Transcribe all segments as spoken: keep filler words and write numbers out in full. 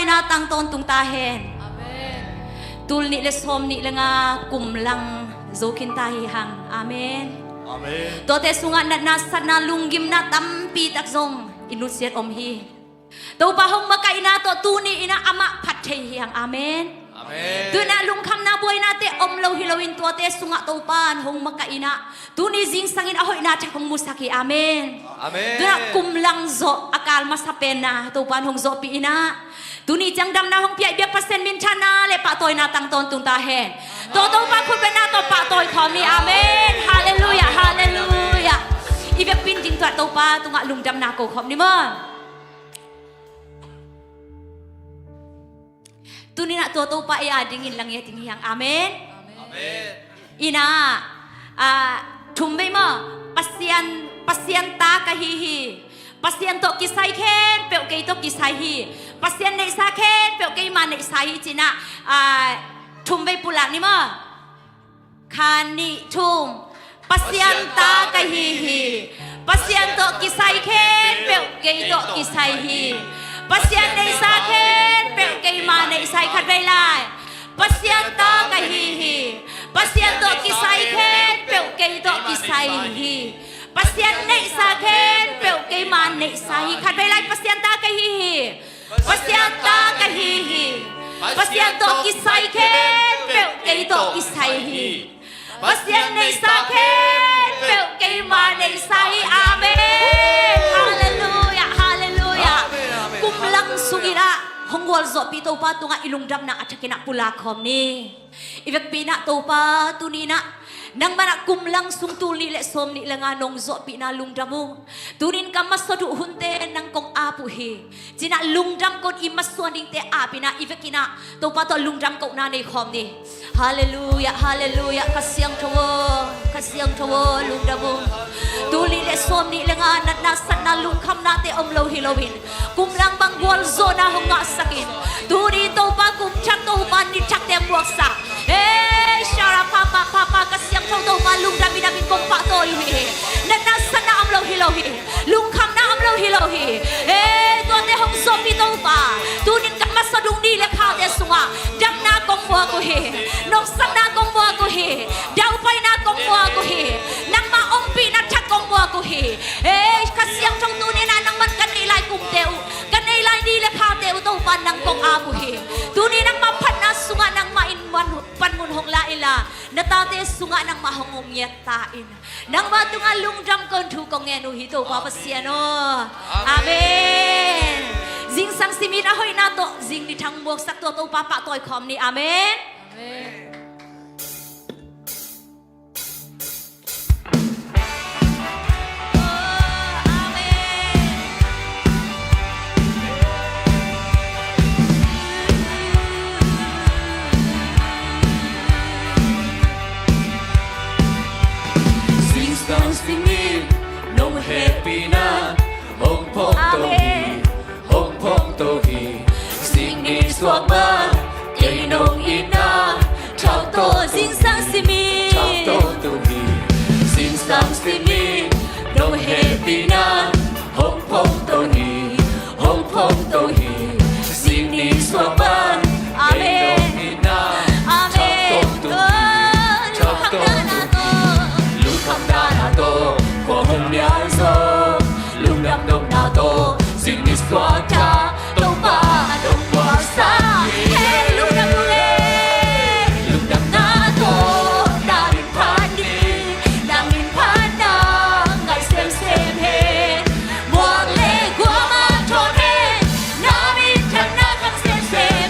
na tang tawntung ta hen. Amen. Tul nih le sawm nih le nga kum lang zo khin ta hi hang. Amen. Amen. Tuate sungah natna satna lunggimna tampi tak zong i nusiat om hi. Topa hong makaihna tawh tuni in ah amah phat thei hi hang. Amen. Amen. Tu in ah lungkhamna buainate om lo hi loin tuate sungah Topa in hong makaihna tuni zingsangin a hoihna thak hong musak hi. Amen. Amen. Tu in ah kum lang zawh a kal masa penna Topa in hong zawhpih in ah tuni ciang damna hong pia i biak Pasian minthanna le pahtawina tang tawntung ta hen. Tua Topa khutbetna tawh pahtawi khawm ni. Amen. Halleluiah, halleluiah. I biakpi in ding tuah Topa tungah lungdamna ko khawm ni maw. Tuni in ah tua Topa ei a dingin lang i a ding hi hang. Amen. Amen. In ah, ah, thum vei maw, Pasian, Pasian ta ka hi hi. Pasian tawh kisai khempeuh kei tawh kisai hi. Pasian neihsa khempeuh keima neihsa hi ci in ah, ah, thum vei pulak ni maw. Khat, nih, thum. Pasian ta ka hi hi. Pasian tawh kisai khempeuh kei tawh kisai hi. Pasian neihsa khempeuh keima neihsa hi. Khat vei lai. Pasian ta ka hi hi. Pasian tawh kisai khempeuh kei tawh kisai hi. Pasian neihsa khempeuh keima neihsa hi. Khat vei lai. Pasian ta ka hi hi. Pasian ta ka hi hi. Pasian tawh kisai khempeuh kei tawh kisai hi. Pasian neihsa khempeuh keima neihsa hi. Amen. Halleluiah, halleluiah. Amen, amen. Kum lang sungin ah hong gualzawhpih Topa tungah i lungdamna a thakin ah pulak khawm ni. I vekpi in ah Topa tuni in ah nangman ah kum lang sung tul nih le sawm nih le nga nong zawhpihna lungdam ung. Tunin ka masuan uh hunte nang kong ap uh hi. Ci in ah lungdam ko in i masuan dingte ap in ah i vek in ah Topa tawh lungdam kohna nei khawm ni. Halleluiah, halleluiah. Kha Siangtho aw, Kha Siangtho aw, lungdam ung. Tul nih le sawm nih le nga natna satna lungkhamnate om lo hi loin kum lang bang gualzawhna hong ngahsak in tuni Topa kum thak Topa ni thakte muaksak. Ei, shara papa papa Kha Siangtho Topa lungdam in a min kong pahtawi uh hi. Natna satna om lo hi lo hi. Lungkhamna om lo hi lo hi. Ei, tuate hong zawhpih Topa. Tunin ka masuan uh ni le khate sungah damna kong muak uh hi. Nopsakna kong muak uh hi. Daupaina kong muak uh hi. Nangmah ompihna thak kong muak uh hi. Ei, Kha Siangtho tunin ah nangman ka nei lai kumte uh, ka nei lai ni le khate uh Topa nang kong ap uh hi. Tuni nangmah phatna sungah nangmah in man panmun hong la inla na tate sungah nangmah hong om ngiat ta in. Nangmah tungah lungdam ko in thu kong ngen uh hi Topa Pasian aw. Amen. Zingsang simin a hoihna tawh zing ni thang muaksak tua Topa pahtawi khawm ni. Amen. Amen. Zingsang simin nong hehpihna hong phawk to hi. Amen. Hong phawk to hi. Sing ni suak bang kei nong itna thak to. Zingsang simin thak to to hi. Zingsang simin nong hehpihna hong phawk to hi. Hong phawk to hi. Sing ni suak bang kei nong itna thak to to hi. Thak to to hi. Lungkhamna na to khua hong mial zo. Lungdam nopna tawh zing ni suak ta. Topa nong puaksa hi. Lungdam uh e. Lungdamna tawh na min phat ni. Na min phatna ngai semsem hen. Muak le guam a thawh hen. Na minthanna khang semsem.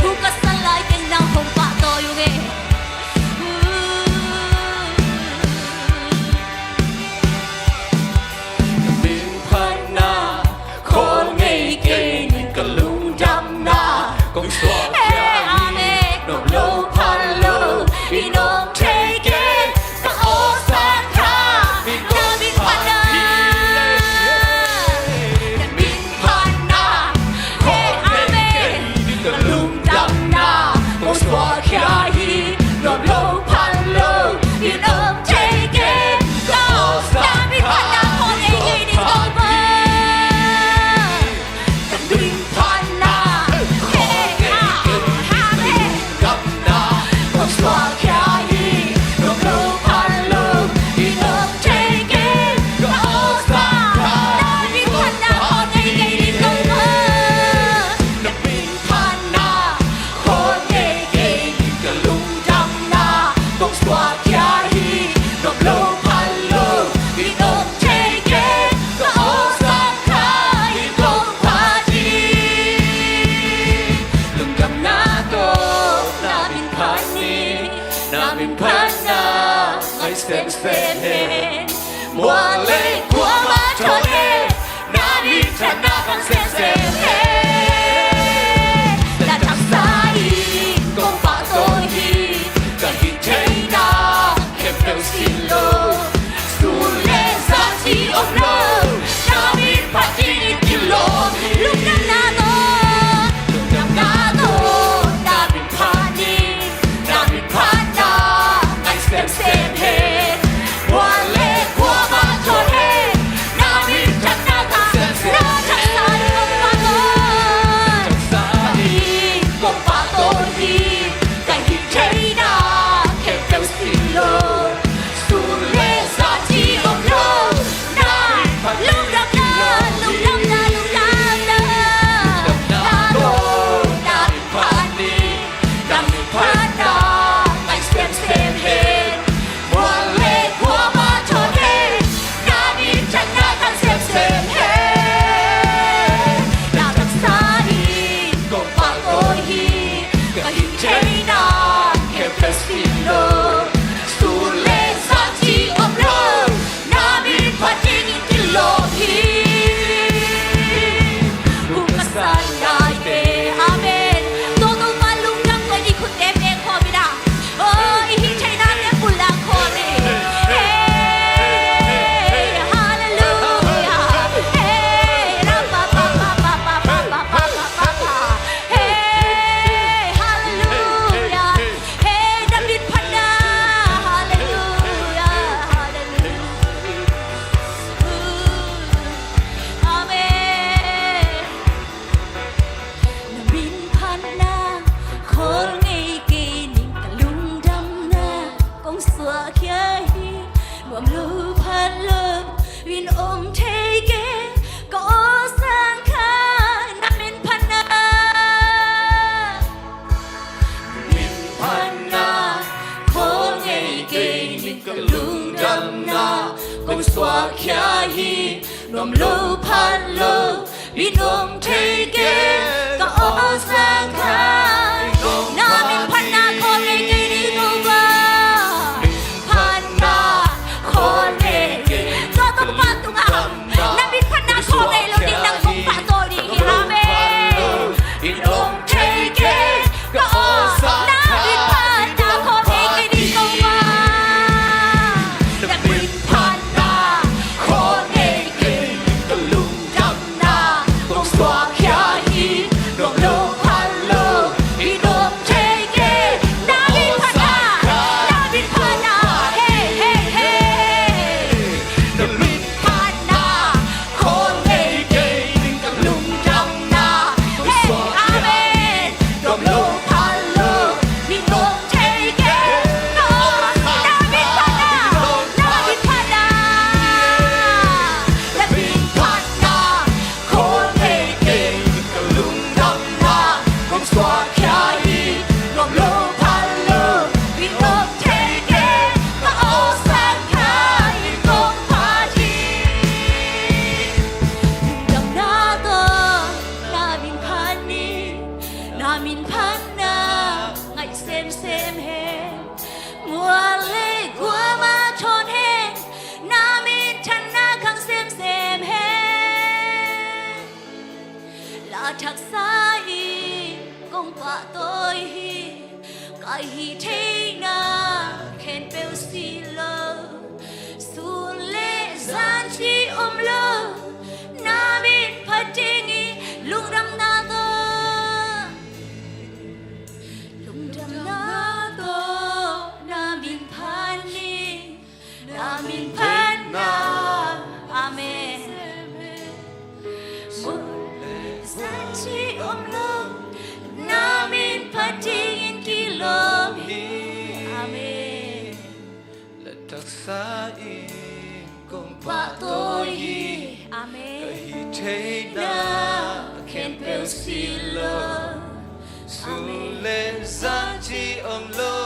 Hong ka san lai teng nang hong pahtawi ung e. Min phatna khawl ngei kei ning, ka lungdamna kong suahkhia hi. Amen. Nuam lo pha lo i nuam thei kei, ka awlsang kha i nuam pha hi. Na min phatna khawl ngei kei ning, ka lungdamna kong suahkhia hi. Nuam lo pha lo i nuam thei kei, ka awlsang kha i nuam pha hi. Min phatna khawl ngei kei ning, Topa. Min phatna khawl ngei kei ning, ka lungdamna kong suahkhia hi. Nuam lo pha lo i nuam thei kei, ka awlsang kha i nuam pha hi. Na min phatna khawl ngei kei ning, Topa. Na min phatna khawl ngei kei ning, ka lungdamna kong suahkhia hi. Nuam lo pha lo i nuam thei kei, ka awlsang kha i nuam pha hi. Lungdamna tawh na min phat ni, na min phatna ngai semsem hen. Mual le kuamah thawn hen, na min phatna khang semsem hen. Na taksa in kong pahtawi hi, ka hih theihna khempeuh sin lo. Sun le zan cih om lo, na min phat dingin kilawm hi. Lungdamna tawh, lungdamna tawh na min phat ni, na min phatna ngai semsem hen. Mual le kuamah thawn hen, na min phatna khang semsem hen. Na taksa in kong pahtawi, taksa in kong pahtawi hi, ka hih theihna khempeuh sin lo. Sun le zan cih om lo, na min phat, lungdamna, lungdamna, lungdamna. Lungdamna tawh na min phat ni, na min phatna ngai semsem hen. Mual le kuamah thawn hen, na min phatna khang semsem hen. Na taksa in kong pahtawi hi, ka hih theihna khempeuh sin lo. Sun le zan cih om lo, na min phat dingin kilawm hi. Hong ka san laite. Amen. Tua Topa lungdam tawh i khutte beng khawm in ah, oh, i hih theihnate pulak khawm in. Hey, hallelujah. Hey, ra pa pa pa pa pa pa pa pa pa pa. Hey, hallelujah. Hey, na min phatna. Hallelujah, hallelujah. Amen. Na min phatna khawl ngei kei ning, ka lungdamna kong suahkhia hi. Nuam lo pha lo in om thei kei, ka awlsang kha na min phatna. Min phatna khawl ngei kei ning, ka lungdamna kong suahkhia hi. Nuam lo pha lo in om thei kei, ka awlsang kha i nuam pha hi. Na min phatna khawl ngei kei ning, Topa. Min phatna khawl ngei kei ning, ka lungdamna kong suahkhia hi. Nuam lo pha lo in om thei kei, ka awlsang kha i nuam pha hi. Min phatna khawl ngei kei ning, Topa. Na min phatna khawl ngei lo ding nang kong pahtawi ding hi. Amen. Na min phatna khawl ngei kei ning, ka lungdamna kong suahkhia hi. Nuam lo pha lo Taksa in kong pahtawi hi. Ka hih theihna khempeuh si lo, sun le zan ci om lo, na min phat ding hi. Lungdamna tawh, lungdamna tawh na min phat ni. Na min phat na. Amen. Sun le zan ci om lo, na min phat dingin kilawm hi. Amen. La taksa in kong pahtawi hi. Amen. Ka hih theihna khempeuh si lo, sun le zan ci om lo,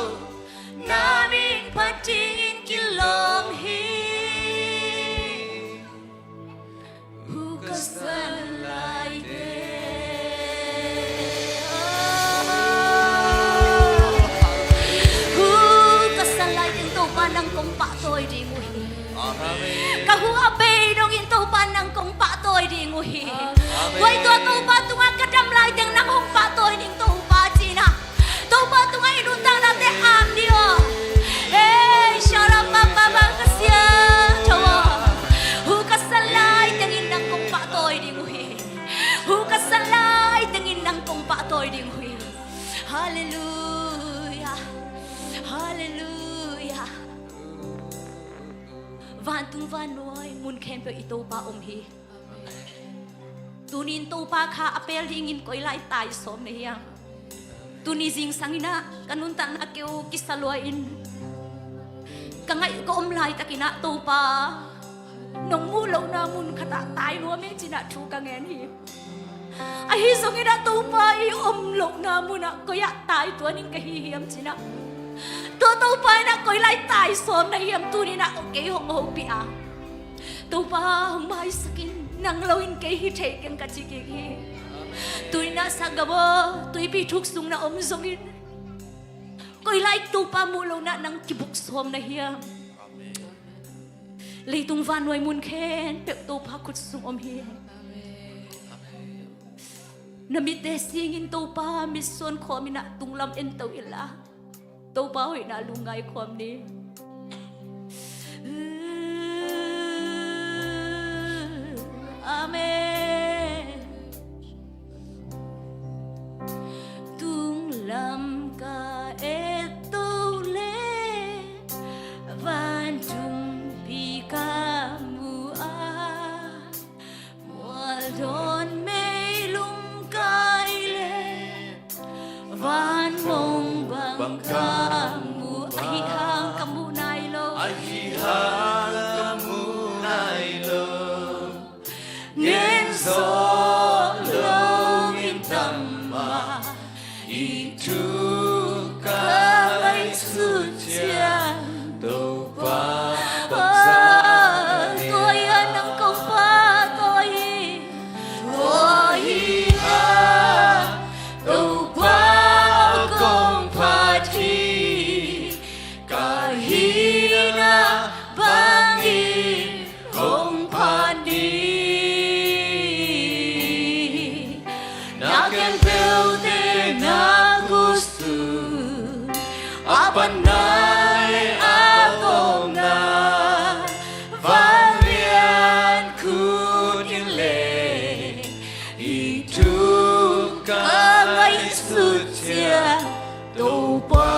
na min phat dingin kilawm hi. Hu ka san lai teng, hu ka san lai teng Topa nang kong pahtawi ding uh hi. Amen. Ka hu a bei dongin Topa nang kong pahtawi ding uh hi. Amen. Tua hi tua Topa tungah ka dam lai teng nang hong pahtawi ding Topa cihna. Topa tungah i nuntaknate am ni aw. Ei, sharapapapa ka sia tho aw. Hu ka san lai tengin nang kong pahtawi ding uh hi. Hu ka san lai tengin nang kong pahtawi ding uh hi. Halleluia. Halleluia. Vantung vannuai mun khempeuh i Topa om hi. Tunin Topa kha a pel dingin koi lai tai sawm na hiam? Tuni zingsang inah ka nuntakna keu kisa lua in ka ngaih ka om laitak inah Topa nong muh lohna mun khatah tai nuam e cinah thu ka ngen hi. Ahi zongin ah Topa i om lohna munah koi ah tai tuan in ka hi hiam cinah, tua Topa inah koi lai tai sawm na hiam tuninah kei hong hopih a, Topa hong maisak in, nang lo in kei hi thei keng ka ci kik hi. Tuninah sakgam aw, tuipi thuk sung na om zongin koi lai Topa muh lohna nang kibuk sawm na hiam? Leitung vannuai mun khempeuh Topa khut sung om hi. Na mitte singin Topa mitsuan khawm inah tunglam ento inla Topa hoihna lungngai khawm ni. Amen. Tunglam ka et to le, vantung pi ka mu a, mual dawn meilum kai le, van mong bang ka mu. Ahi hang ka mu nai lo. Ahi hang ka mu nai lo. Ngen zawh lo in tam mah, i thu ka ngaihsut ciang Topa bangzah na hi. Tua hi a nang kong pahtawi hi. Tua hi a Topa kong phat hi. Ka hihna bangin hong phat ni. Na khempeuhte na khusun a panna le a tawpna, vanglian khut in le i thu ka ngaihsut ciang Topa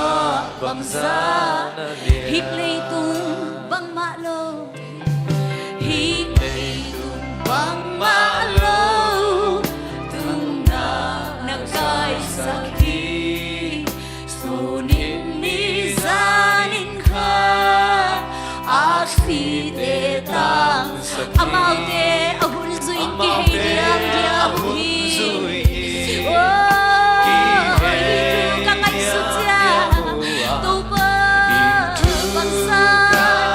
bangzah na hi. Hih leitung bangmah lo, hih leitung bangmah lo, tungah na kaisak hi. Sun in ni zan in kha aksite tangsak hi. Amaute a hun zui in kihei diamdiam hi. Ka ngaihsut ciang Topa bangzah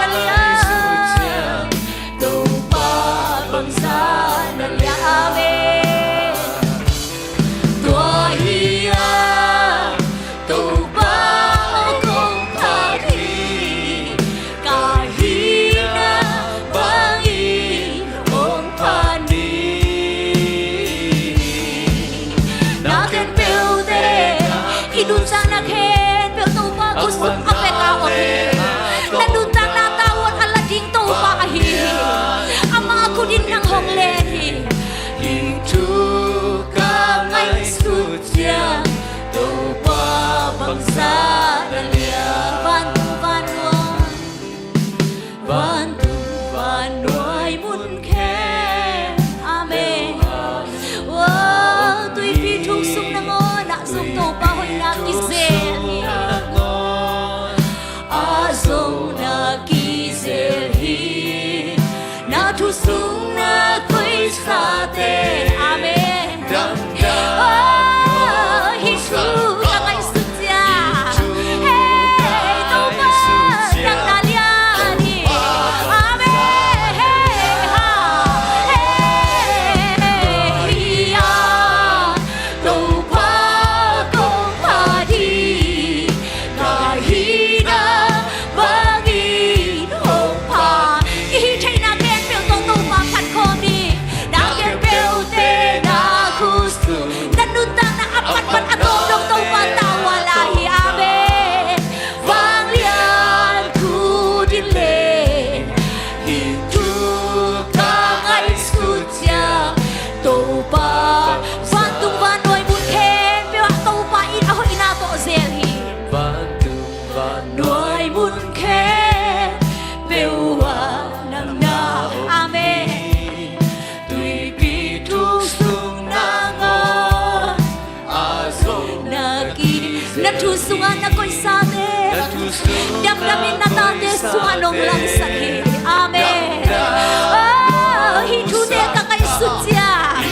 sung a pek a om hi. Na nuntakna tavuan a la ding Topa ahi hi. Ama khut in nang hong len hi. Hih thu ka ngaihsut ciang Topa bangzah na lian. Vantung vannuai, vantung vannuai mun khempeuh. Amen. Tuipi thuk sung nangawn ah zong Topa hoihna kizel hi. A zong na kizel hi. Na thu sung na koihsate. Amen. Hih thu ka ngaihsut ciang. Hei Topa, nang na lian hi. Amen. Hei ha. Hei ha. Topa kong phat hi. Ka hihna bangin hong pha. I hih theihna khempeuh tawh Topa phat khawm ni. Na khempeuhte na khut sung. Na nuntakna a patpat a tawm dong Topa tavuan lai hi. Amen. Vanglian khut in len. Hih thu ka ngaihsut ciang Topa, vantung vannuai mun khempeuh ah Topa in a hoihna tawh zel hi. Vantung vannuai mun khempeuh ah nang na. Amen. Tuipi thuk sung nangawn. Na ki, na thu sungah na koihsate, damdamin na tate sungah nong langsak hi. Amen. Oh, hih thute ka ngaihsut ciang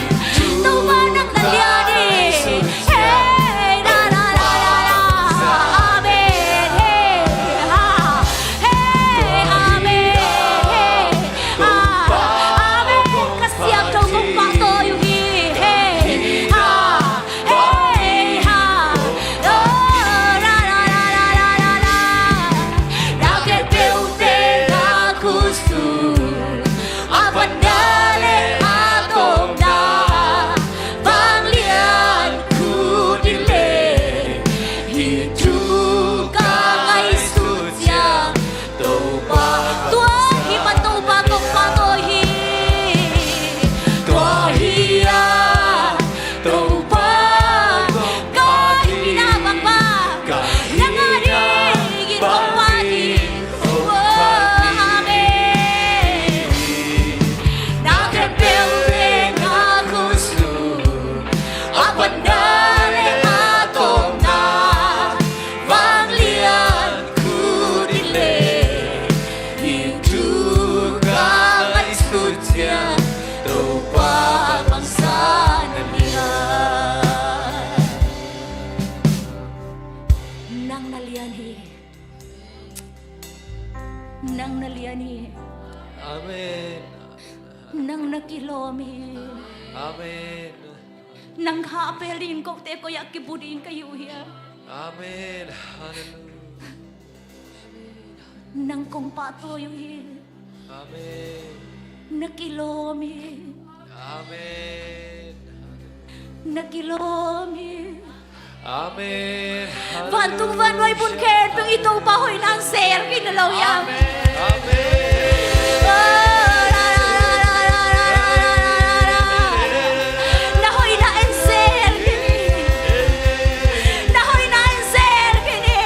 Topa nang na lian hi. Hei, la, la, la, la, la. Amen. Hei ha. Hei, amen. Hei ha. Amen. Ka siangtho kong pahtawi uh hi. Hei ha. Hei ha. Oh, la, la, la. Na khempeuhte na khut sung. A patna le a tawpna. Vanglian khut in len. Hih thu ka ngaihsut ciang Topa, tua hi pan Topa kong pahtawi hi. Tua hi a Topa, ka hihna bangbang nang a dingin hong phat hi. Amen. Na khempeuhte na khut sung. A patna le a tawpna. Vanglian khut in len. Hih thu ka ngaihsut ciang Topa bangzah na lian. Nang na lian hi. Nang na lian hi. Amen. Nang na kilawm hi. Amen. Nang kha a pel ding kote koi ah kibu ding ka hi uh hiam? Amen. Hallelujah. Nang kong pahtawi uh hi. Amen. Na kilawm hi. Amen. Na kilawm hi. Amen. Vantung vannuai mun khempeuh i Topa hoihna in zel khin lo hiam? Amen. Amen. Na hoihna in zel khin hi. Na hoihna in zel khin hi.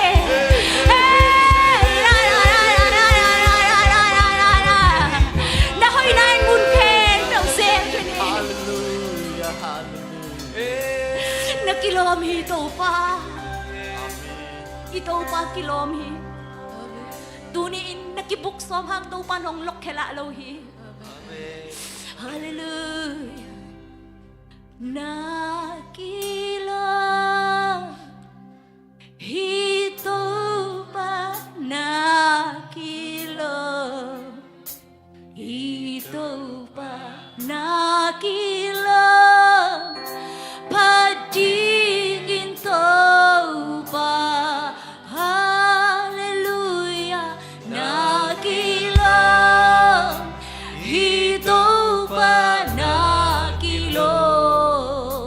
Hey. Na hoihna in mun khempeuh zel khin hi. Hallelujah, hallelujah. Na kilawm hi Topa. I Topa kilawm hi. Tuni-in na kibuk sawm hang Topa in hong lokkhiat lo hi. Amen. Hallelujah. Na kilawm hi Topa, na kilawm hi Topa, na kilawm phat dingin Topa. Hallelujah. Na kilawm hi Topa, na kilawm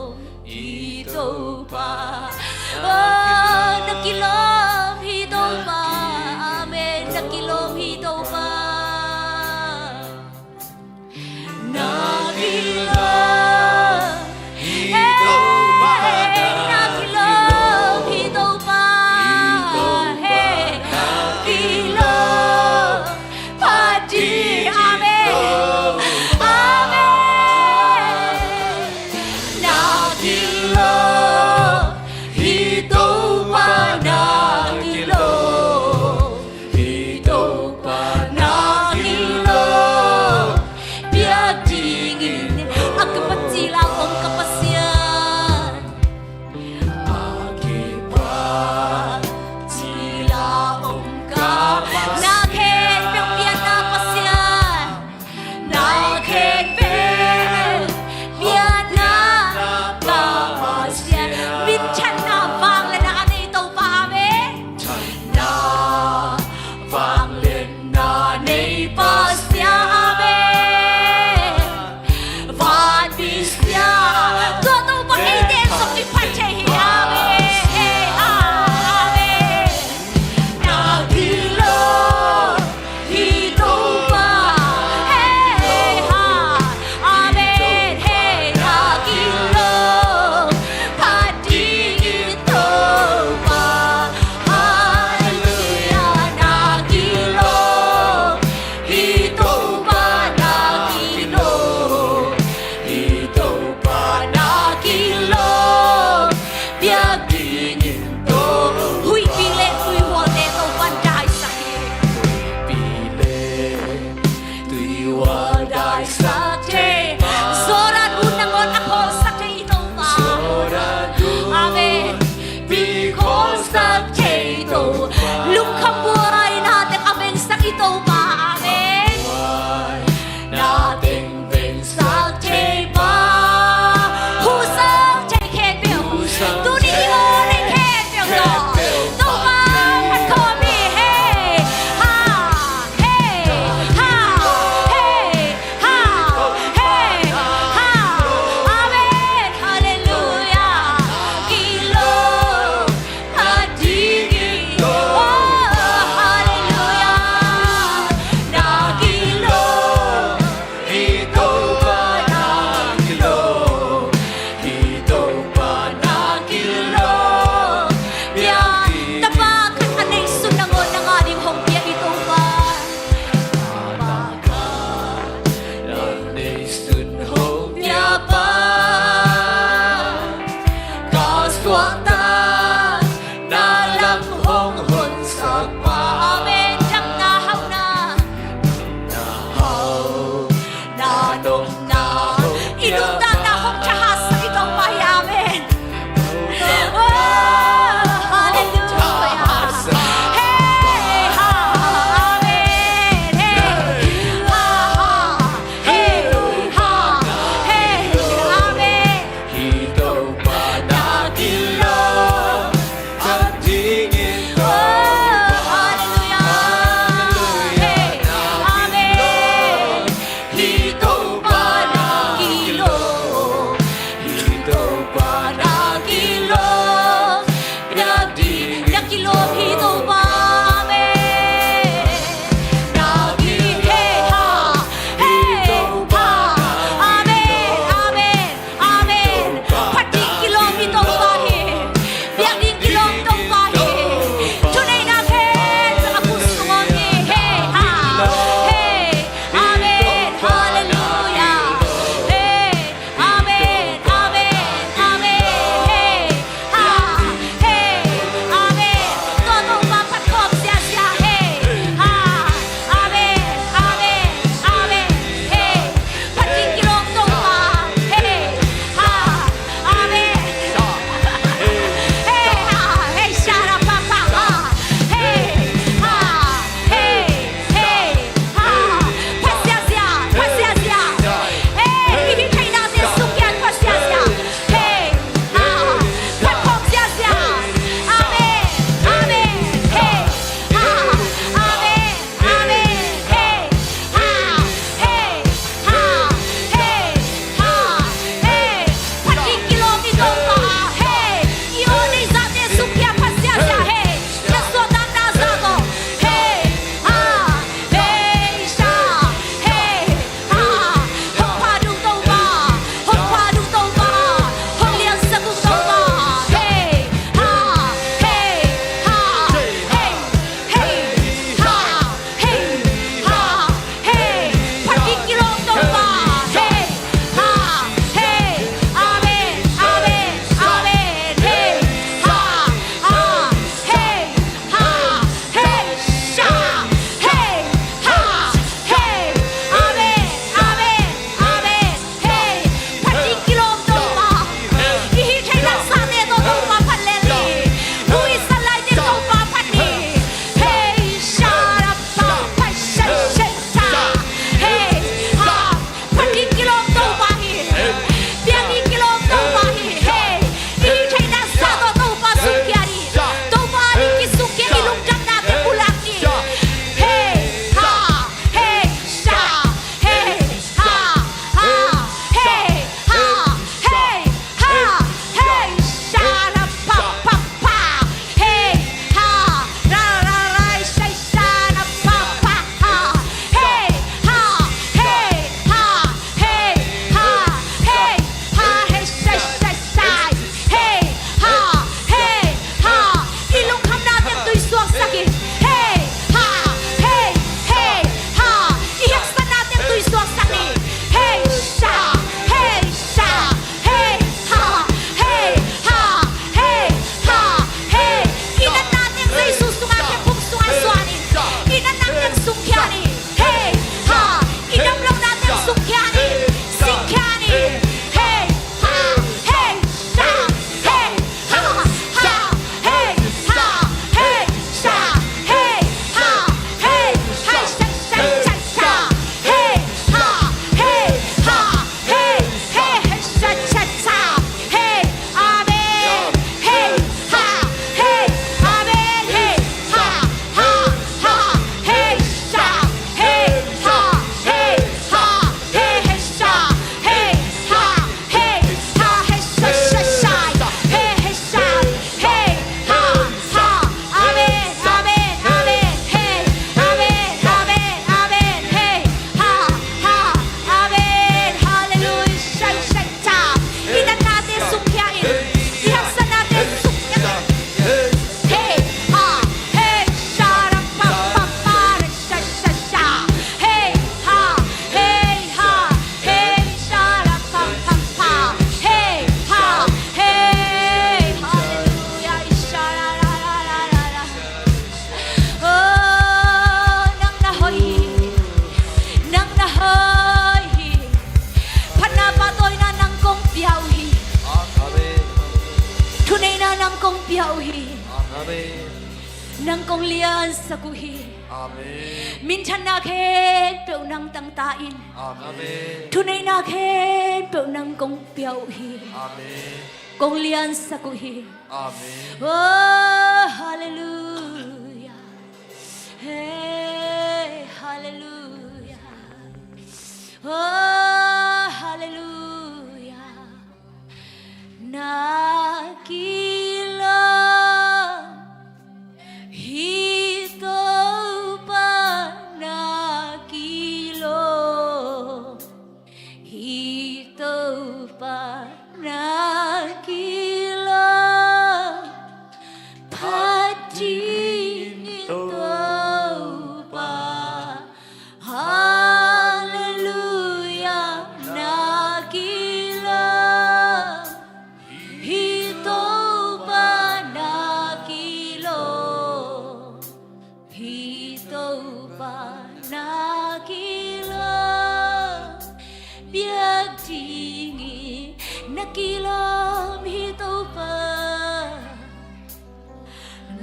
pia uh hi. Amen. Nang kong liansak uh hi. Amen. Minthanna khempeuh nang tang ta in. Amen. Thuneihna khempeuh nang kong pia uh hi. Amen. Kong liansak uh hi. Amen. Oh, hallelujah. Hey, hallelujah. Oh, hallelujah. Na kilawm hi Topa, na kilawm hi Topa, na kilawm phat ding in Topa. Hallelujah, na kilawm hi Topa, na kilawm hi Topa, na kilawm biak ding hi, na kilawm hi Topa.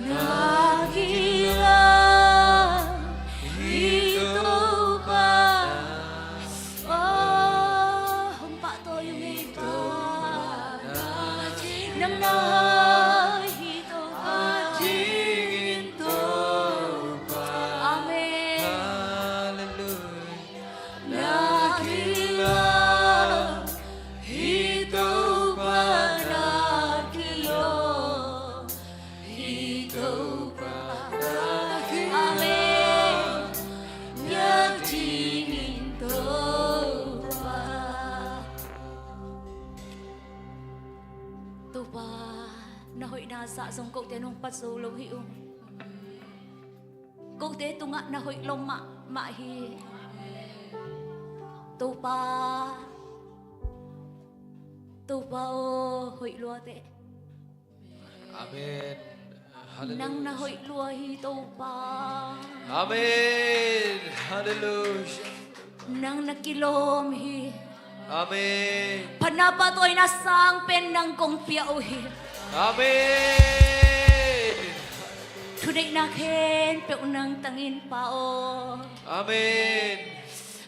Na kilawm hi Topa. Oh, hong pahtawi ung ei Pa. Nang na hi Topa. Amen. Hallelujah. Na kilawm hi Topa, na kilawm hi Topa, na kilawm. Amen. Biak ding in Topa. Topa, na hoihna zah zong kote nong phat zo lo hi ung. Kote tungah na hoih lua mahmah hi. Topa, Topa aw, hoih lua teh. Amen. Hallelujah. Nang na hoih lua hi Topa. Amen. Hallelujah. Nang na kilawm hi. Amen. Phatna pahtawina sang pen nang kong pia uh hi. Amen. Thuneihna khempeuh nang tang in Pa aw. Amen.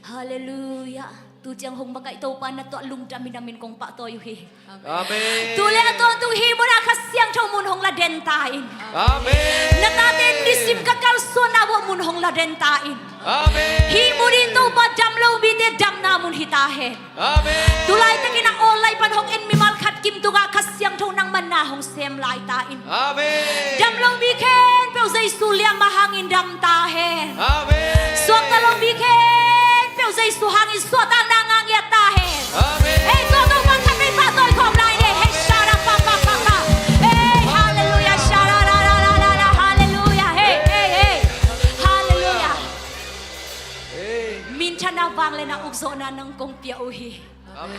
Hallelujah. Tu ciang hong makaih Topa na tuah lungdam in a min kong pahtawi uh hi. Amen. Tu le a tawntung hih munah Kha Siangtho mun hong la den ta in. Amen. Na tate nisim ka kalsuanna uh ah mun hong la den ta in. Amen. Hih mun in Topa dam lo mite damna mun hi ta hen. Amen. Tu laitakin a awl lai pan hong en mimal khat kim tungah Kha Siangtho nangmah na hong sem lai ta in. Amen. Dam lo mi khempeuh Jesu liamma hangin dam ta hen. Amen. Suakta lo mi khempeuh Jesu hangin suahtakna ngah ngiat ta hen. Amen. Hei, tua Topa khat vei pahtawi khawm lai ni. Hei, sha ra pa pa pa pa. Hei, hallelujah, sha ra ra ra ra ra ra, hallelujah. Hei, hei, hei. Hallelujah. Hei. Minthanna, vangliatna, ukzawhna nang kong pia uh hi. Amen.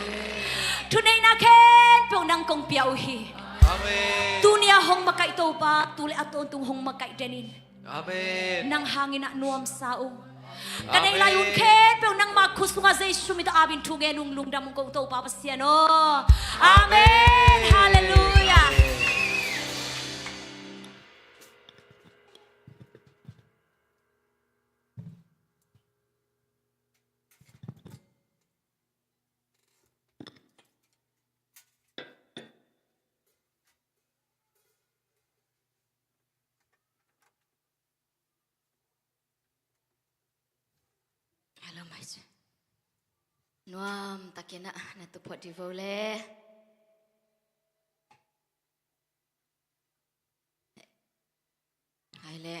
Thuneihna khempeuh nang kong pia uh hi. Amen. Tuni-a hong makaih Topa, tu le a tawntung hong makaih den in. Amen. Nang hangin ah nuamsa ung. Ka neih lai hun khempeuh nangma khut sungah Jesu min tawh ap in thu ngen ung, lungdam ung ko Topa Pasian aw. Amen. Amen. Hallelujah. Hello, mai. Nuam takin ah na tu phot dih vo le. Hai le.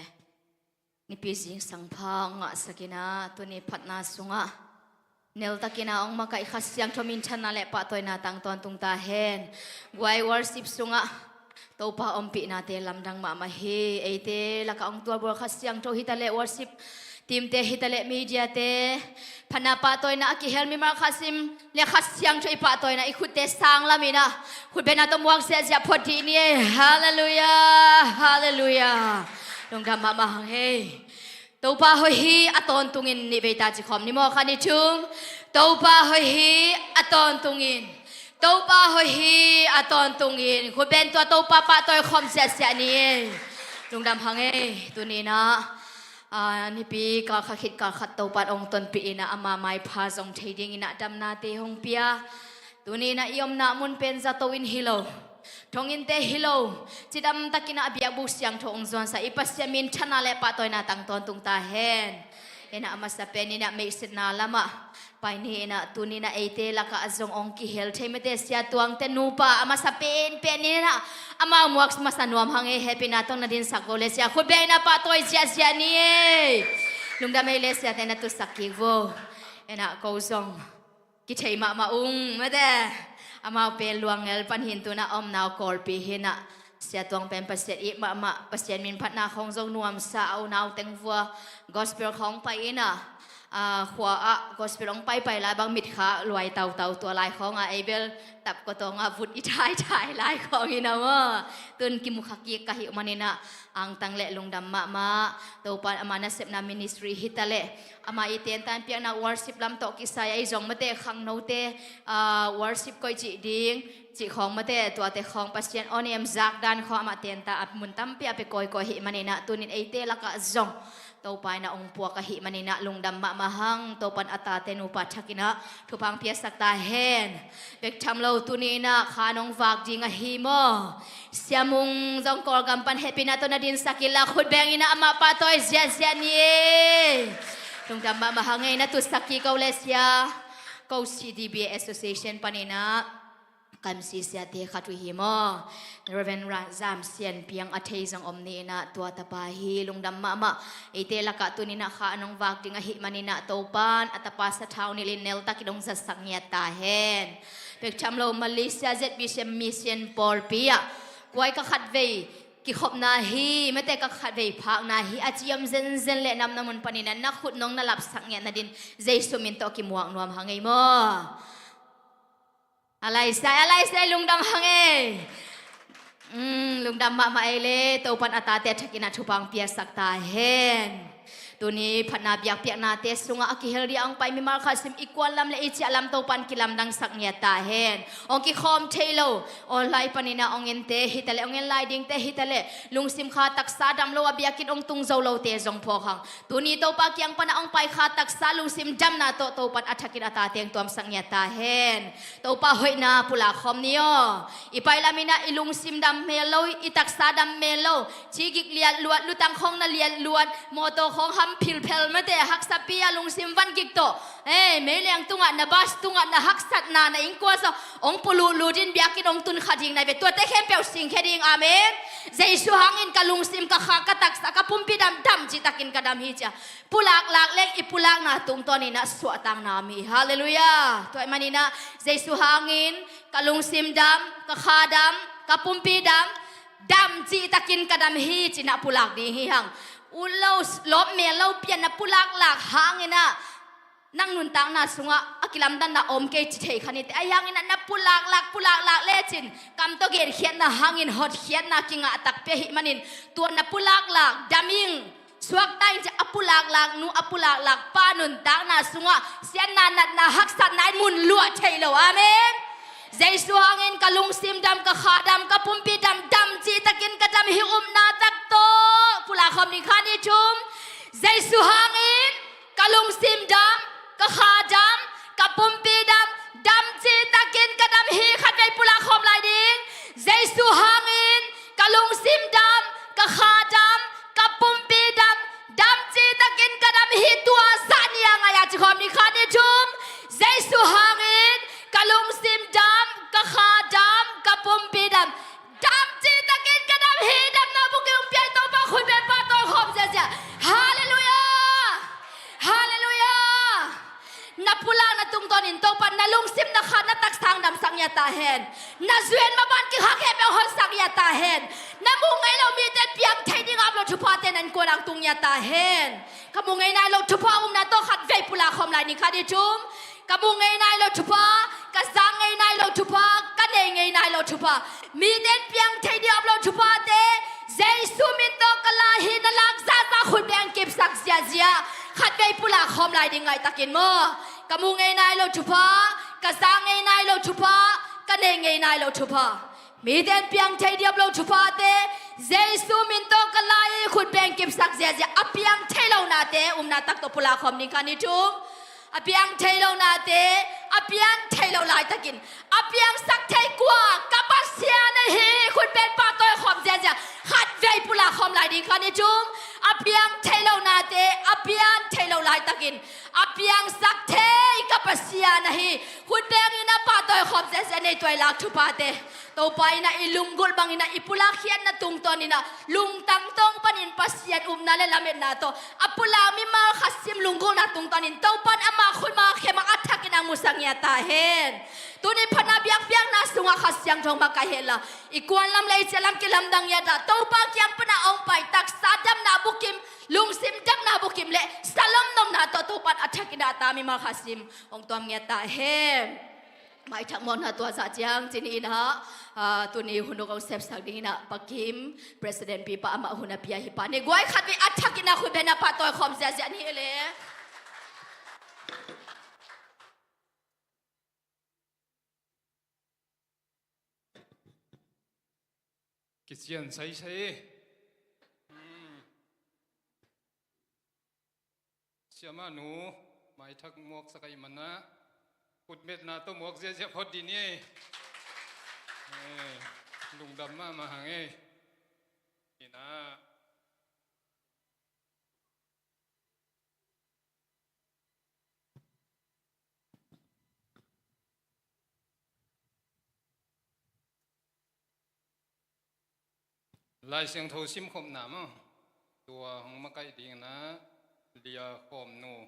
Nipi zingsang pha ngahsak in ah, tuni phatna sungah neltakin ah hong makaih Kha Siangtho minthanna le pahtawina tang tawntung ta hen. Guai, worship sungah Topa ompihnate lamdang mahmah hi. Eite lakah hong tualbual Kha Siangtho hi ta leh, worship team te hi ta leh, media te, phatna pahtawina a kihel mimal Kha Sim le Kha Siangtho i pahtawina i khutte sang lam in ah, khutbetna tawh muang ziahziah phot dih ni ei. Hallelujah, hallelujah. Lungdam mahmah hang hei. Topa hoih hi, a tawntungin, nih vei ta ci khawm ni maw, khat, nih, thum. Topa hoih hi, a tawntungin. Topa hoih hi. A tawntungin khutbeng tua Topa pahtawi khawm ziahziah ni. Lungdam hang ei. Tuni inah, ah, nipi kal khat khit kal khat Topa in hong tonpih inah ama maipha zong thei ding inah damnate hong pia. Tuni inah i omna mun pen zato in hi lo, thonginn te hi lo, cidam takin ah a biakbuk siangtho hong zuansak i Pasian min thanna le pahtawina tang tawntung ta hen. Inah a masa pen inah meihsetna lamah pai ni inah, tuni inah eite lakah zong hong kihel thei mate Sia Tuang te nupa a masa penpen inah amau muak masa nuam hang ei. Hehpihna tawh na dinsak vo le sia, khutbeng inah pahtawi ziahziah ni ei. Lungdam ei le sia te, na tutsak kik vo. Inah ko zong kithei mahmah ung mate. Amau pen Luangngel pan hi in, tu inah a omna uh Kawlpi hi inah. Sia Tuang pen Pasian it mahmah, Pasian min phatna khawng zong nuamsa, a unau teng vua gospel khawng pai inah, ah, khua ah gospel hong paipai lai bang mitkha luai tautau, tua lai khawng ah ei bel tap kotawng ah vut i thaithai lai khawng inah maw. Tun kimukha kik ka hih man inah angtang le lungdam mahmah. Topa in ama nasepna ministry hi ta leh, ama i tentan piakna worship lam tawh kisai ah ei zong mate khangnote, ah, worship koih cih ding cih khawng mate, tuate khawng Pasian aw nem zakdan khawng amah tenta a mun tampi a pia kawikawi ahih man inah, tunin eite lakah zong Topa inah hong puak ahih man inah lungdam mahmah hang. Topa in a tate nupa thak inah thupha hong piasak ta hen. Bek tham lo, tuni inah kha nong vak ding ahi maw. Sia Mung zong Kawlgam pan hehpihna tawh na dinsak inla, khutbeng inah amah pahtawi ziahziah ni ei. Lungdam mahmah hang ei. Na tutsak kik o le sia. Ko C D B A Association pan inah kam si siate khat uh hi maw. Reverend Ra-, Zam Sian Piang a thei zong om ni inah, tua tapa hi. Lungdam mahmah. Eite lakah tuni inah kha nong vak ding ahih man inah Topa in a tapa sathau nilh in neltak in hong zatsak ngiat ta hen. Bek tham lo, Malaysia Z B C M mission pawlpi ah kuai ka khatvei kikhopna hi mate, ka khatvei phakna hi a ci om zenzen le, namna mun pan inah na khut nong na lapsak ngiat nadin Jesu min tawh kimuak nuam hang ei maw. A laisai, a laisai, lungdam hang ei. Mm, lungdam mahmah ei le, Topa in a tate a thak inah thupha hong piasak ta hen. Tuni phatna biakpiaknate sungah a kihel dia hong pai mimal khat sim i kuan lam le i ciah lam Topa in kilamdangsak ngiat ta hen. Hong kikhawm thei lo, online pan inah hong ente hi ta leh, hong en lai dingte hi ta leh, lungsim kha taksa dam lo a biakinn hong tung zo lote zong phawk hang. Tuni Topa kiang panah hong pai kha taksa lungsim damna tawh Topa in a thakin a tate hong tuamsak ngiat ta hen. Topa hoihna pulak khawm ni aw. I pai lam inah i lungsim dam mel lo, i taksa dam mel lo, cigik liatluat, lutang khawng na liatluat, mawtaw khawng ham philphel mate, haksapi a lungsim van gik tawh, ei, meiliang tungah, na bus tungah, na haksatna, na innkuan sung hong pulutlut in biakinn hong tun kha ding nai ve. Tuate khempeuh singkhia ding. Amen. Jesu hangin ka lungsim, ka kha, ka taksa, ka pumpi dam, dam cihtakin ka dam hi ci a pulaklak leng i pulakna tungtawn inah suahtakna om hi. Halleluiah. Tua ahih man inah Jesu hangin ka lungsim dam, ka kha dam, ka pumpi dam, dam cihtakin ka dam hi ci inah pulak ding hi hang. Ut lo, lawp mel lo pian na pulaklak hang inah nang nuntakna sungah a kilamdanna om kei ci thei kha ni teh. Ahi hang inah na pulaklak, pulaklak lecin kam tawh genkhiatna hangin hotkhiatna kingah takpi ahih manin, tua na pulaklak dam ing, suakta ing ci a pulaklak nu, a pulaklak pa nuntakna sungah siatna, natna, haksatna in mun luah thei lo. Amen. Jesu hangin ka lungsim dam, ka kha dam, ka pumpi dam, dam cihtakin ka dam hi. Upna tak tawh pulak khawm ni, khat, nih, thum. Jesu hangin ka lungsim dam, ka kha dam, ka pumpi dam, dam cihtakin ka dam hi. Khatvei pulak khawm lai ding. Jesu hangin ka lungsim dam, ka kha dam, ka pumpi dam, dam cihtakin ka dam hi. Tua zah ni a ngai a ci khawm ni, khat, nih, thum. Jesu hangin ka lungsim dam, ka kha dam, ka pumpi dam, dam cihtakin ka dam hi. Damna bukih hong pia i Topa khut beng pahtawi khawm ziahziah. Halleluiah. Halleluiah. Na pulakna tungtawnin Topa in na lungsim, na kha, na taksa hong damsak ngiat ta hen. Na zuan maban kikhak heh beng honsak ngiat ta hen. Na muh ngei lo mite piang thei ding a om lo thuphate na innkuan hong tung ngiat ta hen. Ka muh ngei nai lo thupha upna tawh khatvei pulak khawm lai ni, khat, nih, thum. Ka muh ngei nai lo thupha, ka zak ngei nai lo thupha, ka nei ngei nai lo thupha, mite in piang thei ding a om lo thuphate Jesu min tawh ka la hi. Na lak zahzah khut beng kipsak ziahziah. Khatvei pulak khawm lai ding ngaihtakin maw. Ka muh ngei nai lo thupha, ka zak ngei nai lo thupha, ka nei ngei nai lo thupha, mite in piang thei diam lo thuphate Jesu min tawh ka la-i khutbeng kipsak ziahziah a piang thei lonate upna tak tawh pulak khawm ding kha ni thum. A piang thei lonate a piang thei lo laitakin a piangsak thei kua ka Pasian ahi khutbeng pahtawi khawm ziahziah khatvei pulak khawm lai ding kha ni thum. A piang thei lonate a piang thei lo laitakin a piangsak thei ka Pasian ahi khutbeng in a pahtawi khawm ziahziah nei tuai lak thuphate Topa in a i lunggulh bangin a i pulak khiatna tungtawn in a lungtang tawng panin Pasian upna le lametna tawh a pulak mimal khat sim lunggulhna tungtawn in Topa in ama khutma khem a a thakin a musak ngiat ta hen. Tuni phatna biakpiakna sungah Kha Siangtho makaih henla i kuan lam le i ciah lam kilamdang ngiat a Topa kiang pan a hong pai taksa damna bukim, lungsim damna bukim le salom nopna tawh Topa in a thakin a ta mimal khat sim hong tuam ngiat ta hen. Maithak mawhna tua zah ciang ci ni in ah, ah, tuni hun uk hong sepsak ding in ah Pa Kim, President pipa amah hun a pia hi pa ni guai khatvei a thakin a khutbeng a pahtawi khawm ziahziah ni le. Kician saisai. Hmm. Siamah nu, maithak muaksak ahih manin ah khutbetna tawh muak ziahziah phot dih ni. Eh, lungdam mahmah hang ei. Ina. Lai Siangtho simkhopna maw, tua hong makaih ding in ah Lia Khawm Nu,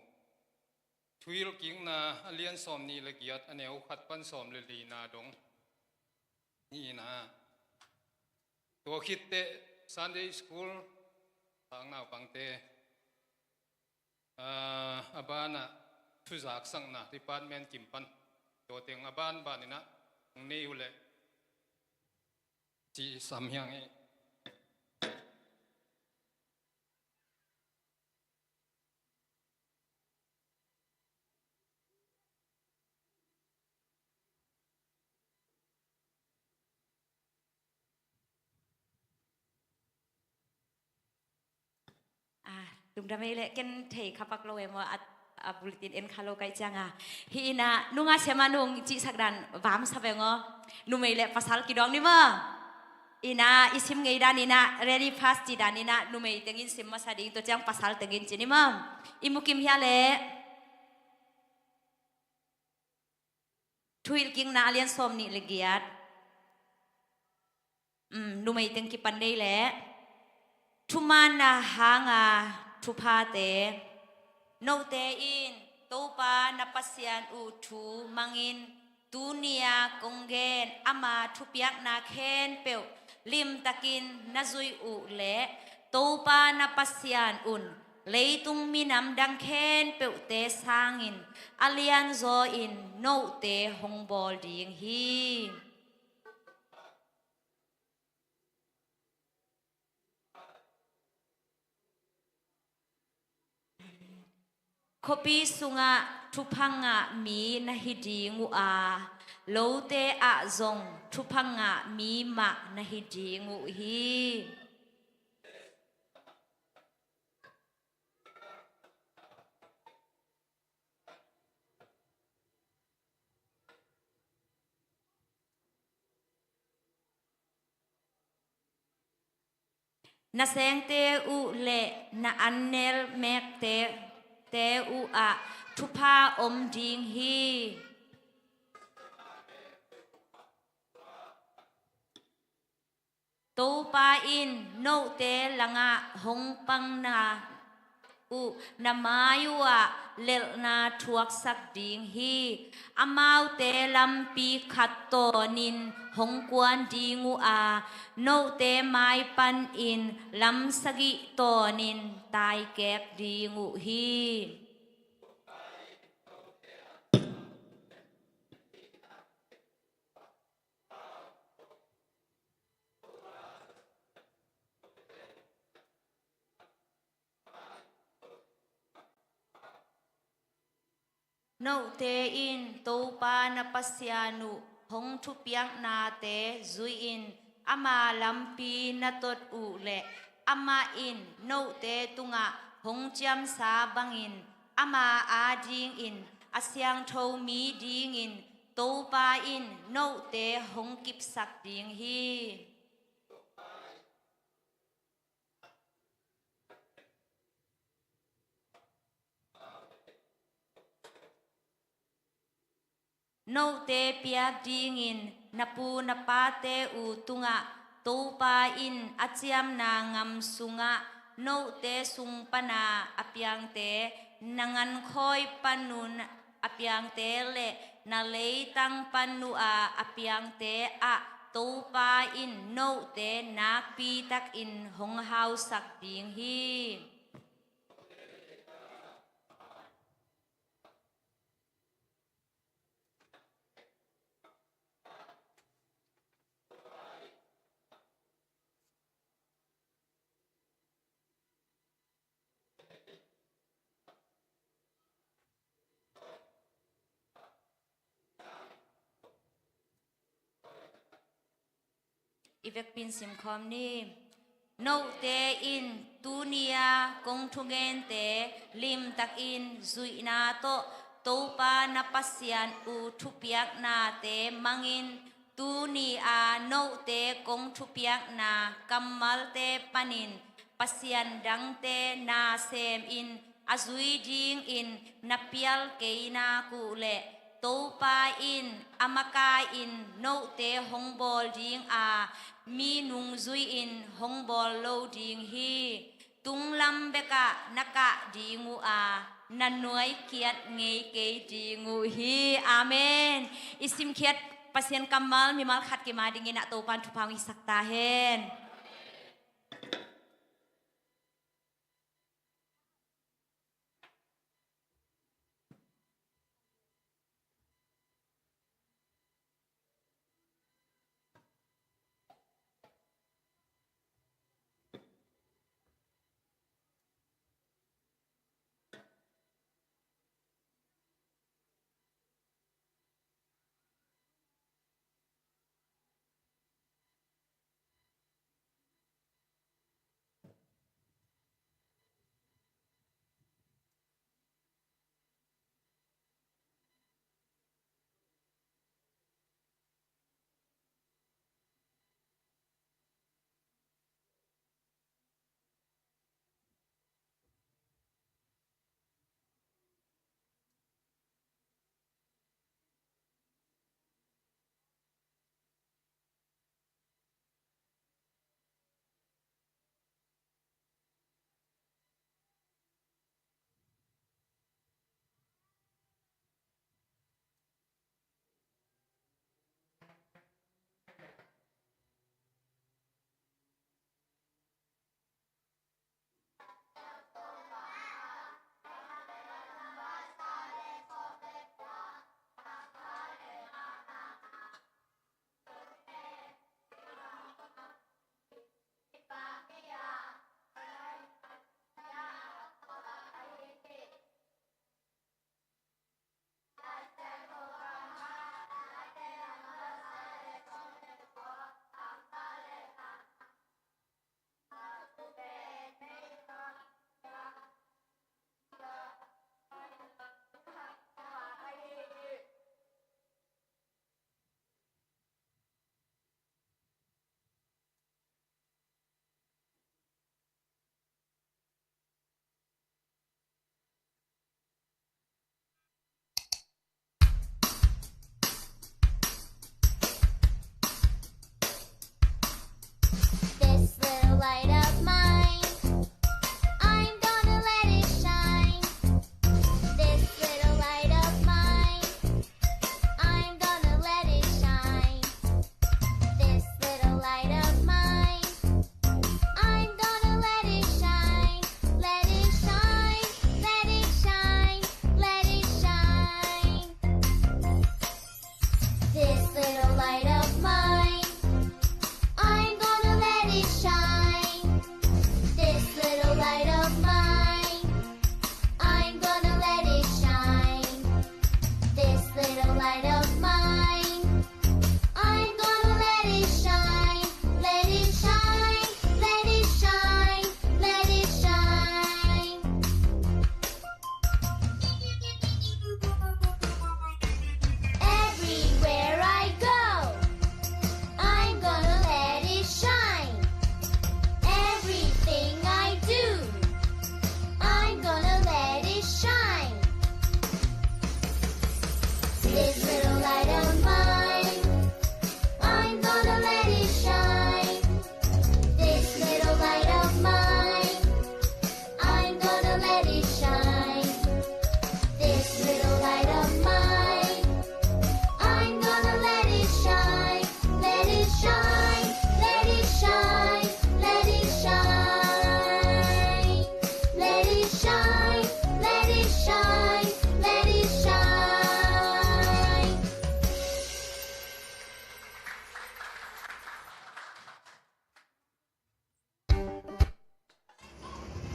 Thuhilhkikna a lian sawmnih le giat a neu khat pan sawm le lina dong hi in ah, tua khit teh Sunday School sang naupangte, ah, a banah thuzaksakna department kim pan tua teng a banban in ah hong nei uh leh ci sam hi hang ei. Ah, lungdam ei leh, ken thei kha pak lo e maw, a, a bulletin en kha lo ka hih ciang a. Hih in ah nungah siamah nu hong cihsak dan vam sa veng aw. Numei le pasal kidawng ni maw. In ah i sim ngei dan in ah ready fast cih dan in ah numei tengin sim masa ding, tua ciang pasal tengin ci ni maw. I mukim hia leh. Thuhilhkikna a lian sawmnih le giat. Um, numei teng kipan ni leh. Thumaanna hanga thuphate. Note in Topa na Pasian uh thu mangin, tuni-a kong gen ama thupiakna khempeuh limtakin na zuih uh leh, Topa na Pasian un leitung minam dang khempeuhte sangin a lianzaw in note hong bawl ding hi. Khuapi sungah thupha ngah mi na hi ding uh a, lote ah zong thupha ngah mi mah na hi ding uh hi. Na sengte uh le na annel mekte te uh ah thupha om ding hi. Topa in note langah hong pangna uh na mai uhah lelhna thuaksak ding hi. Amaute lampi khat tawnin hong kuan ding uh a, note mai panin lam sagih tawnin taikek ding uh hi. Note in Topa na Pasian uh hong thupiaknate zui-in ama lampi na tot uh leh, amah in note tungah hong ciamsa bangin ama adingin a siangtho mi dingin Topa in note hong kipsak ding hi. Note piak dingin na pu na pate uh tungah Topa in a ciamna ngam sungah note sung pana a piangte, na ngankhawi panun a piangte le na leitang panuh a a piangte ah Topa in note nakpi takin hong hausak ding hi. I vekpi in simkhawm ni. Note in tuni-a kong thungente limtakin zuihna tawh Topa na Pasian uh thupiaknate mangin, tuni-a note kong thupiakna kammalte panin pasian dangte na semin a zui dingin na pial kei nak uh leh, Topa in a makai-in note hong bawl ding a, mi nungzui-in hong bawl lo ding hi. Tunglam bekah na kah ding uh a, na nuaikhiat ngei kei ding uh hi. Amen. I simkhiat Pasian kammal mimal khat kim adingin ah Topan thupha hong hisak ta hen.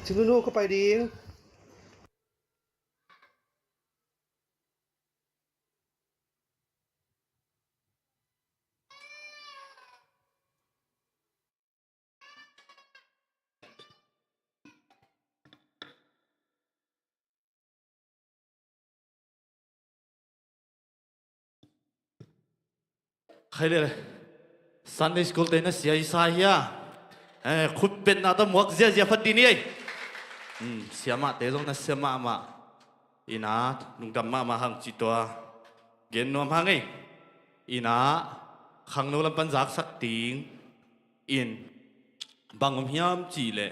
Singnu, ka pai ding. Khai le, Sunday school te na sia i sa hia? Eh, khut betna ta muak ziazia phat dih ni ei. Hmm, sia mahte zong na sia mahmah. Ina, lungdam mahmah hang ci tua gen nuam hang ei. Ina, khangno lam pan zaksak ding in bang om hiam cih leh,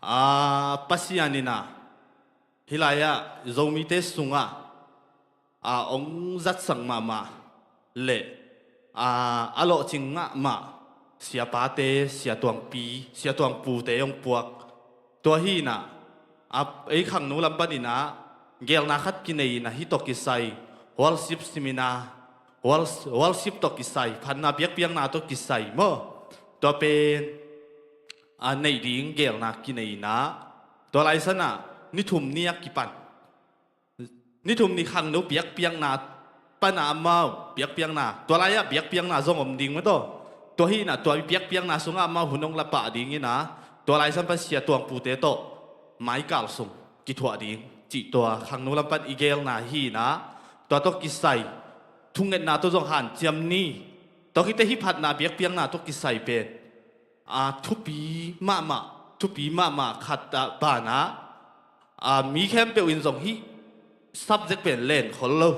a, Pasian ina, hih lai-ah Zomite sungah, a, ong zatsak mahmah le, a, a lawhcing mahmah siapate, siatuangpi, siatuangpute ong puak. Tua hi ina, a, ei khangno lam pan ina, gelna khat kinei ina, hih tawh kisai, worship seminar, wor-, worship tawh kisai, phatna biakpiakna tawh kisai maw. Tua pen, a, neih ding gelna kinei ina, tua laisanah ni thum ni a kipan, ni thum ni khangno biakpiakna pana amau biakpiakna, tua lai-ah biakpiakna zong om ding maw taw. Tua hi ina, tua biakpiakna sungah amau hun ong la pah ding ina, tua laisan pan siatuangpute tawh maikal sung kithuah ding cih tua khangno lam pan i gelna hi ina, tua tawh kisai thungetna tawh zong hanciam ni. Tua khit teh hih phatna biakpiakna tawh kisai pen, a, thupi mahmah, thupi mahmah khat, a, banah, a, mi khempeuh in zong hih subject pen len khol lo.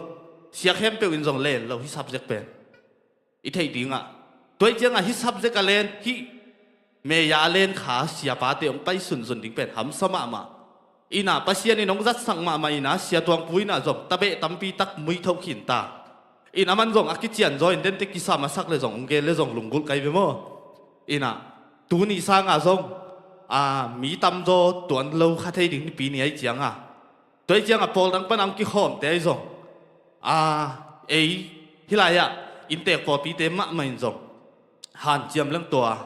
Sia khempeuh in zong len lo hih subject pen. I theih dingah, tua ih ciangah hih subject a len, hih meya a len kha siapate ong pai sunsun ding pen hamsa mahmah. Ina, Pasian in ong zatsak mahmah ina, siatuangpu ina zong tabeh tampi tak muithoh khin ta. Ina, aman zong a kician zaw in dente kisa masak le zong ong gen le zong lunggulh kai ve maw. Ina, tuni sanga zong, a, mi tamzaw tuan lo kha thei ding nipi ni ahi cianga, tua ahi cianga pawl dang pana ong kikhawmte ahi zong, a, ei hih lai-ah inntek pawlpite mahmah in zong hanciam leng tua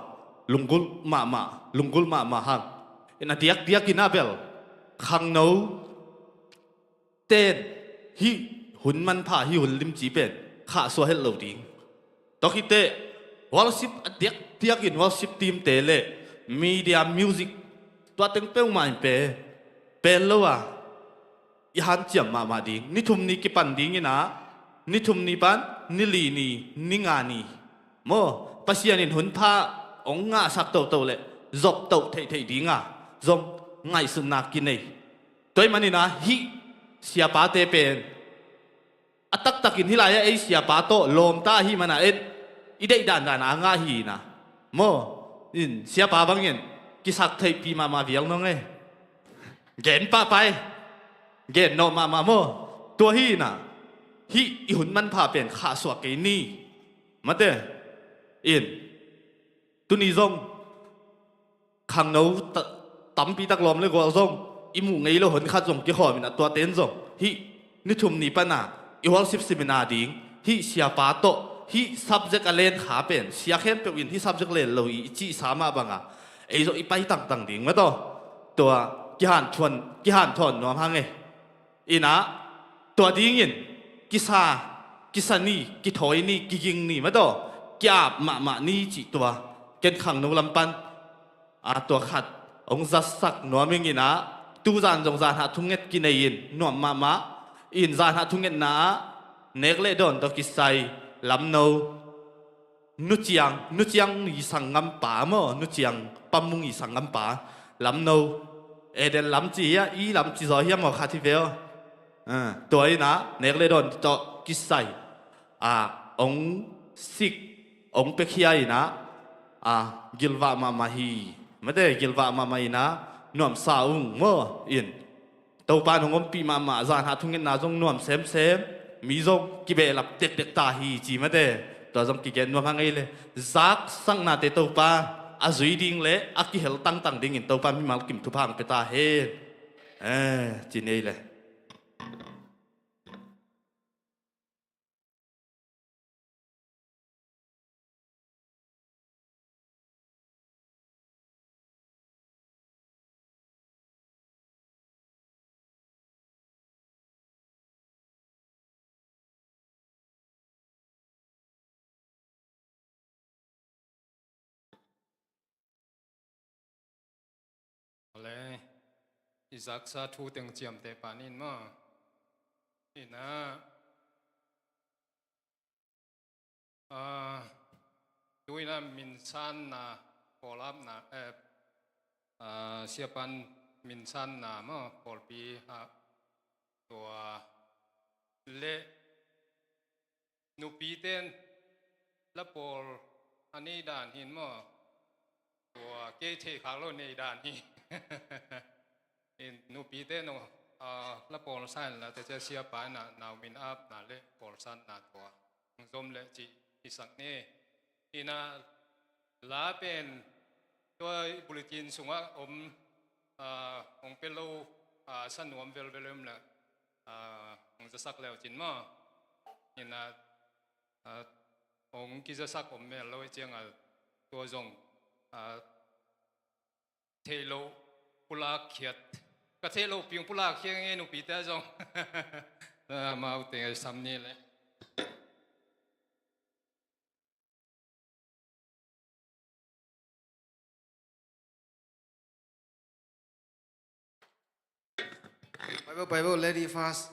lunggulh mahmah, lunggulh mahmah hang. Ina, diakdiak ina bel khangno ten hih hun manpha, hih hun limci pen khahsuah het lo ding. Tua khit teh worship a diakdiak in worship team te le media music, tua teng peuhmah in pe, pen lo a i hanciam mahmah ding. Ni thum ni kipan ding ina, ni thum ni pan ni li ni, ni nga ni maw, Pasian in hun pha ong ngahsak toto le zop to theihtheih dinga zong ngaihsutna kinei. Tua ahih manin ah hih siapate pen a taktakin hih lai-ah ei siapa tawh lawmta ahih manin ah en i deih dandan a ngah hi ina. Maw, in siapa bangin kisaktheihpih mahmah vial nong e. Gen pahpai, gen nawh mahmah maw. Tua hi ina, hih i hun manpha pen khahsuah kei ni. Mate, in, tuni zong khangno ta-, tampi tak lawm le gual zong i muh ngei lo hon khat zong kikhawm ina, tuate in zong hih ni thum ni pana i worship seminar ding, hih siapa tawh hih subject a len kha pen, sia khempeuh in hih subject len lo hi i cihsa mah banga ei zong i pai tangtang ding mataw. Tua kihanthawn, kihanthawn nuam hang e. Ina, tua dingin kisa, kisa ni, kithawi ni, kiging ni mataw, ki-ap mahmah ni cih tua ken khangno lam pan, a, tua khat ong zatsak nuam ing ina, tuzan zong zanhah thunget kinei in nuam mahmah. In zanhah thungetna ah nek le dawn tawh kisai lamno, nuciang, nuciang i sanggampa maw, nuciang pamung i sanggampa lamno, Eden lam ci hia, i lam ci zaw hia maw, khat hi ve aw. A, tua ina nek le dawn tawh kisai, a, ong sik, ong pekhia ina, a, gilvah mahmah hi. Mate, gilvah mahmah ina, nuamsa ung maw, in Topa in hong ompih mahmah, zanhah thungetna zong nuam semsem, mi zong kibehlap dekdek ta hi ci mate. Tua zong kigen nuam hang ei le, zaksaknate Topa a zui ding le a kihel tangtang dingin Topa mimal kim thupha hong pia ta hen. Eh, ci ni ei le. i zaksa thu teng ciamteh pan in maw. Ina, ah, tu ina minsanna, pawlapna, eh, ah, siapan minsanna maw, pawlpi ah, tua le nupite in la pawl a nei dan hi maw? Tua kei theih khak lo nei dan hi. In nupite in, ah, la pawl sa in la, tua ciang siapa in ah nau min apna le pawlsatna tua hong zom le cih i sak ni. Ina la pen tua i bulletin sungah om, ah, hong pia lo, ah, sa nuam velvel om le, ah, hong zasak le uh cin maw. Ina, ah, hong kizasak om mel lo i ciangah tua zong, ah, theih loh pulak khiat. Ka theih loh ping pulak khiat nge nupite zong. Amau teng a sam ni le. Bible, Bible, lady first.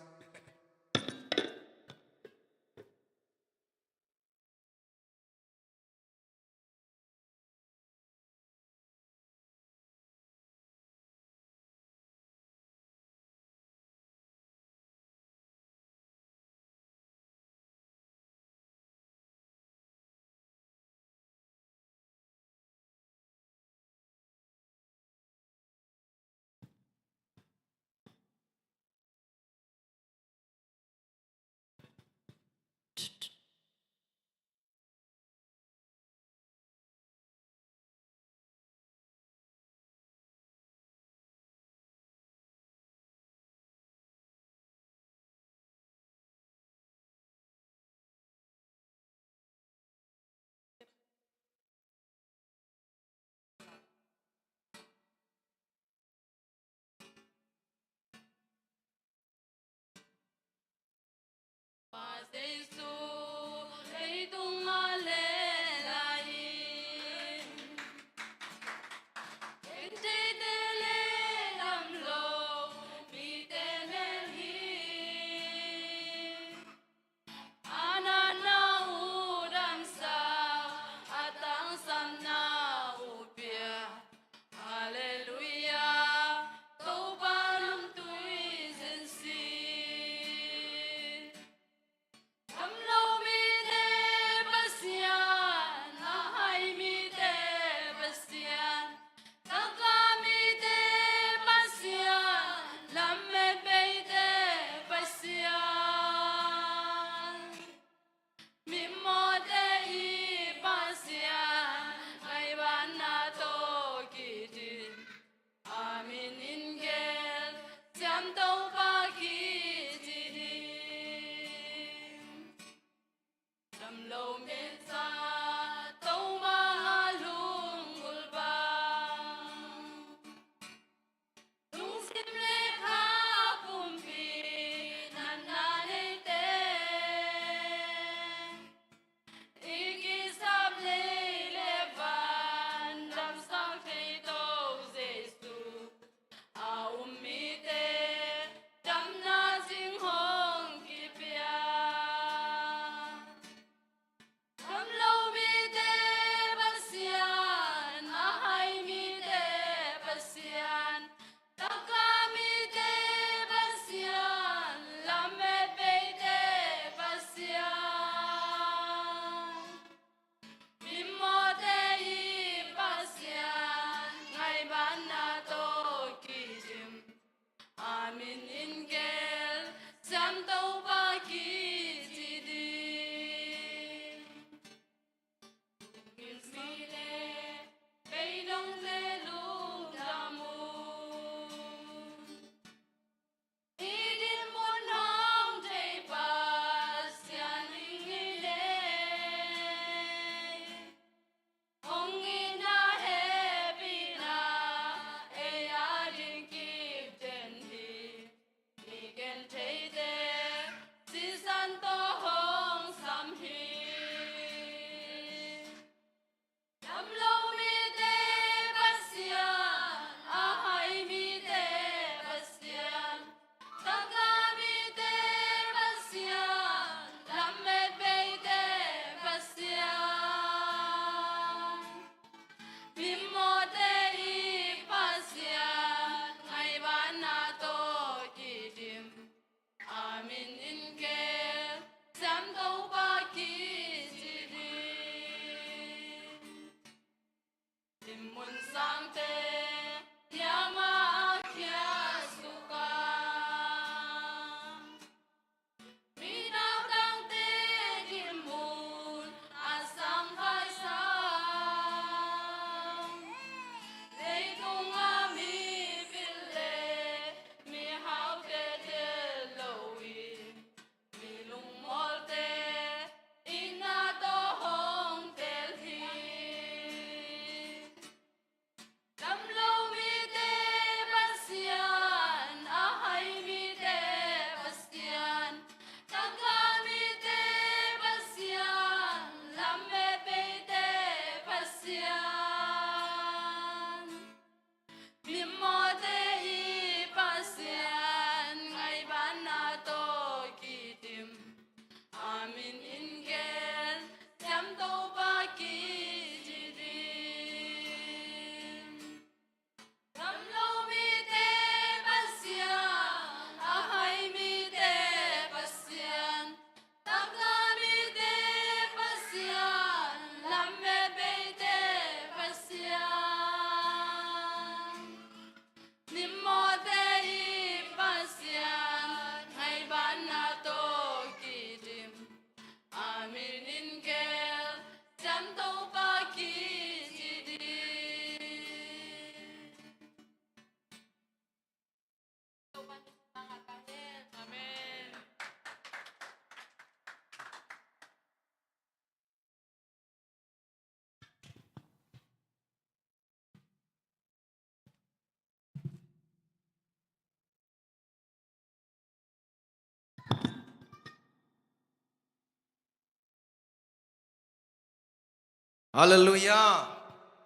Halleluiah.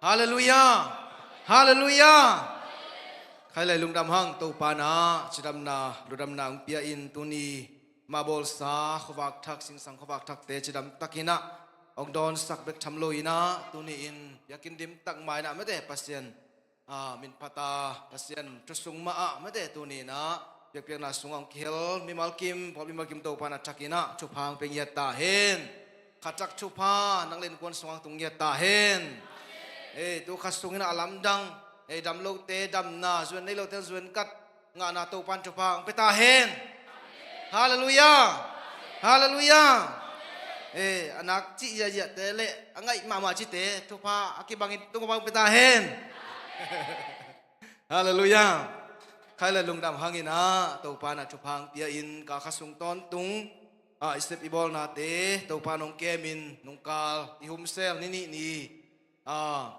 Halleluiah. Halleluiah. Khai lai lungdam hang, Topa in ah cidamna, ludamna hong pia in, tuni mah bawlsa khuavak thak, singsang khuavak thakte cidam takin ah hong dawnsak bek tham lo in ah, tuni in biakinn dim tak mah in ah mate Pasian a, min phat a, Pasian thu sung mah ah mate tuni in ah biakpiakna sungah hong kihel mimal kim, pawlpi mimal kim Topa in ah thakin ah thupha hong pia ngiat ta hen. Khatak thupha nang le innkuan sungah hong tung ngiat ta hen. Ei, tu kha sung in ah a lamdang, ei, dam lote damna, zuan nei lote zuan kat ngahna Topa in thupha hong pia ta hen. Halleluiah. Halleluiah. Eh, a nak cih ziahziahte le a ngaih mahmah cihte thupha a kibangin tung bang pia ta hen. Halleluiah. Khai lai lungdam hang in ah Topa in ah thupha hong pia in, ka kha sung tawntung a, i sep i bawlnate Topa in hong kemin, nungkal i humsel ni nih ni a,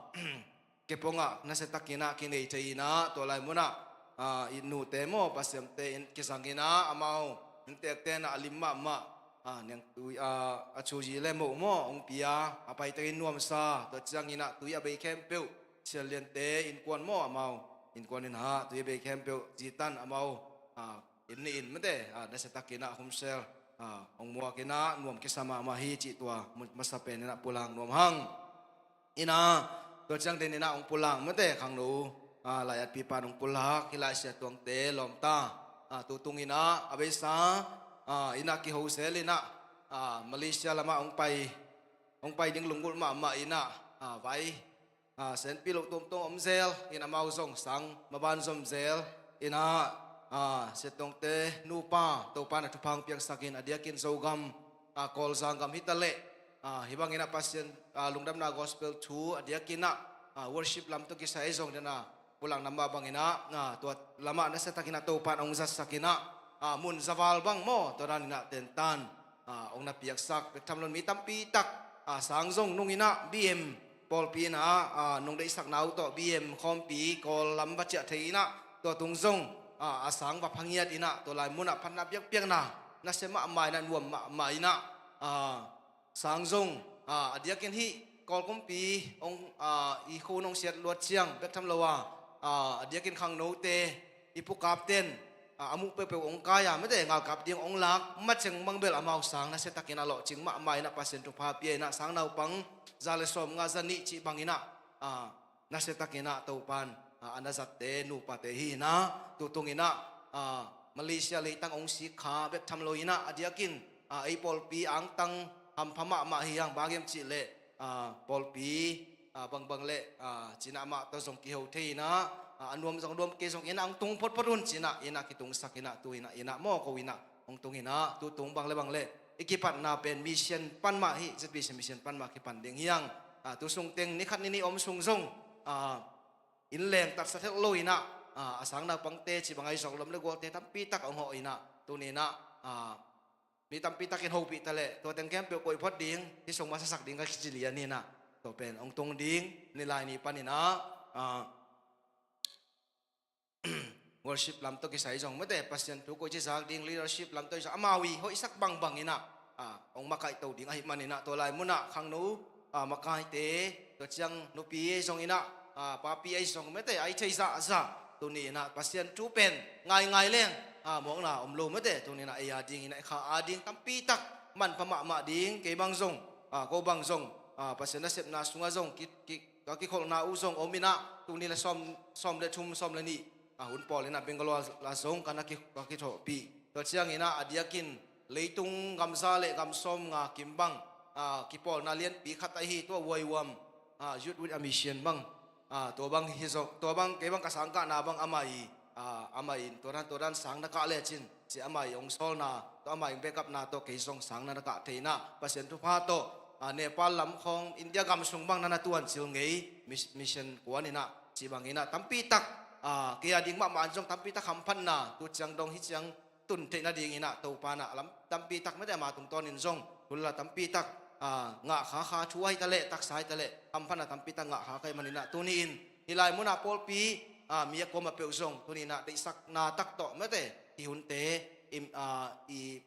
kepongah nasia takin ah kinei thei in ah, tua lai munah a, i nute maw, pasiamte in kizang in ah, amau inntekte in ah a lim mahmah a, niangtui a, a thuzi le moh maw hong pia, a paitakin nuamsa, tua ciangin ah tui a bei khempeuh, sialliante innkuan maw, amau innkuan in ah tui a bei khempeuh, zitan amau a, inn ni in mate a, nasia takin ah humsel a, hong muak in ah nuam kisa mahmah hi cih tua masa pen in ah pulak nuam hang. In ah, tua ciang den in ah hong pulak mate khangno a, lai-atpipa in hong pulak, hih lai Sia Tuangte lawmta a, tu tung in ah a beisa a, in ah kiho zel in ah a, Malaysia lamah hong pai, hong pai ding lunggulh mahmah in ah a, vai a, senpi loh tuamtuam om zel in, amau zong sang maban zom zel in ah a, Sia Tuangte nupa Topa in ah thupha hong piaksak in, a diakin Zogam a, Kawlzang gam hi ta leh a, hih bangin ah Pasian a, lungdamna gospel thu a diakin ah a, worship lam tawh kisai zong den a, pulakna mah bangin ah a, tua lamah nasia takin ah Topa in hong zatsak in ah a, mun zaval bang maw, tua dan in ah tentan a, hong na piaksak bek tham lo in, mi tampi tak a, sang zong nung in ah B M pawlpi in ah a, nong deihsakna uh tawh B M khawmpi Kawl lam va ciah thei in ah, tua tung zong a, a sang va pha ngiat in ah, tua lai munah phatna biakpiakna nasia mahmah in ah, nuam mahmah in ah a, sang zong a, a diakin hih Kawl kumpi hong a, i khun hong siat luat ciang bek tham lo a, a, a diakin khangnote, i pukapte in a, a muh peuhpeuh hong kai a mate, ngalkap ding hong lak ma ceng bang bel amau sang nasia takin ah lawhcing mahmah in ah Pasian thupha pia in ah, sang naupang za le sawmnga, za nih cih bangin ah a, nasia takin ah Topa in a, a na zatte nupate hi in ah, tu tung in ah a, Malaysia leitang hong sik kha bek tham lo in ah, a diakin a, ei pawlpi angtang hampha mahmah hi hang, bang hiam cih leh a, pawlpi a, bangbang le a, ci-in ah amah tawh zong kiho thei in ah a, a nuam zong nuam kei zong in ah hong tung photphot un ci-in ah, in ah kitungsak in ah, tu in ah, in ah maw ko in ah hong tung in ah, tu tung bang le bang le i kipatna pen mission pan mah hi, Z B C mission pan mah kipan ding hi hang. A, tu sung teng ni khat ni nih om sung zong a, inn leng tatsa thei lo in ah a, a sang naupangte cih bang a, i zong lawm le gualte tampi tak hong hawh in ah, tuni in ah a, mi tampi takin hopih ta leh tua teng khempeuh koih phot ding, hih sung masa sak ding ka kici lian hi in ah, tua pen hong tung ding, nilai ni pan in ah a, worship lam tawh kisai zong mate, Pasian thu koici zak ding, leadership lam tawh kisai zong amau i hoihsak bangbang in ah a, hong makaihto ding ahih man in ah, tua lai munah khangno a, makaite, tua ciang nupi ahi zong in ah a, papi ahi zong mate, a i thei zahzah, tuni in ah Pasian thu pen ngaingai leng a, mawkna om lo mate, tuni in ah ei a ding in ah, ei kha a ding tampi tak manpha mahmah ding, kei bang zong a, ko bang zong a, Pasian nasepna sungah zong ki, ki, ka kikholhna uh zong om in ah, tul nih le sawm, sawm le thum, sawm le nih a, hun pawl in ah Bangalore la zong ka na ki, ka kithawhpih. Tua ciang in ah a diakin leitung gamza le gam sawmnga kim bang a, kipawlna lianpi khat ahi tua Y W A M a, Youth with a Mission bang a, tua bang hi zong, tua bang kei bang ka sangkahna bang amah i a, amah in tua dan, tua dan sang na kah lecin ci, amah i hong sawlna tawh, amah i hong backupna tawh kei zong sang na na kah thei in ah, Pasian thupha tawh a, Nepal lam khawng, India gam sung bang na na tuancil ngei, mis-, mission kuan in ah, ci bang in ah tampi tak a, kei a ding mahmah in zong tampi tak hamphatna, tu ciang dong hi ciang tun theih nading in ah Topa in ah lam tampi tak mate, ama tungtawn in zong hun la tampi tak a, ngah kha kha, thu ahi ta leh, taksa ahi ta leh, hamphatna tampi tak ngah kha ka hih man in ah, tuni in hih lai munah pawlpi a, mi a kuamah peuh zong tuni in ah deihsakna tak tawh mate, hih hunte i, a, i,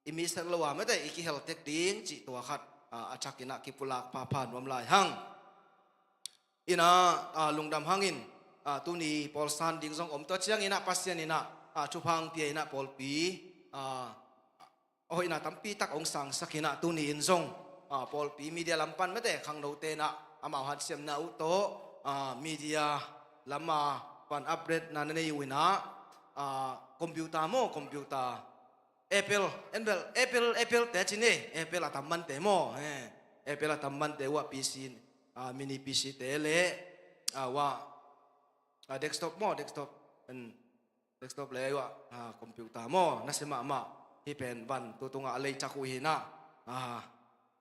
i miset lo a mate, i kihel tek ding cih tua khat ah, a thak inah kipulak phapha nuam lai hang. Inah, ah, lungdam hangin, ah, tuni pawlsan ding zong om, tua ciang inah Pasian inah, ah, thupha hong pia inah pawlpi, ah, hoihna tampi tak hong sangsak inah tuni in zong, ah, pawlpi media lam pan mate khangnote inah amau hanciamna uh tawh, ah, media lama pan update na na nei uh inah, ah, computer maw, computer, Apple, en bel, Apple, Apple te ci ni, Apple a tam mante maw, eh, Apple a tam mante uh ah P C, ah, mini P C te le, ah, uh ah, ah, desktop maw, desktop, en, desktop le uh ah, ah, computer maw, nasia mahmah, hih pen van tu tungah a lei thak uh hi inah, ah,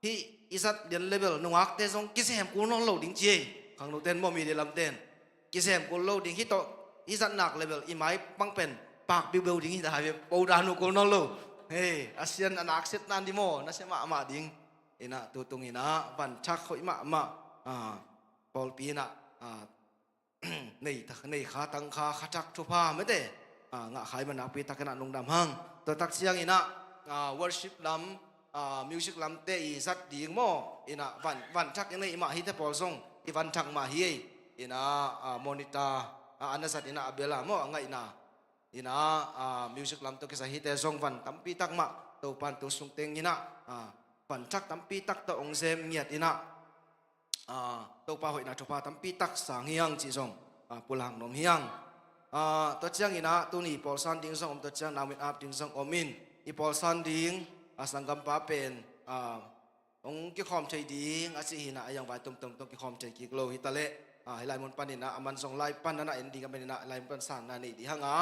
hih i zat lian level nungakte zong kisem kul nawn lo ding ci ei. Khangnote in maw, media lamte in kisem kul lo ding, hih tawh hih zat nak level i mai bang pen pak biubeu ding hi ta hi ve, po dan uh kul nawn lo. Hei, a sian a nak set nan di maw, nasia mahmah ding. Inah tu tung inah van thak hoih mahmah, ah, pawlpi inah, ah, nei tak, nei kha tang kha, kha thak thupha mate, ah, ngah kha i man nakpi tak inah lungdam hang. Tua tak ciang inah, ah, worship lam, ah, music lamte i zat ding maw, inah van, van thak i nei mah hi, te pawl zong i van thak mah hi ei. Inah, ah, monitor, ah, a na zat inah a bel a maw, a ngaihna. Inah, ah, music lam tawh kizat hite zong van tampi tak mah Topan tu sung teng inah, ah, van thak tampi tak tawh hong zem ngiat inah, ah, Topa hoihna thupha tampi tak sang hi hang cih zong, ah, pulak nuam hi hang. Ah, tua ciang inah tuni pawlsan ding zong om, tua ciang Namin Up ding zong om in, i pawlsan ding, ah, sanggampa pen, ah, hong kikhawm thei ding a cih hi inah, a iang vai tomtom tawh hong kikhawm thei kik lo hi ta leh, ah, hih lai mun pan inah a man zong lai pan na na en ding a man inah, lai mun pan sanna nei ding hang a,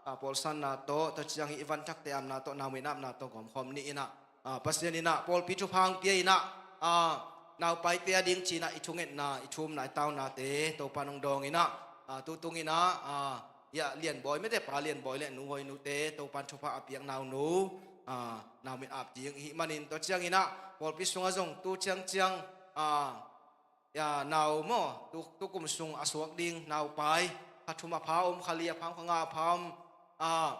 ah, pawlsanna tawh, tua ciang hih i van thakte amna tawh, Namin Upna tawh gawmkhawm ni inah, ah, Pasian inah pawlpi thupha hong pia inah, ah, naupaite a ding ci inah i thungetna, i thumna, i taunate Topan hong dawng inah, ah, tu tung inah, ah, ya, Lianbawi mate, Pa Lianbawi le Nu Hawinute Topan thupha a piak naunu, ah, Namin Up ding i hih manin, tua ciang inah pawlpi sungah zong tu ciangciang, ah, ya, nau maw, tu, tu kum sung a suak ding naupai kha thum a pha om, kha li a pha om, kha nga a pha om, ah,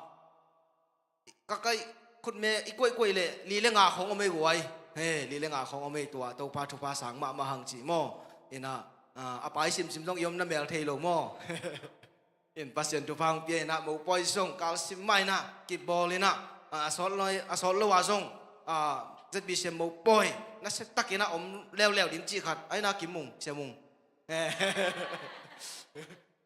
ka kaih khutme i kuaihkuaih leh li le nga khawng om ei guai. He, li le nga khawng om ei, tua Topa thupha sang mahmah hang cih maw. Inah, ah, a pai simsim zong i omna mel thei lo maw. In Pasian thupha hong pia inah mopawi zong kalsim mah inah kibawl inah, ah, a sawt lo, a sawt lo ah zong, ah, Z B C M mopawi nasia tak inah om leuleu ding cih khat a inah, Kim Mung, Sia Mung.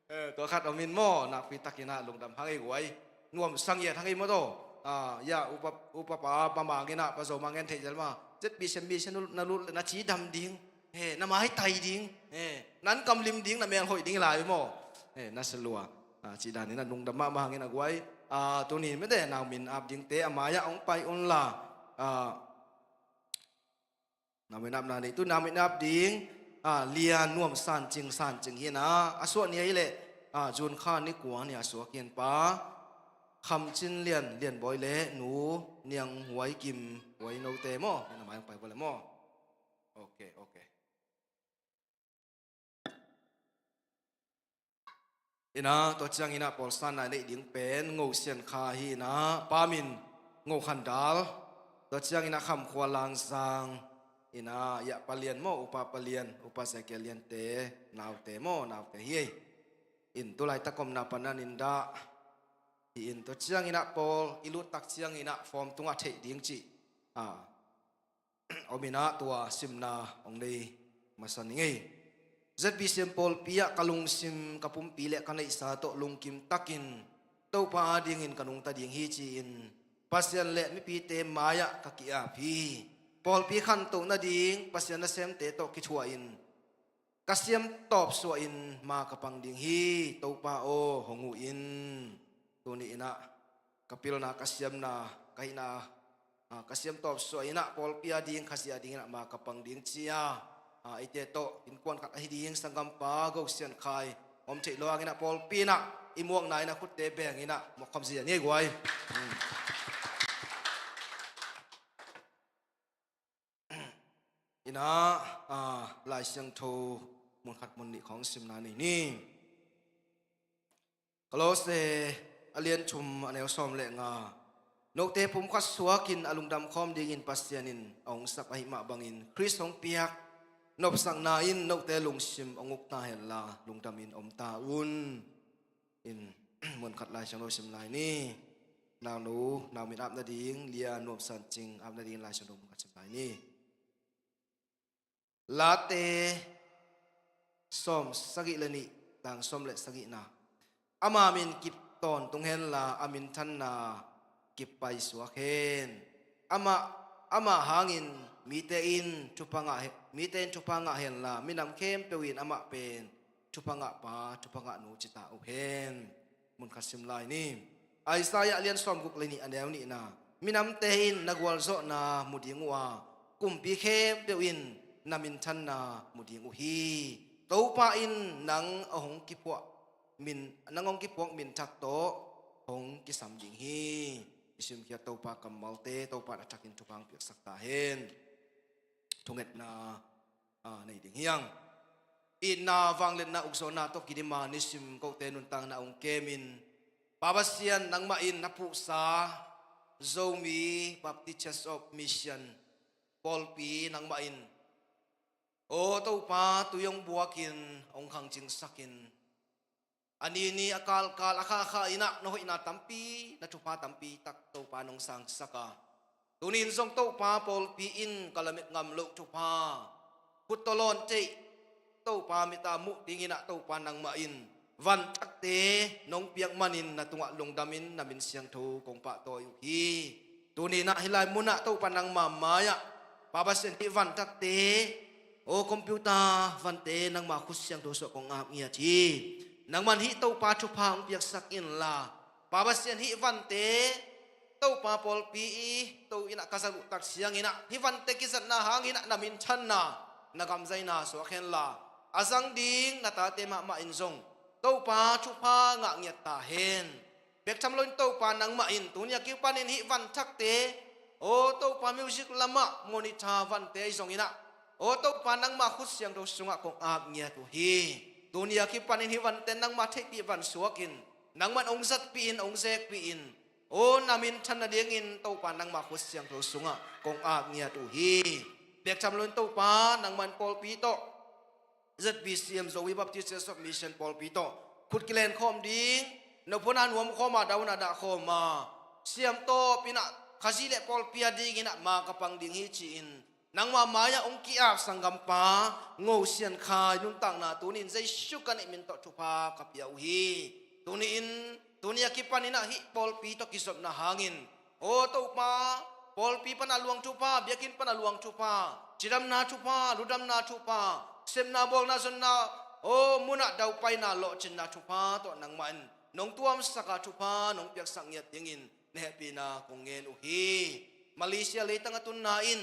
Eh, tua khat om in maw, nakpi tak inah lungdam hang ei guai. Nuamsa ngiat hang ei maw taw. Ah, ya, upa, upa pa, pa Mang inah, pa Zo Mang ngen thei zel mah. Z B C M, B C M na lut, na cidam ding. He, na maitai ding. He, nan kamlim ding, na mel hoih ding lai maw. He, nasia lua. Ah, cih dan inah lungdam mahmah hang inah guai. Ah, tuni mate Namin Up dingte a mai-ah hong pai un la. Ah, Namin Upna nei tu, Namin Up ding, ah, Lian Nuam San Cing, San Cing hi inah, a suah ni ahih leh, ah, June kha ni kua ni a suak hi in, Pa Kham Cin Lian, Lianbawi le Nu Niang Huai Kim, Huai Note maw, na mai hong pai vua le maw. Ok, ok. Inah, tua ciang inah pawlsanna i neih ding pen Ngo Sian Kha hi inah, Pa Min, Ngo Khan Dal. Tua ciang inah Kham Khua Lang Zang. Inah, ya, Pa Lian maw, Upa Pa Lian, Upa Zekiel Liante naute maw, naute hi ei. In tu laitak omna pan nan in dah. Hi in, tua ciang inah pawl i lut tak ciang inah form tungah theih ding cih, ah, om inah tua simna hong nei masa ning ei. Z B C M pawlpi ah ka lungsim, ka pumpi le ka neihsa tawh lungkim takin Topa adingin ka nungta ding hi ci-in Pasian le mipite mai-ah ka ki-ap hi. Pawlpi khantoh nading Pasian nasemte tawh kithuahin ka siam tawp suahin ma ka pang ding hi. Topa aw, hong huh in. Tuni inah ka pilna, ka siamna, ka hihna, ah, ka siam tawp suahin ah pawlpi ading, Khazih adingin ah ma ka pang ding ci-a, ah, eite tawh innkuan khat ahi ding sanggampa Go Sian Khai om theih lo hangin ah pawlpi in ah i muakna in ah khutte beng in ah muak khawm zia ni ei guai. Hmm. Inah, ah, Lai Siangtho mun khat mun nih khawng simna nei ni. Kolose a lian thum a neu sawm le nga. Note pumkhat suakin a lungdam khawm dingin Pasian in a hong sap ahih mah bangin Khrist hong piak nopsakna in note lungsim hong uk ta henla lungdamin om ta un. In munkhat Lai Siangtho sim lai ni. Naunu Nau Min ap nading, Lia Nuam San Cing ap nadingin Lai Siangtho munkhat sim lai ni. Late sawm sagih le nih, tang sawm le sagihna. Ama min kip tawntung henla a minthanna kip paisuak hen. Amah, amah hangin mite in thupha ngah he-, mite in thupha ngah henla minam khempeuh in amah pen thupha ngahpa, thupha ngahnu ci ta uh hen. Munkhat sim lai ni. Isaiah lian sawmguk le nih, a neu nihna. Minamte in na gualzawhna mu ding uh a, kumpi khempeuh in na minthanna mu ding uh hi. Topa in nang a hong kiphuah min, nang hong kiphuak min thak tawh hong kisam ding hi. I simkhiat Topa kammalte Topa in a thakin thupha hong piaksak ta hen. Thungetna, a, nei ding hi hang. Itna vangliatna ukzawhna tawh kidima nisim kote nuntakna hong kemin, Pa Pasian, nangmah in na puhsa Zomi Baptist Church of Mission pawlpi nangmah in, aw Topa, tui hong buakin hong khangcingsakin, a ni ni a kalkal a khakha in ah na hoihna tampi, na thupha tampi tak Topa nong sangsak a, tuni in zong Topa pawlpi in ka lamet ngam loh thupha, khut tawh lawn ceih, Topa mit a muh dingin ah Topa nangmah in vantakte nong piak manin na tungah lungdamin na min siangtho kong pahtawi uh hi. Tuni in ah hih lai munah Topa nangma mai-ah Pa Pasian, hih vantakte, aw computer vante nangma khut siangtho sungah kong ap ngiat hi. Nangman hih Topa thupha hong piaksak inla, Pa Pasian, hih vante Topa pawlpi i to in ah ka zat uh tak ciangin ah, hih vante kizatna hangin ah na minthanna, na gamzaina suak henla, a zang ding na tate mahmah in zong Topa thupha ngah ngiat ta hen. Bek tham loin Topa nangmah in tuni a kipanin hih vanthakte, aw Topa, music lamah monitor vante ahi zongin ah, aw Topa, nangma khut siangtho sungah kong ap ngiat uh hi. Tuni a kipanin hih vante nangma theihpih van suakin, nangman hong zatpih in, hong zekpih in, aw na minthan nadingin Topa nangma khut siangtho sungah kong ap ngiat uh hi. Bek tham loin Topa, nangman pawlpi tawh, Z B C M Zomi Baptist Church of Mission pawlpi tawh khut kilenkhawm ding, no phuna nuamkhawm a, dauna dahkhawm a, siamtawp in ah Khazih le pawlpi a dingin ah ma ka pang ding hi ci-in, nangma mai-ah hong ki-ap sanggampa Ngo Sian Khai nuntakna tuni in Jesu ka neih min tawh thupha ka pia uh hi. Tuni in, tuni a kipanin ah hih pawlpi tawh kizopna hangin, aw Topa, pawlpi pan a luang thupha, biakinn pan a luang thupha, cidamna thupha, ludamna thupha, sepna bawlna zonna, aw munah daupaina lawhcinna thupha tawh nangmah in nong tuamsak a, thupha nong piaksak ngiat dingin na hehpihna kong ngen uh hi. Malaysia leitang a tunna in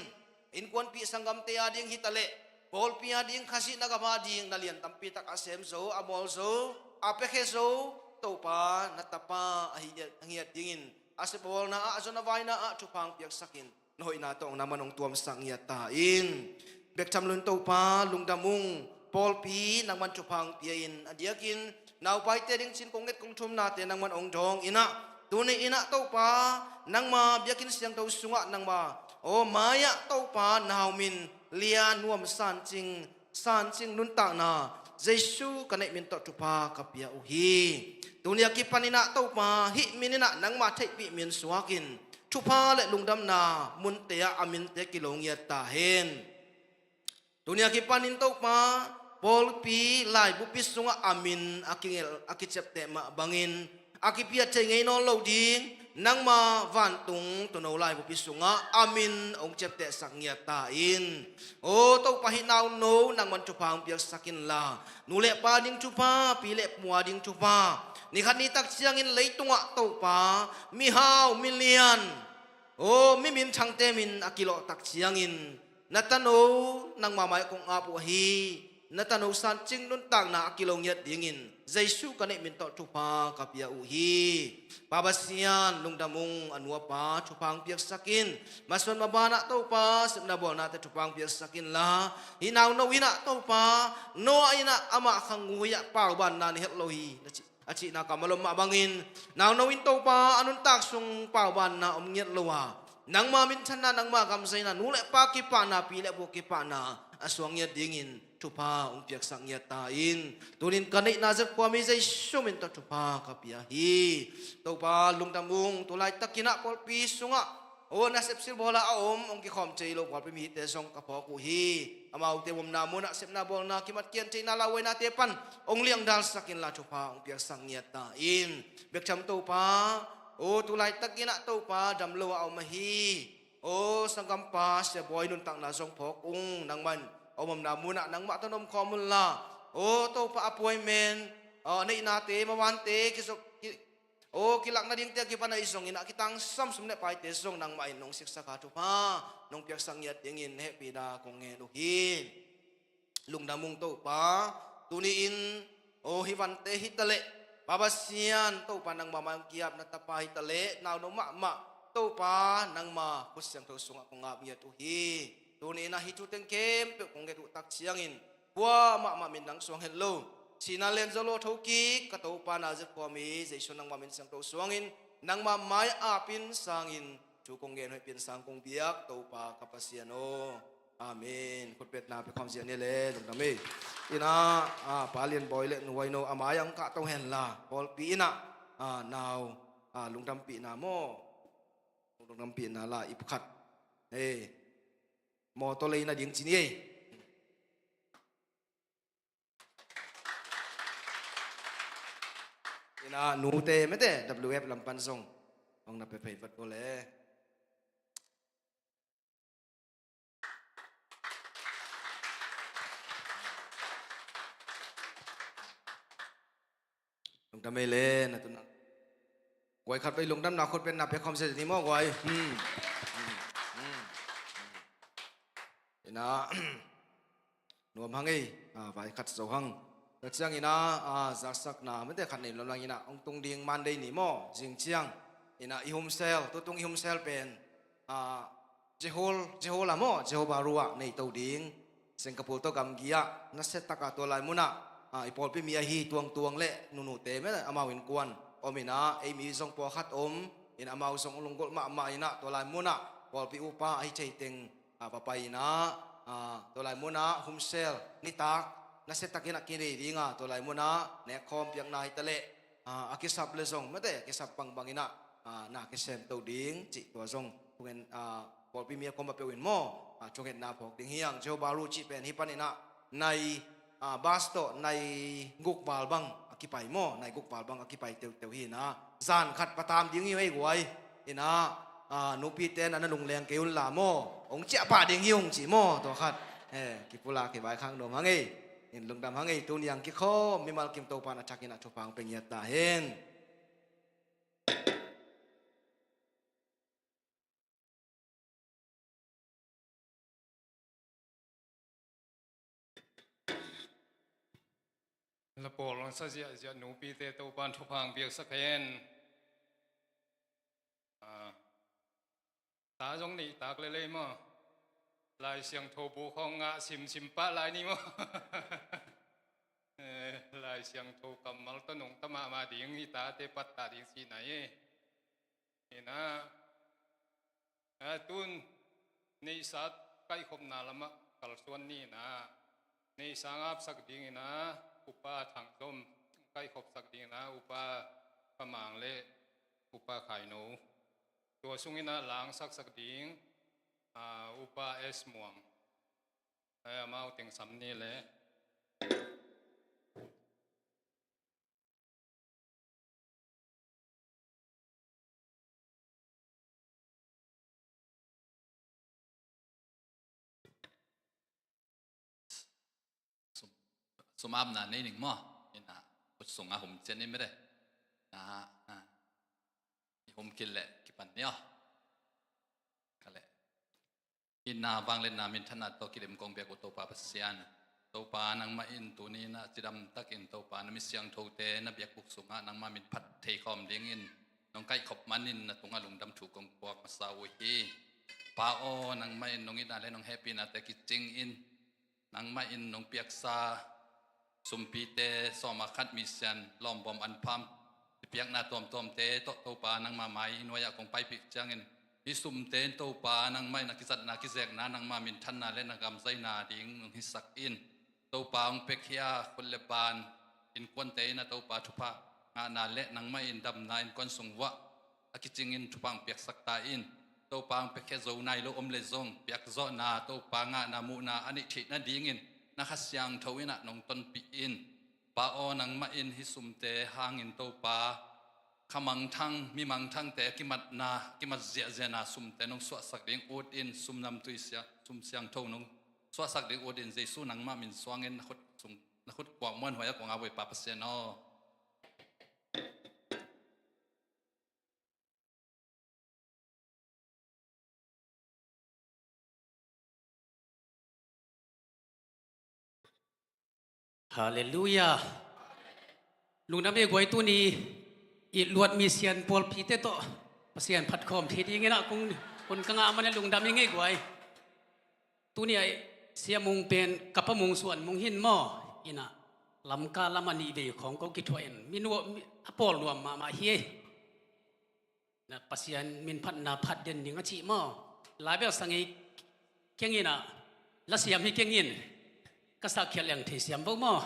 innkuanpih sanggamte ading hi taleh, pawlpi ading, Khazih na gam ading na lian tampi tak a sem zo, a bawl zo, a piakhia zo Topa na tapa ahi ngiat dingin, a sep a bawlna ah, a zon a vaina ah thupha hong piaksakin, na hoihna tawh nangman hong tuamsak ngiat ta in. Bek tham loin Topa, lungdam ung, pawlpi nangman thupha hong pia in, a diakin naupaite ding cin kong nget kong thumnate nangman hong dawng in ah, tuni in ah Topa, nangma biakinn siangtho sungah nangma, aw mai-ah Topa, nau min Lia Nuam San Cing, San Cing nuntakna Jesu ka neih min tawh thupha ka pia uh hi. Tuni a kipanin ah Topa, hih min in ah nangma theihpih min suakin, thupha le lungdamna munte ah a minte kilo ngiat ta hen. Tuni a kipanin Topa, pawlpi laibupi sungah a min a kingel, a kiciapteh mah bangin, a kipiat thei ngei nawn lo ding, nangma vantung tuuno laibupi sungah a min hong ciaptehsak ngiat ta in. Aw Topa, hih nauno nangman thupha hong piaksak inla, nu le pa ding thupha, pi le pu ading thupha, ni khat ni tak ciangin leitungah Topa, mihau milian, aw mi minthangte min a kilawh tak ciangin, na tano nangma mai kong ap uh ahi, na tano San Cing nuntakna a kilo ngiat dingin Jesu ka neih min tawh thupha ka pia uh hi. Pa Pasian, lungdam ung, a nu a pa thupha hong piaksakin, masuan mabanah Topa, sepna bawlnate thupha hong piaksak inla, hih nauno in ah Topa, Noah in ah amah khangngui ah paubanna na hilh lo hi, na ci A cihna kammal om mah bangin, nauno in Topa a nuntak sung paubanna om ngiat lo a, nangma minthanna, nangma gamzaina, nu le pa kipahna, pi le pu kipahna a suang ngiat dingin thupha hong piaksak ngiat ta in. Tunin ka neihna zet khuami Jesu min tawh thupha ka pia hi. Topa lungdam ung, tu laitakin ah pawlpi sungah, aw, nasep silbawl a om, hong kikhawm thei lo pawlpi mite zong ka phawk uh hi. Amaute omna munah sepna bawlna, kimat kian theihna, lauhuainate pan hong liangdalsak inla thupha hong piaksak ngiat ta in. Bek tham Topa, aw, tu laitakin ah Topa dam lo a om ahi. Aw, sanggampa Sia Bawi nuntakna zong phawk ung, nangman a omna munah nangmah tawh na om khawm unla. Aw, Topa appointment, aw, neihnate, mavante, kizop, ki, aw, kilakna dingte a kipan ahi zongin ah kitangsam sum le paite zong nangmah in nong siksak a, thupha nong piaksak ngiat dingin hehpihna kong ngen uh hi. Lungdam ung Topa, tuni-in, aw, hi vante hi taleh, Pa Pasian, Topa nangma mai hong ki-ap na tapa hi taleh, nauno mahmah Topa nangma khut siangtho sungah kong ap ngiat uh hi. Tuni-in ah hih thu teng khempeuh kong nget uh tak ciangin, kua mahmah min nang suang het lo, sihna lian zo lo thokik ka Topa Nazareth khuami Jesu nangma min siangtho suangin, nangma mai-ah ap in sangin thu kong ngen hoih pian sang kong biak Topa ka Pasian aw. Amen. Khutbetna pia khawm ziah ni le, lungdam ei. Ina, a, Pa Lian Bawi le Nu Huai No a mai-ah hong kahto henla, pawlpi inah, a, nau, a, lungdampihna maw, lungdampihna la ip khat, ei, mawtaw lei nading ci ni ei. Ina, nute mete W F lam pan zong hong na pia phei vat bo le. Lungdam ei le, na tuna. Guai khat vei lungdamna khutbetna pia khawm se ni maw, guai. Hmm. Hmm. Hmm. Hmm. Ina, nuam hang ei, a, vai khat zo hang. Tua ciang ina, a, zaksakna mete khat nei lom lang ina, hong tung ding Monday ni maw, zing ciang. Ina, i home cell, tutung i home cell pen, a, Jehol, Jehola maw, Jehoba ruah nei to ding. Singapore tawh gamgi ah, nasia taka tua lai munah, a, i pawlpi mi ahi tuangtuang le nunute mete amau innkuan om ina, ei mi zong pawlkhat om, ina amau zong lunggulh mahmah ina, tua lai munah, pawlpi upa ahi thei teng, a, va pai ina, a, tua lai munah home cell nitak nasia takin a kinei dinga, tua lai munah nekkhawm piakna hi taleh, a, a kisap le zong mete kisap bangbang ina, a, na kisem to ding cih tua zong thungen, a, pawlpi mi a kawm a peuh in maw, a, thungetna phawk ding hi hang. Jehoba ruh cih pen hih pan ina nai, a, bus tawh nai guk val bang a kipai maw, nai guk val bang a kipai teuteu hi ina, zan khat patam ding hi uh ei guai. Ina, a, nupite na na lungleng kei unla maw, hong ciah pah ding hi ung ci maw, tua khat, e, kipulak hi vai khang nuam hang ei. In lungdam hang ei, tuni ang kikhawm mimal kim Topa na thakin a thupha hong pia ngiat ta hen. La pawl hong sa ziahziah nupite Topan thupha hong piaksak hen. A, ta zong neih tak lelei maw. Lai Siangtho bu khawng ngah simsim pah lai ni maw. Eh, Lai Siangtho kammal tawh nungta mahmah ding, i tate pattah ding cihna hi. Ina, a, tun neihsa kaihkhopna lamah kalsuan ni ina, neihsa ngapsak ding ina, Upa Thang Zom, kaihkhopsak ding ina, Upa Pha Mang le Upa Khai No. Tua sung ina langsaksak ding, a, Upa S Muang. Ai, amau teng sam ni le. Sum, sum apna nei ning maw? Ina, khut sungah hum cian in mete. Na, na. I hum kil leh kipan ni aw. Ka leh. Itna, vangliatna, minthanna tawh kilem kong biak uh Topa Pasian. Topa nangmah in tuni-in ah cidam takin Topa na mi siangthote na biakbuk sungah nangmah min phat thei khawm dingin nong kaihkhop manin na tungah lungdam thu kong puak masa uh hi. Pa aw, nangmah in nong itna le nong hehpihnate kicingin nangmah in nong piaksa sumpite sawm a khat, misian, lawmbawm, anpham, piakna tuamtuamte tawh Topa nangmah mai nuai-ah kong paipih ciangin, hih sumte in Topa nangmah in a kizatna, kizekna, nangmah minthanna le na gamzaina ding nong hisak in. Topa hong piakhia khut le ban innkuante in a Topa thupha ngahna le nangmah in damna innkuan sung vuah a kicingin thupha hong piaksak ta in. Topa hong piakhia zo nai lo om le zong piakzawhna, Topa ngahna, muhna a neih theih nadingin na Kha Siangtho in ah nong tonpih in. Pa aw, nangmah in hih sumte hangin Topa, kha mangthang, mi mangthangte a kimatna, kimat ziahziahna sumte nong suahsak ding ut in, sum namtui sia, sum siangtho nong suahsak ding ut in, Jesu nangmah min suangin na khut sung, na khut kuak muanhuai a kong a, Bawipa Pasian aw. Halleluiah. Lungdam ei guai, tuni i luat misian pawlpite tawh Pasian phat khawm thei dingin ah kong hun ka ngah manin lungdam ing ei guai. Tuni ah Sia Mung pen ka pa Mung Suan Mung hi in maw, in ah Lamka lam ah nih vei khawng ko kithuah in, mi nuam, mi a pawl nuam mahmah hi ei. Na Pasian min phatna phat den ning a cih maw. Lai bel sang ei keng in ah, la siam hi keng in, ka sakkhiat leng thei siam vo maw.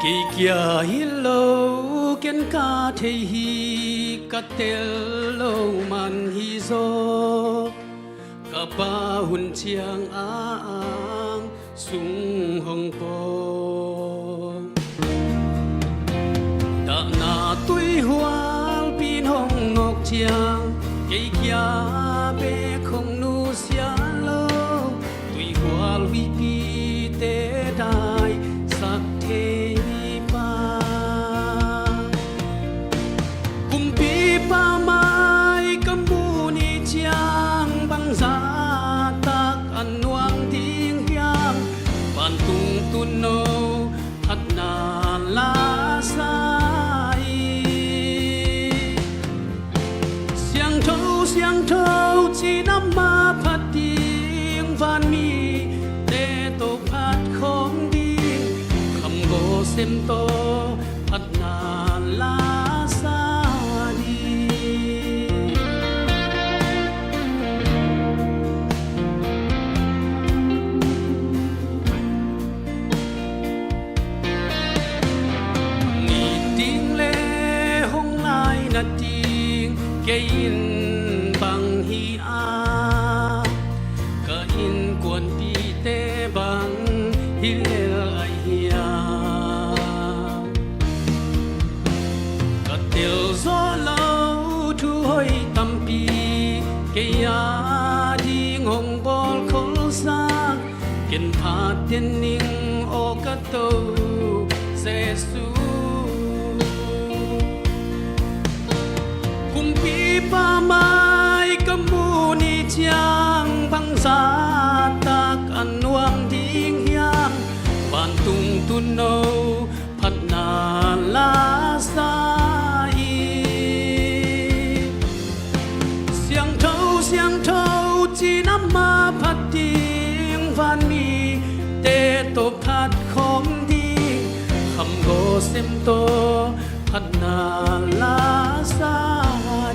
Kei kia hi lo, ken ka thei hi, ka tel lo man hi zaw. Ka pa hun ciang a ang sung hong pawng. Dahna tuihual pin hong nawk ciang, kei kia bek hong nusia lo, tuihual huihpite daisak thei pa. Kumpipa mai ka muh ni ciang, bangzah tak a nuam ding hiam, vantung tuuno phatna la sa hi. Siangtho, siangtho, cih amah phat ding, vanmite tawh phat khawm ding, khamgaw sem tawh phatna la sa ding. Niting le hong lai nading kei in bang hi a, ka innkuanpihte bang hi lel ahi hiam? Ka tel zawh lo thu hoih tampi kei a ding hong bawl kholsak, ken phat den ning aw ka Topa Jesu. Kumpipa mai ka muh ni ciang, bangzah tak a nuam ding hiam, vantung tuuno phatna la sa hi. Siangtho, siangtho, cih amah phat ding, vanmite tawh phat khawm ding, khamgaw sem tawh phatna la sa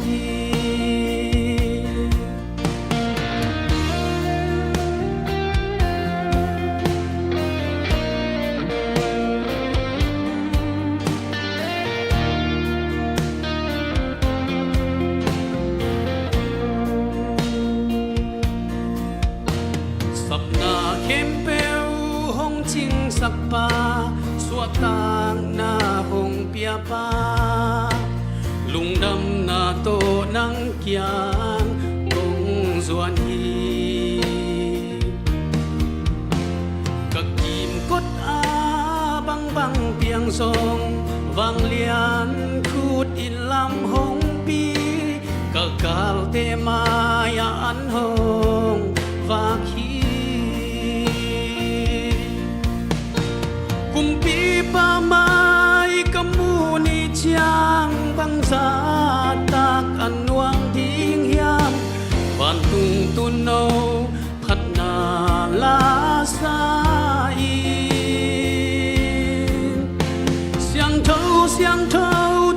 ding. Sapna khempeuh hong cingsakpa, suahtakna hong piapa, lungdamna tawh nang kiang kong zuan hi. Ka kimkot a bangbang piang zong, vanglian khut in lam mai-ah an hong vak hi. Kumpipa mai ka muh ni ciang bangzah tak a nuam ding hiam? Vantung Tuuno phatna la sa in. Siangtho, siangtho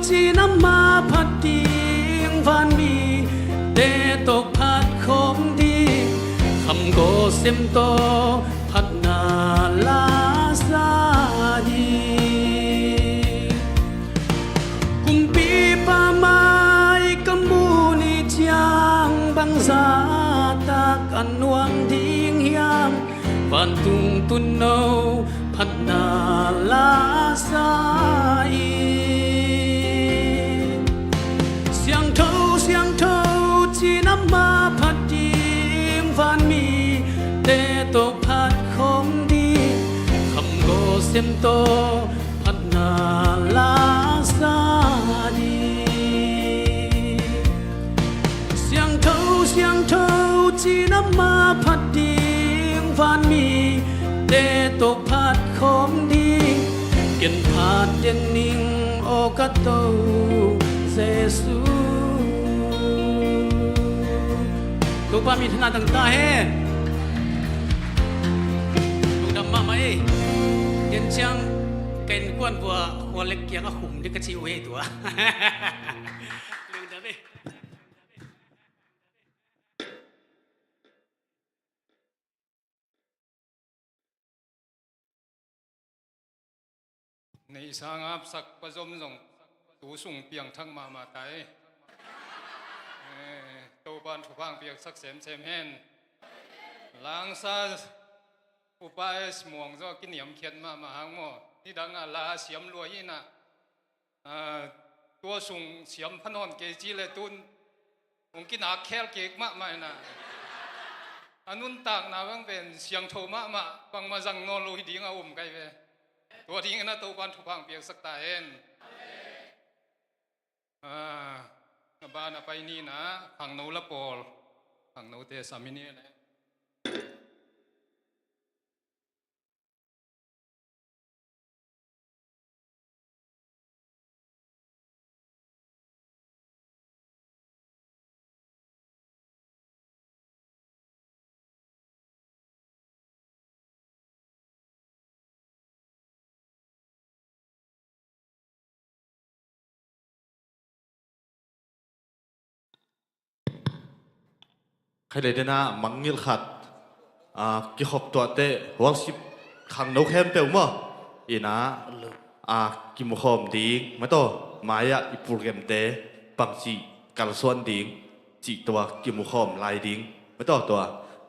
ci-in amah phat ding vanmite tawh phat khawm ding, khamgaw sem tawh phatna la sa ding. Kumpipa mai ka muh ni ciang bangzah tak a nuam ding hiam? Vantung Tuuno phatna la sa in. Siangtho, siangtho ci-in amah phat ding vanmite tawh phat khawm ding, khamgaw sem tawh phatna la sa ding. Siangtho, siangtho ci-in amah phat ding vanmite tawh phat khawm ding, ken phat den ning aw ka To Jesu. Topa minthanna tang ta hen. Lungdam mahmah ei. Ken ciang ka innkuan vua khualek kiang a khum ding ka ci uh ei tua. Lungdam ei. Neihsa ngapsak pa zom zong tu sung piangthak mahmah ta ei. Eh, Topan thupha piaksak semsem hen. Langsa upa es muang zaw kiniamkhiat mahmah hang maw. Nidang a la siam lua hi na. Ah, tua sung siam pha nawn kei ci le tun hong kinak khel kik mahmah hi na. A nuntakna bang pen siangtho mahmah, bangmah zang nawn lo hi ding a um kai ve. Tua dingin a Topan thupha piaksak ta hen. Ah, a ban a pai ni na, khangno la pawl, khangnote sam hi ni le. Khai le dena mangngilh khat, a, kikhop tuahte worship khangno khempeuh maw? Ina, a, kimukhawm ding, mataw, mai-ah i pulgemte pangcih kalsuan ding, cih tua kimukhawm lai ding, mataw, tua.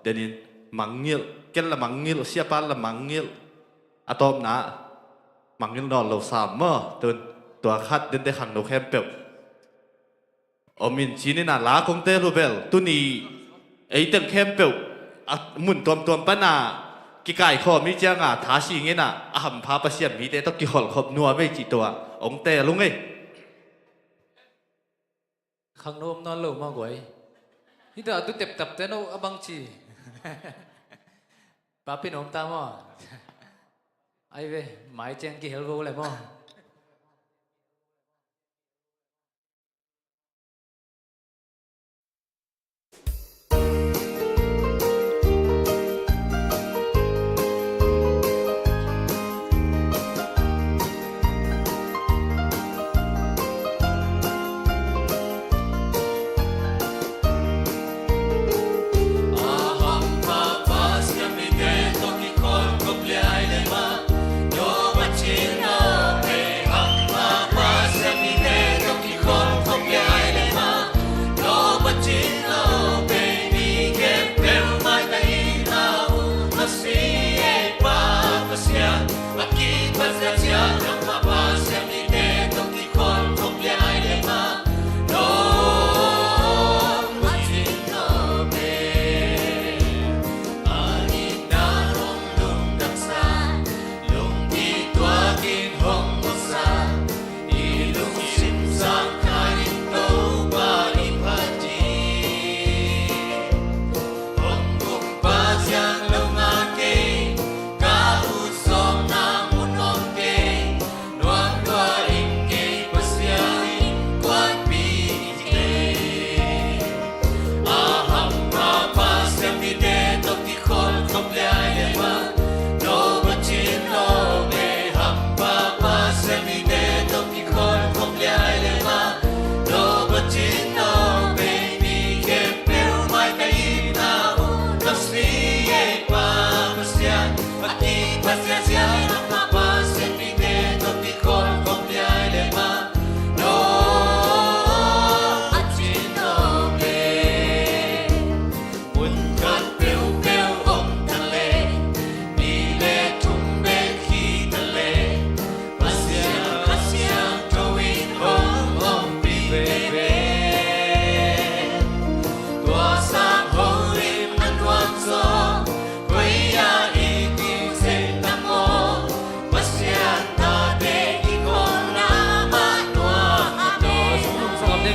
Denin mangngilh, ken la mangngilh, siapa la mangngilh, a tawpna mangngilh nawn lo sam maw? Tun, tua khat dente khangno khempeuh om in cinin a la kong teel uh bel, tuni eiteng khempeuh a mun tuamtuam pana kikaikhawm i cianga tha singin a, a hampha Pasian mite tawh kiholhkhop nuam ei cih tua ong teel ung ei. Khangno om nawn lo maw guai? Hita tu teptapte no a bang ci. Papi na om ta maw? Ai ve, mai ciang kihel vo le maw?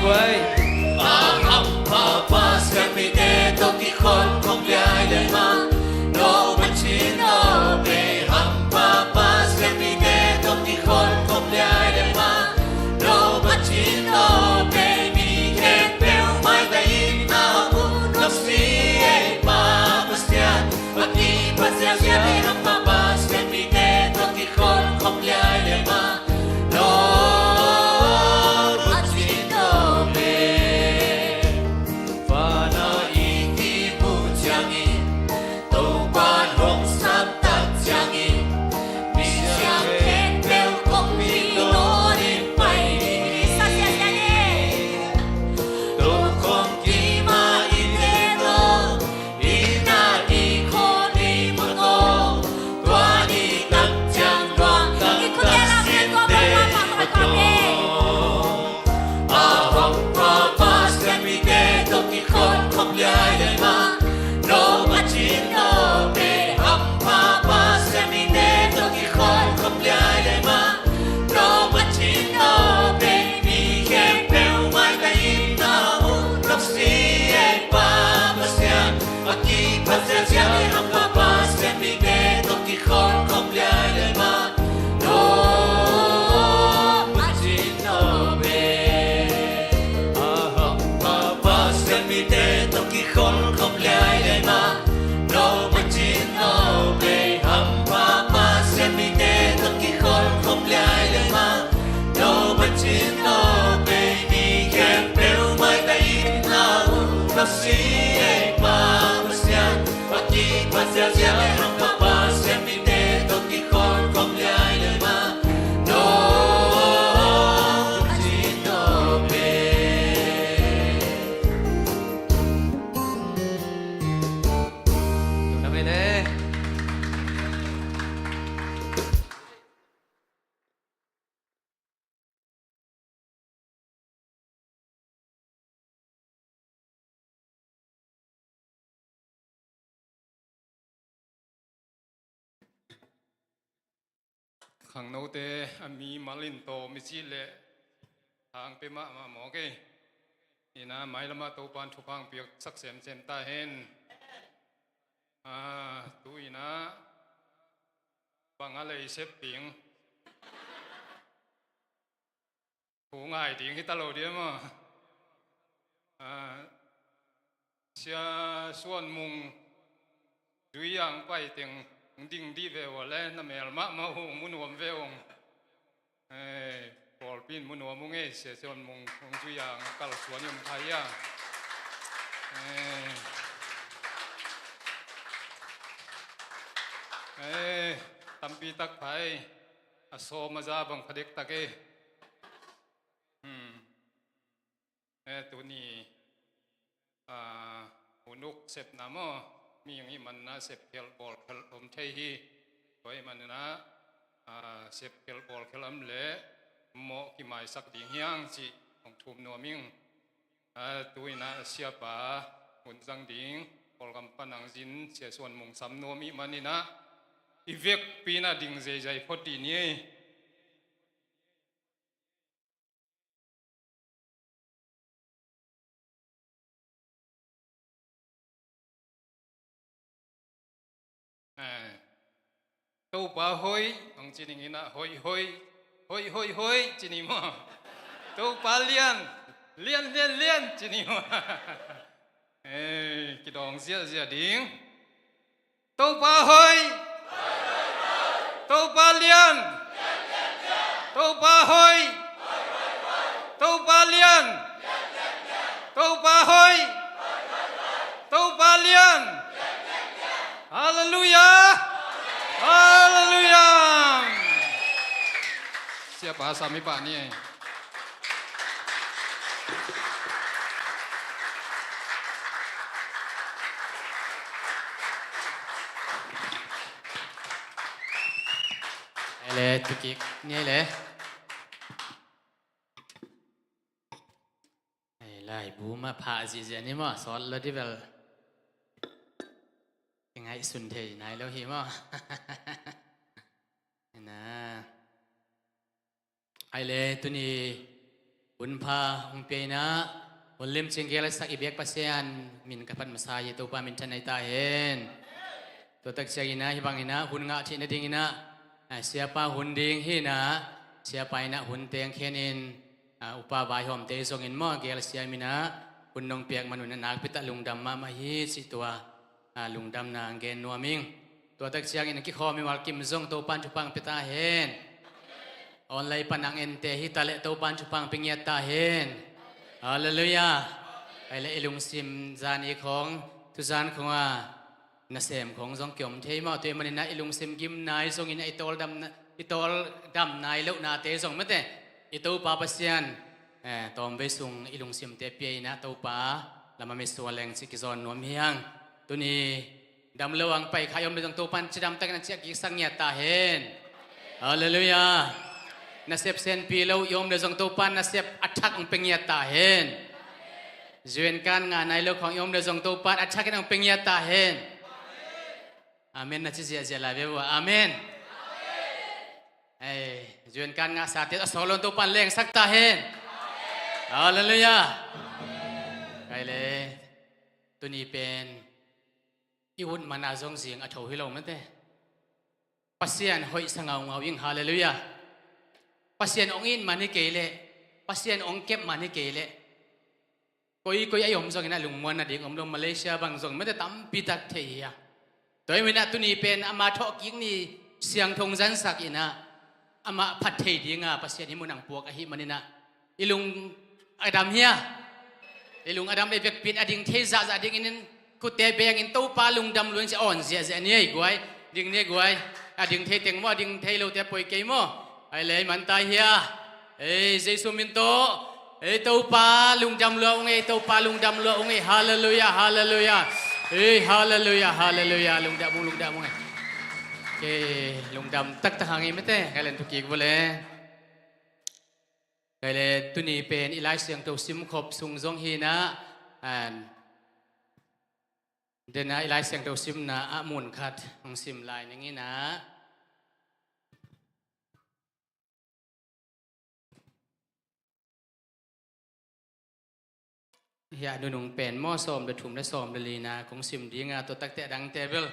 Guai. A hampha Pasian mite tawh kikhol khop liai le mah, no Pasian no pe. Hampha Pasian mite tawh kikhol khop liai le mah, no Pasian no pe. Mi khempeuh maitai in a hong ut nuam si ei Pa Pasian. A kiphat ziahziah in hampha Pasian mite tawh kikhol khop liai le mah, no Pasian no pe. Vana i kimu ciangin, Topa hong saptak ciangin, misiang khempeuh kong mi nawn in pai ding hi. Tokhom kima i tel lo, i na i khuan i mawtaw, tua ni tak ciang luang tak tak sinte mawtaw. A hampha Pasian mite tawh kikhol khop liai le mah, no Pasian no pe. Hampha Pasian mite tawh kikhol khop liai le mah, no Pasian no pe. Mi khempeuh maitai in a hong ut nuam si ei Pa Pasian. A kiphat ziahziah in hampha Pasian mite tawh kikhol khop liai le mah, no Pasian no pe. A hampha Pasian mite tawh kikhol khop liai le mah, no Pasian no pe. Hampha Pasian mite tawh kikhol khop liai le mah, no Pasian no pe. Mi khempeuh maitai in a hong ut nuam si ei Pa Pasian. A kiphat ziahziah in hampha Pasian mite tawh kikhol khop liai le mah, no Pasian no pe. Tung dam ei le. Khangnote a mimal in tawm i cih leh hang pia mahmah mawk ei. Ina mailamah Topan thupha piaksak semsem ta hen. Ah, tu ina bang a lei sep ding. Thu ngai ding hi ta lo dia maw. Ah, Sia Suan Mung zui ang pai teng hong ding dih ve ua le na mel mahmah uh hong mu nuam ve ung. Eh, pawlpi in mu nuam ung ei, Sia Suan Mung hong zui ang kalsuan i om khai a. Eh, eh, tampi tak pha ei. A sawm a za bang pha dektak ei. Hmm. Eh, tuni, ah, hun uk sepna maw, mi hong hih manin ah sepkhelh bawlkhelh om thei hi. Tua hih manin ah, ah, sepkhelh bawlkhelh om leh mawh kimaisak ding hi hang cih hong thum nuam ing. Ah, tu-in ah siapa hun zang ding Kawlgam pan hong zin Sia Suan Mung sam nuam hih manin ah i vekpi-in ah ding zeizai phot dih ni ei. Eh, Topa hoih hong ci ning in ah, hoih hoih, hoih hoih hoih ci ni maw. Topa lian, lian lian lian ci ni maw. Eh, kidawng ziahziah ding. Topa hoih. Topa lian. Topa hoih. Topa lian. Topa hoih. Topa lian. Halleluiah. Halleluiah. Siapa sam hi pah ni. Ei le, tukik ni ei le. Ei, laibu mah phah ziahziah ni maw, sawt lo dih bel. Kingaihsun thei nai lo hi maw. Ina. Ai le, tuni Hun pha hong pia in ah, hun limci gelsak i biak Pasian min ka phat masa hi. Topa minthanna hi ta hen. Tua tak ciangin ah, hih bangin ah hun ngah theih nadingin ah, ah, siapa hun ding hi in ah, siapa in ah hun teng khenin, ah, upa vaihawmte zongin maw, gelsiam in ah hun nong piak man un ah nakpi tak lungdam mahmah hi cih tua, ah, lungdamna hong gen nuam ing. Tua tak ciangin a kikhawm i Malkim zong Topan thupha hong pia ta hen. Online pan a hong ente hi ta leh Topan thupha hong pia ngiat ta hen. Halleluiah. Ai leh i lungsim zani khawng, tuzan khawng a nasem khawng zong kiom thei maw. Tua ahih manin ah i lungsim gim nai zongin ah i tawldam na-, i tawldam nai lohnate zong mate, i Topa Pasian, eh, tawmvei sung i lungsimte pia in ah Topa lam a mitsuan leng cih kizawn nuam hi hang. Tuni dam lo a hong pai kha i om leh zong Topan cidam takin a ciah kiksak ngiat ta hen. Halleluiah. Nasep senpi lo i om leh zong Topan nasep a thak hong pia ngiat ta hen. Zuenkan ngah nai lo khawng i om leh zong Topan a thakin hong pia ngiat ta hen. Amen na ci ziahziah lai ve ua. Amen. Ei, zuenkan ngahsate a sawlon Topan lengsak ta hen. Halleluiah. Kai le, tuni pen i ut man a zong zing a tho hi lo mate. Pasian hoihsa ngaungau ing. Halleluiah. Pasian hong it man hi kei leh, Pasian hong kep man hi kei leh, koikoi a i om zongin ah lungmuan nading om lo. Malaysia bang zong mate tampi tak thei hi a. Tua ahih manin ah tuni pen ama thawhkik ni siangtho hong zansak in ah, amah phat thei dinga Pasian hih mun ah hong puak ahih manin ah i lung a dam hi a. I lung a dam leh i vekpi in a ding thei zahzah dingin in khutte bengin Topa lungdam lua ing ci a awn ziahziah ni ei guai. Ding ni ei guai. A ding thei teng maw, a ding thei lote a poi kei maw. Ai leh, man ta hi a. Ei, Jesu min tawh. Ei, Topa lungdam lua ung ei, Topa lungdam lua ung ei. Halleluiah, halleluiah. Ei, halleluiah, halleluiah. Lungdam ung, lungdam ung ei. Kei lungdam taktak hang ei mate. Kai len thukik vua le. Kai le, tuni pen i Lai Siangtho simkhop sung zong hi in ah, an, den a i Lai Siangtho simna ah mun khat hong sim lai ning in ah. Hiah nunung pen maw, sawm le thum le sawm le lina kong sim dinga, tua takte a dangte bel,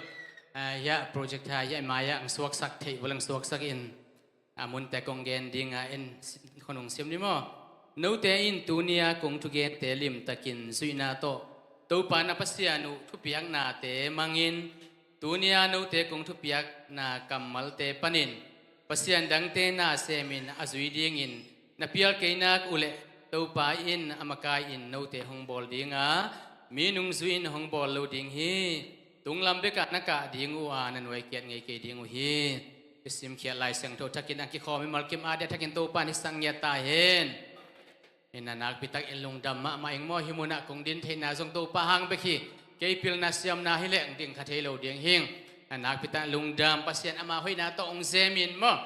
ah, hiah projector hiah i mai-ah hong suaksak theih bel hong suaksak in, a munte kong gen dinga en, kong nung sim ni maw. Note in tuni-a kong thugente limtakin zuihna tawh Topa na Pasian uh thupiaknate mangin, tuni-a note kong thupiakna kammalte panin Pasian dangte na semin a zui dingin na pial kei nak uhleh, Topa in a makai-in note hong bawl dinga, mi nungzui in hong bawl lo ding hi. Tunglam bekah na kah ding uh a, na nuaikiat ngei kei ding uh hi. I simkhiat Lai Siangtho thakin a kikhawm i Malkim a dia thakin Topa in i sang ngiat ta hen. Hi in ah nakpi takin lungdam mahmah ing maw. Hih munah kong din theihna zong Topa hang bek hi. Kei pilna siamna hileh hong ding kha thei lo ding hing. A nakpi takin lungdam, Pasian ama hoihna tawh hong zemin maw.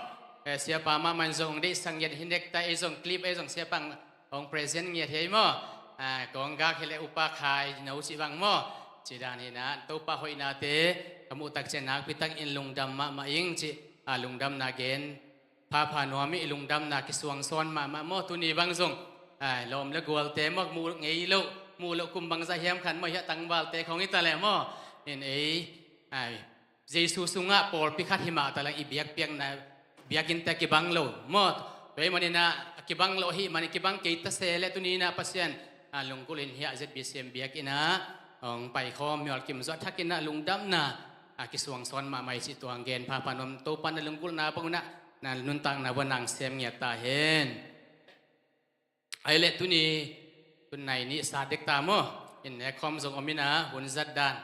Eh, siapa mahmah in zong hong deihsak ngiat hi, necktie ei zong, clip ei zong siapa hong present ngiat hi ei maw. Ah, kong gak hileh upa khai no cih bang maw. Cih dan hi in ah Topa hoihnate ka muh tak ciang nakpi takin lungdam mahmah ing cih, ah, lungdamna gen phapha nuam ih. Lungdamna kisuangsawn mahmah maw. Tuni bang zong, ai, lawm le gualte maw, muh ngei loh, muh loh kum bangzah hiam khat maw, hiah tangvalte khawng hi ta leh maw. In ei, ai, Jesu sungah pawlpi khat hi mah ta leng i biakpiakna, biakinnte kibang lo maw. Tua ahih manin ah kibang lo ahih manin kibang kei ta se leh tuni in ah Pasian, ah, lunggulh in hiah Z B C M biakinn ah hong paikhawm i Malkim zong a thakin ah lungdamna, ah, kisuangsawn mahmah ih cih tua hong gen phapha nuam. Topa na lunggulhna bang un ah na nuntakna bang un ah hong sem ngiat ta hen. Ai leh tuni, tun nai nih sat dek ta maw. In nekhawm zong om in ah, hun zat dan,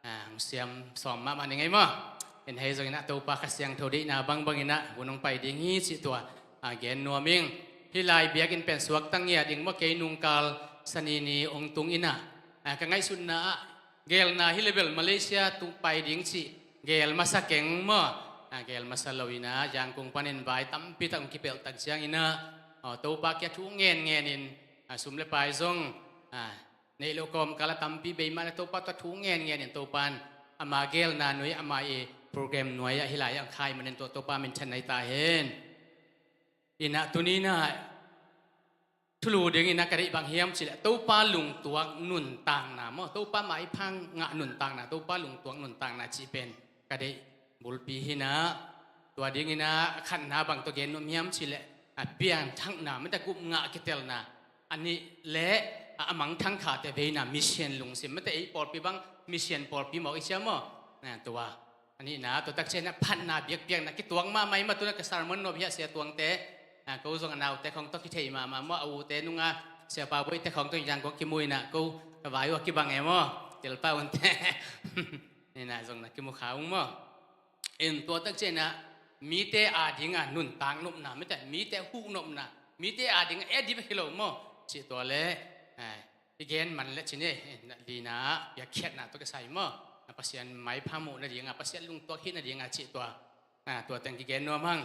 ah, hong siam sawm mahmah ning ei maw. In hei zong in ah Topa Kha Siangtho deihna bangbang in ah hun hong pai ding hi cih tua, ah, gen nuam ing. Hih lai biakinn pen suakta ngiat ding maw, kei nungkal Sani ni hong tung in ah, ah, ka ngaihsutna ah, gelna hi leh bel Malaysia tung pai ding cih gel masa keng maw. Ah, gel masa lo in ah, Yangon panin vai tampi tak hong kipelh tak ciangin ah, aw, Topa kiang thu ngenngen in, ah, sum le pai zong, ah, neih loh kawmkal ah tampi bei mah leh Topa tawh thu ngenngen in Topa in ama gelna nuai, ama ih program nuai ah hih lai ah hong kha ih manin tua Topa minthanna hi ta hen. In ah tuni in ah thulu dingin ah ka deih bang hiam cih leh Topa lungtuak nuntakna maw, Topa maipha ngah nuntakna, Topa lungtuak nuntakna cih pen ka deih bulpi hi in ah, tua dingin ah khatna bang tawh gen nuam hiam cih leh, a piangthakna, mate, gupngah kitelna, a nih leh a, a mangthang khate veina, mission lungsim, mate, ei pawlpi bang mission pawlpi mawk i cia maw? Na, tua. A nihna, tua tak ciangin ah phatna biakpiakna, kituak mahmah hi mah, tu-in ah ka sermon nop hi a, Sia Tuangte, a, ko zong a naute khong tawh kithei mahmah maw, a ute nungah Sia Pa Boite khong tawh Yangon kimu in ah, ko ka vai uh a kibang e maw, Telpa unte. Nihna zong na kimu kha ung maw. In tua tak ciangin ah mite adingin nuntak nopna, mite, mite huh nopna, mite adingin a dip hi lo maw, cih tua leh, eh, i gen man leh cih ni, eh, lina, biakpiakna tawh kisai maw, na Pasian maipha muh nadingin, Pasian lungtuak hih nadingin cih tua, ah, tua teng kigen nuam hang.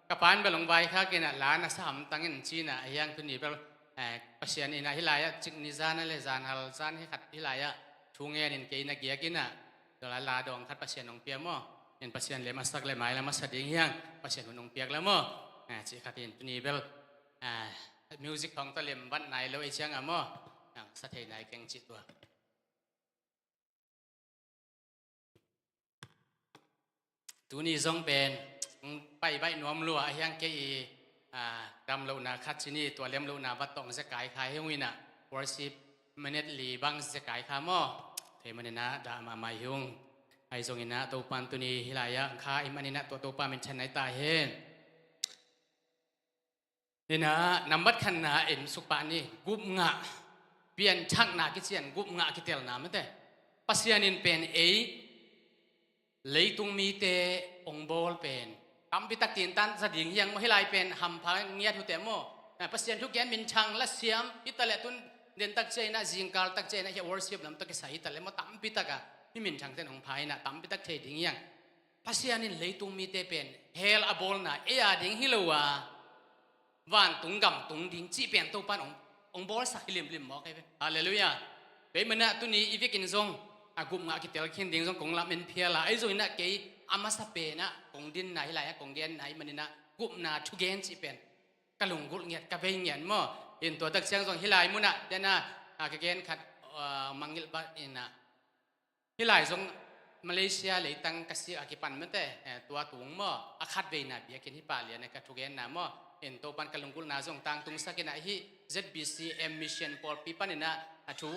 Ka pa'n bel hong vaikhak in ah, la na sa hamtang in ci in ah, a hiang tuni bel, eh, Pasian in ah hih lai-ah, cik ni zan ah leh zan hal zan hi khat hih lai-ah thu ngen in kei na giak in ah, tua la, la dawng khat Pasian hong pia maw. In Pasian lem a sak leh mai lam a sa ding hiang, Pasian hun hong piak la maw. Ah, cih khat in tuni bel, ah, music khong tawh lem bat nai lo ei ciang a maw, ah, sa thei nai keng cih tua. Tuni zong pen, mm, pai baih nuam lua a hiang kei i, ah, damlohna khat ci ni, tua lemlohna vat tawh hong zekai kha hi ung in ah, worship minute li bang zekai kha maw. Tua ahih manin ah dah mahmah hi ung. Ahi zongin ah Topa'n tuni hih lai-ah kha ahih manin ah tua Topa minthanna hi ta hen. Hi in ah, nambat khatna en suk pah ni, gupngah, pianthakna kician, gupngah kitelna, mate. Pasian in pen ei leitung mite hong bawl pen tampi tak tintan za ding hiang maw, hih lai pen hampha ngiat uh teh maw. Eh, Pasian thugen minthang la siam hi ta leh, tu-in den tak ciangin ah, zingkal tak ciangin ah hih worship lam tawh kisai hi ta leh maw, tampi tak a mi minthangte'n hong pha in ah tampi tak thei ding hiang. Pasian in leitung mite pen hell a bawlna ei ading hi lo a, vantung gam tung ding cih pen Topa'n hong, hong bawlsak hi limlim mawk ahi ve. Halleluiah. Tua ahih manin ah tuni i vekin zong, a, gupngah kitel khin ding zong kong lamen phial a, ahi zongin ah kei a masa pen ah kong dinna hih lai-ah kong genna ahih manin ah gupna thugen cih pen ka lunggulh ngiat, ka vei ngiat maw. In tua tak ciang zong hih lai mun ah, den ah, a, ka gen khat, a, mangngilh bat in ah, hih lai zong Malaysia leitang ka sik a kipan, mate, eh, tua tung maw, a khatveina biakinn hi pah lian e, ka thugenna maw. In Topa'n ka lunggulhna zong tangtungsak in ah, hih Z B C M mission pawlpi panin ah a thu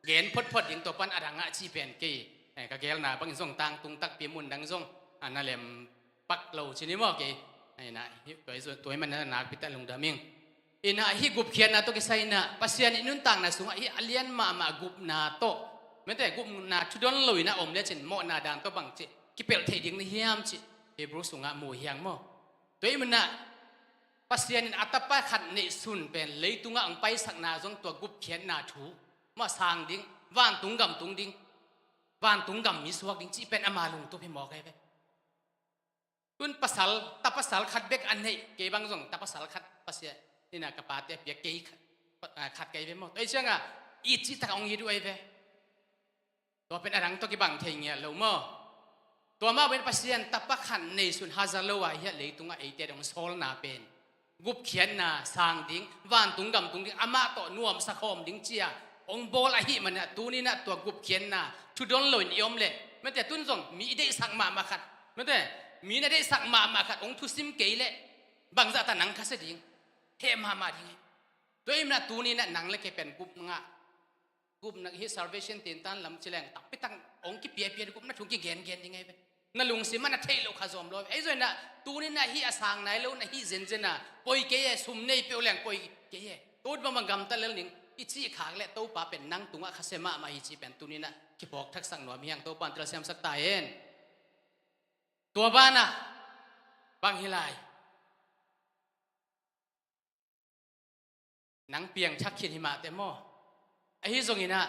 gen photphot ding, Topa'n a dang ah cih pen kei, eh, ka gelna bangin zong tangtung takpi, mun dang zong, a, na lem pak lo ci ni maw, kei. Hi in ah, hih, tua ahih zong, tua ahih manin ah nakpi tak lungdam ing. In ah, hih gupkhiatna tawh kisai in ah, Pasian i nuntakna sungah hih a lian mahmah gupna tawh, mate, gupna thudon lo in ah om lecin mawhna dan tawh bangci kipelh theih ding na hiam cih Hebrew sungah mu hiang maw. Tua ahih manin ah Pasian in a tapa khat neihsun pen leitungah hong paisakna zong tua gupkhiatna thu maw, sang ding, vantung gam tung ding, vantung gam mi suak ding cih pen ama lungtup hi mawk ahi ve. Tu-in pasal, ta pasal khat bek a neih, kei bang zong ta pasal khat Pasian in ah ka pate a piak, kei khat, a, khat ka hi ve maw. Tua ahih ciangin ah it cih tak a hong it uh ahi ve. Tua pen a dang tawh kibang thei ngiat lo maw. Tua mah bangin Pasian tapa khat neisun haza lo a hih leitungah eite dong sawlna pen gupkhiatna sang ding, vantung gam tung ding, amah tawh nuamsa khawm ding ci-a hong bawl ahih manin ah, tuni-in ah tua gupkhiatna thudon lo in i om leh, mate, tu-in zong mi i deihsak mahmah khat, mate, mi na deihsak mahmah khat hong thusim kei leh bangzah ta nang khasia ding, heh mahmah ding hi. Tua ahih manin ah tuni-in ah nang leh kei pen gupna, gupna hih salvation tintan lam ci leng tampi tak hong kipiapia, gupna thu kigengen ding ahi ve. Na lungsim ah na theih loh kha zawm lo. Ahi zongin ah tuni-in ah hih a sang nai lo na hih zenzen a, koi kei e, sum nei peuh leng koi kei e, tua bangbang gamta lel ning i cih khak leh Topa pen nang tungah khasia mahmah hi cih pen tuni-in ah kiphawk thaksak nuam hi hang. Topa in telsiamsak ta hen. Tua banah bang hi lai? Nang piangthak khin hi mah teh maw. Ahi zongin ah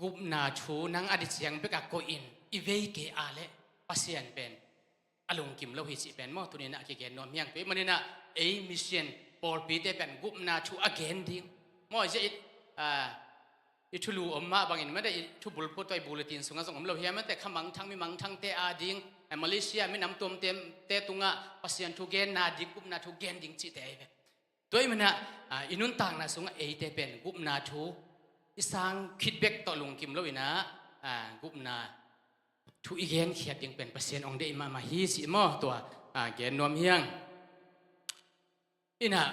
gupna thu nang a diciang bek a koih in i vei kei a leh Pasian pen a lungkim lo hi cih pen maw, tuni-in ah a kigen nuam hi hang. Tua ahih manin ah ei mission pawlpite pen gupna thu a gen ding maw, i zia i, ah, i thulu om mah bangin, mate, i thubulphuh tua i bulletin sungah zong om lo hiam, mate, kha mangthang, mi mangthangte ading Malaysia minam tuamtuamte tungah Pasian thu genna ding, gupna thu gen ding cihte ahi ve. Tua ahih manin ah, i nuntakna sungah eite pen gupna thu i sang khit bek tawh lungkim lo in ah, gupna thu i genkhiat ding pen Pasian hong deih mahmah hi cih maw, tua gen nuam hi hang. In ah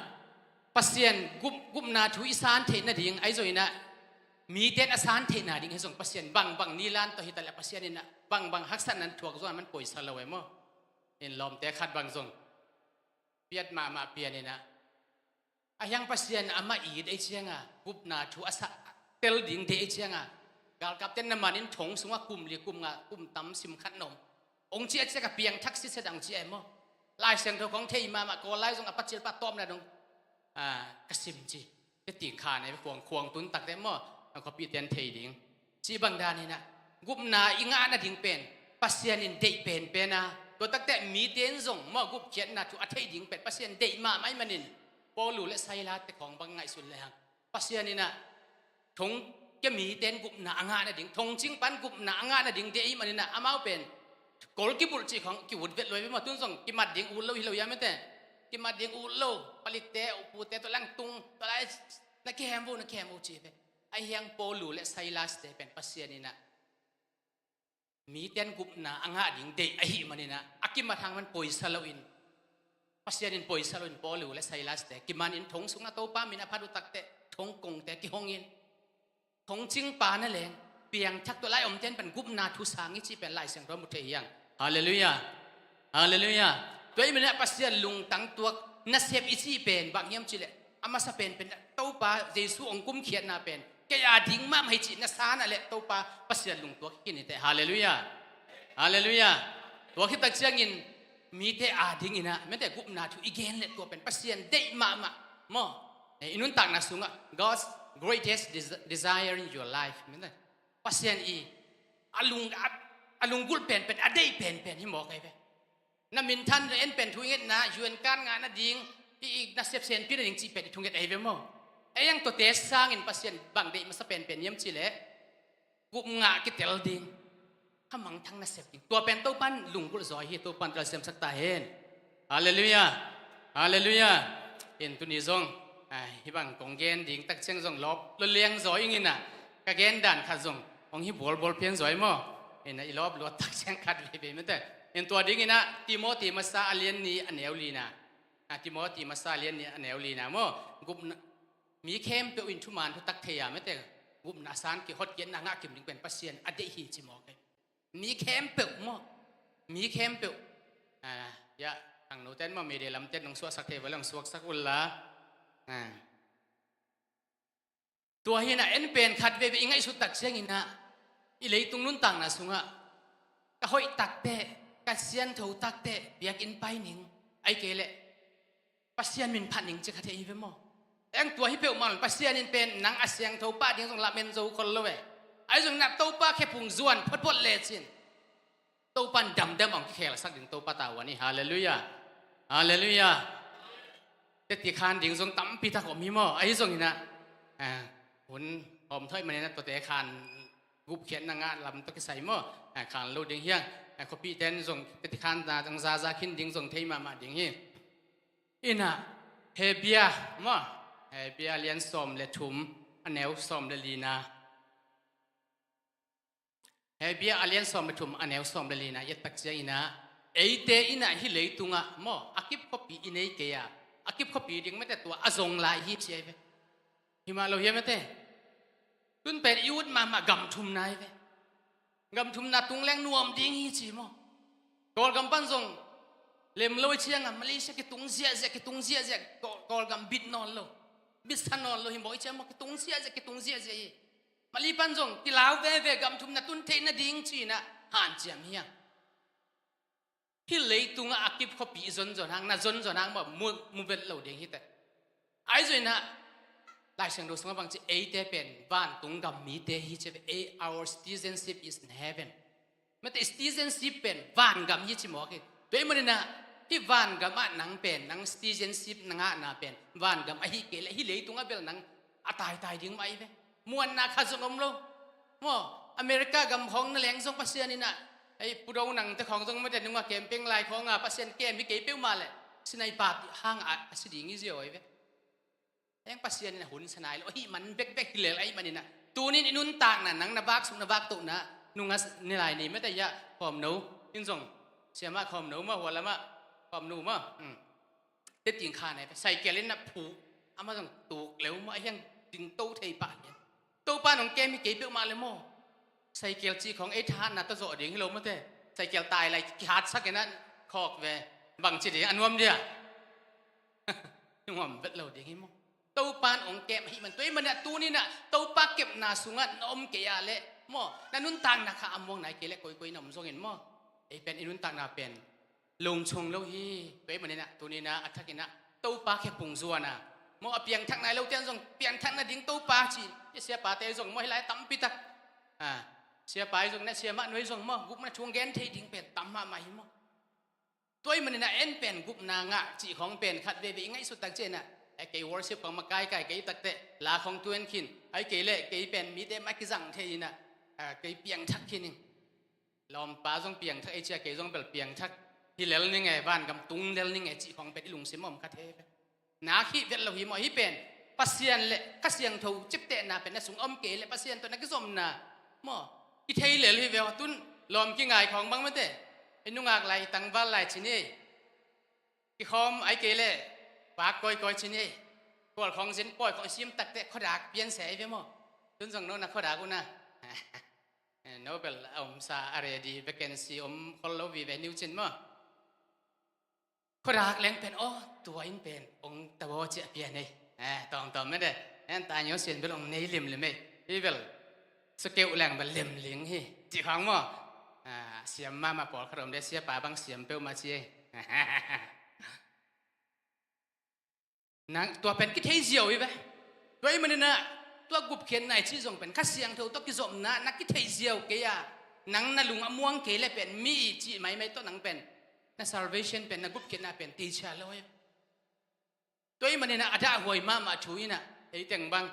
Pasian gup, gupna thu i san theih nading, ahi zongin ah mite in a san theih nading ahi zong Pasian bangbang nilan tawh hi ta leh Pasian in ah bangbang haksatna thuak zong a man poisa lo e maw. In lawmte khat bang zong piat mahmah pian in ah, a hiang Pasian amah it ei cianga gupna thu a sa, tel ding deih ei cianga, galkapte na manin thong sungah kum li kum nga kum tam sim khat na om, hong ciah ciah ka piangthak sitset ang ciah e maw. Lai Siangtho khong thei mahmah, Kawl lai zong a pacil pa tawpna dong ka sim ci. Te ting khan e, khuang khuang tun takte maw, a khuapite in thei ding. Cih bang dan in ah gupna i ngah nading pen Pasian in deih penpen a, tua takte mite in zong maw gupkhiatna thu a theih ding pen Pasian deih mahmah ahih manin Paulu le Silas te khong bang ngaihsun lehang Pasian in ah thong kia mite in gupna a ngah nading, thongcing pan gupna a ngah nading deih ahih manin ah amau pen kol kibulh cih khong ki-ut vet lo hi ve maw. Tun zong kimat ding ut lo hi lo hiam e te. Kimat ding ut lo, palikte upute tawh langtung tawh lai na kihem vo, na kihem vo ci hi ve. A hiang Paulu le Silas te pen Pasian in ah mite in gupna a ngah ding deih ahih manin ah a kimat hang man poisa lo in, Pasian in poisa lo in Paulu le Silas te kiman in thong sungah Topa min a phat uh takte thong kongte kihong in, thongcing pa na leng piangthak tua lai omte in pan gupna thu sang i cih pen Lai Siangtho mu thei hi hang. Halleluiah. Halleluiah. Tua ahih manin ah Pasian lungtang tuak nasep i cih pen bang hiam cih leh a masa penpen Topa Jesu hong kumkhiatna pen kei a ding mahmah hi cih na san a leh Topa Pasian lungtuak hi khin hi teh. Halleluiah. Halleluiah. Tua khit tak ciangin mite a ding in ah mite gupna thu i gen leh tua pen Pasian deih mahmah maw. I nuntakna sungah God's greatest des-, desire in your life, mite Pasian i a lung, a, a lunggulh penpen, a deih penpen hi mawk ahi ve. Na minthan na en pen thu i ngetna, U N card ngah nading i, i nasep senpi nading cih pen i thunget ahi ve maw. Ei ang tuate sangin Pasian bang deih masa penpen hiam cih leh gup ngah kitel ding, kha mangthang nasep ding, tua pen Topan lunggulh zaw hi. Topan telsiamsak ta hen. Halleluiah. Halleluiah. In tuni zong, ah, hih bang kong gen ding tak ciang zong lawp lo liang zaw ing in ah, ka gen dan khat zong hong hi bualbual pian zaw hi maw. In ah i lawp luat tak ciang khat veivei mite. In tua ding in ah Timothy masa a lian nih a neu lina, ah, Timothy masa a lian nih a neu lina maw. Gupna, mi khempeuh in thuman thutak thei a mite, gupna a san kihot kiatna ngah kim ding pen Pasian a deih hi ci mawk hi. Mi khempeuh maw. Mi khempeuh. Ah, ya, khangnote in maw media lamte in nong suahsak thei vua leh nong suaksak unla. Ah. Tua hi in ah en pen khat veivei i ngaihsut tak ciangin ah i leitung nuntakna sungah ka hoih takteh, ka siangtho takteh biakinn pai ning, ahih kei leh Pasian min phat ning ci kha thei hi ve maw. Eng tua hi peuhmah lo, Pasian in pen nang a siangtho pah ding zong lamen zo khol lo e. Ahi zongin ah Topa khephung zuan photphot lecin Topan damdam hong kikhelsak ding Topa tavuan hi. Halleluiah. Halleluiah. Teti khan ding zong tampi tak om hi maw. Ahi zongin ah, ah, hun hawm thoih manin ah tuate khan gupkhiatna ngah lam tawh kisai maw, ah, khan lo ding hi hang. Ah, khuapihte in zong teti khanna zong zaza khin ding zong thei mahmah ding hi. In ah Hebru maw, Hebru a lian sawm le thum, a neu sawm le lina. Hebru a lian sawm le thum, a neu sawm le lina i et tak ciangin ah, eite in ah hih leitungah maw, a kip khuapi i nei kei a, a kip khuapi ding mite tua a zong lai hi ci ahi ve. Hi mah lo hiam mite? Tun pen i ut mahmah gam thumna hi ve. Gam thumna tung leng nuam ding hi ci maw. Kawlgam pan zong lem lo i ciangah Malaysia kitung ziahziah, kitung ziahziah, Kawl-, Kawlgam bit nawn lo, bitsa nawn lo hi maw i ciang maw, kitung ziahziah, kitung ziahziah hi. Mali pan zong kilau veve, gam thumna tun theih nading ci-in ah hanciam hi hang. Hih leitungah a kip khuapi i zonzon hang, na zonzon hang maw, mu, mu vet lo ding hi teh. Ahi zongin ah Lai Siangtho sungah bangci, eite pen vantung gam mite hi ci ve, ei, our citizenship is in heaven. Mite citizenship pen vangam hi ci mawk hi. Tua ahih manin ah hih vangam ah nang pen, nang citizenship na ngahna pen vangam ahih kei leh hih leitungah bel nang a taitai ding mah hi ve. Muanna khat zong om lo. Maw, America gam khawng na leng zong Pasian in ah Ei, Pu Do nang te khawng zong mate nunga camping lai khawnga Pasian kem hi kei peuhmah leh sinai pa hang a, a si ding hi ziau ahi ve. Heng Pasian in a hun sanai lo ahi man bekbek hi lel ahi maninah tunin i nuntakna nang na vak suk na vak tohna nunga ni lai ni mate ia khawmno in zong siamah khawmno mah hualamah khawmnu mah. Teting kha nai pe saikel in na phu ama zong tuk leu maw a hiang ding to thei pah hian Topa nong kem hi kei peuhmah le maw. Saikel cih khawng ei thahatna tawh zawh ding hi lo mate. Saikel tai lai kihatsak inah khawk ve. Bangci ding a nuam dia. Nuam vet lo ding hi maw. Topa nong kem ahi man tuai manah tuninah Topa kepna sungah na om kei ah leh maw na nuntakna kha a muang nai kei leh koikoi na om zongin maw. Ei pen i nuntakna pen lungchung lo hi. Tuai maninah tuninah a thakinah Topa khe pungzuana maw a piangthak nai lo tian zong piangthak nading Topa ci. Siapate zong maw hilai tampitak siapa i zong na siamah nuai zong maw gupna thu gen thei ding pen tam mahmah hi maw. Tuai maninah en pen gupna ngah cih khawng pen khat veve i ngaihsut tak cianah a kei worship khawng makaikai kei takteh la khawng tuan khin ai kei leh kei pen mite mah kizang thei inah kei piangthak khin ing. Lawmpa zong piangthak ei cia kei zong bel piangthak hi lel ning e vangam tung lel ning e cih khawng pen i lungsim om kha thei ve. Nak hih vet lo hi maw hih pen Pasian le Kha Siangtho ciptehna pen na sung om kei le Pasian tawh na kizomna maw i thei lel hi ve. Tun lawm kingai khawng bang mate i nungak lai i tangval lai ci ni. Kikhawm ai kei le pak kawikawi ci ni. Kual khawng zin pawi khawng i sim takteh khuadak pian se ai ve maw. Tun zong no na khuadak una. Nobel a omsa a ready vacancy om khol lo vive niu cin maw. Khuadak leng pen aw tua in pen ong tabaw ciah pian ei. Tawmtawm mede en ta nio sian bel ong nei limlim ei. Hi bel sukeuh leng bel limling hi cih khang maw. Siam mahmah pawlkhat om de siapa bang siam peuhmah ci ei. Nang tua pen kithei ziau hi ve. Tua i maninah tua gupkhiatna i cih zong pen Kha Siangtho tawh kizopna na kithei ziau kei a nang na lung a muang kei le pen mi i cih maimai tawh nang pen na salvation pen na gupkhiatna pen teichia lo hi. Tua i maninah a dahhuai mahmah thu inah ei teng bang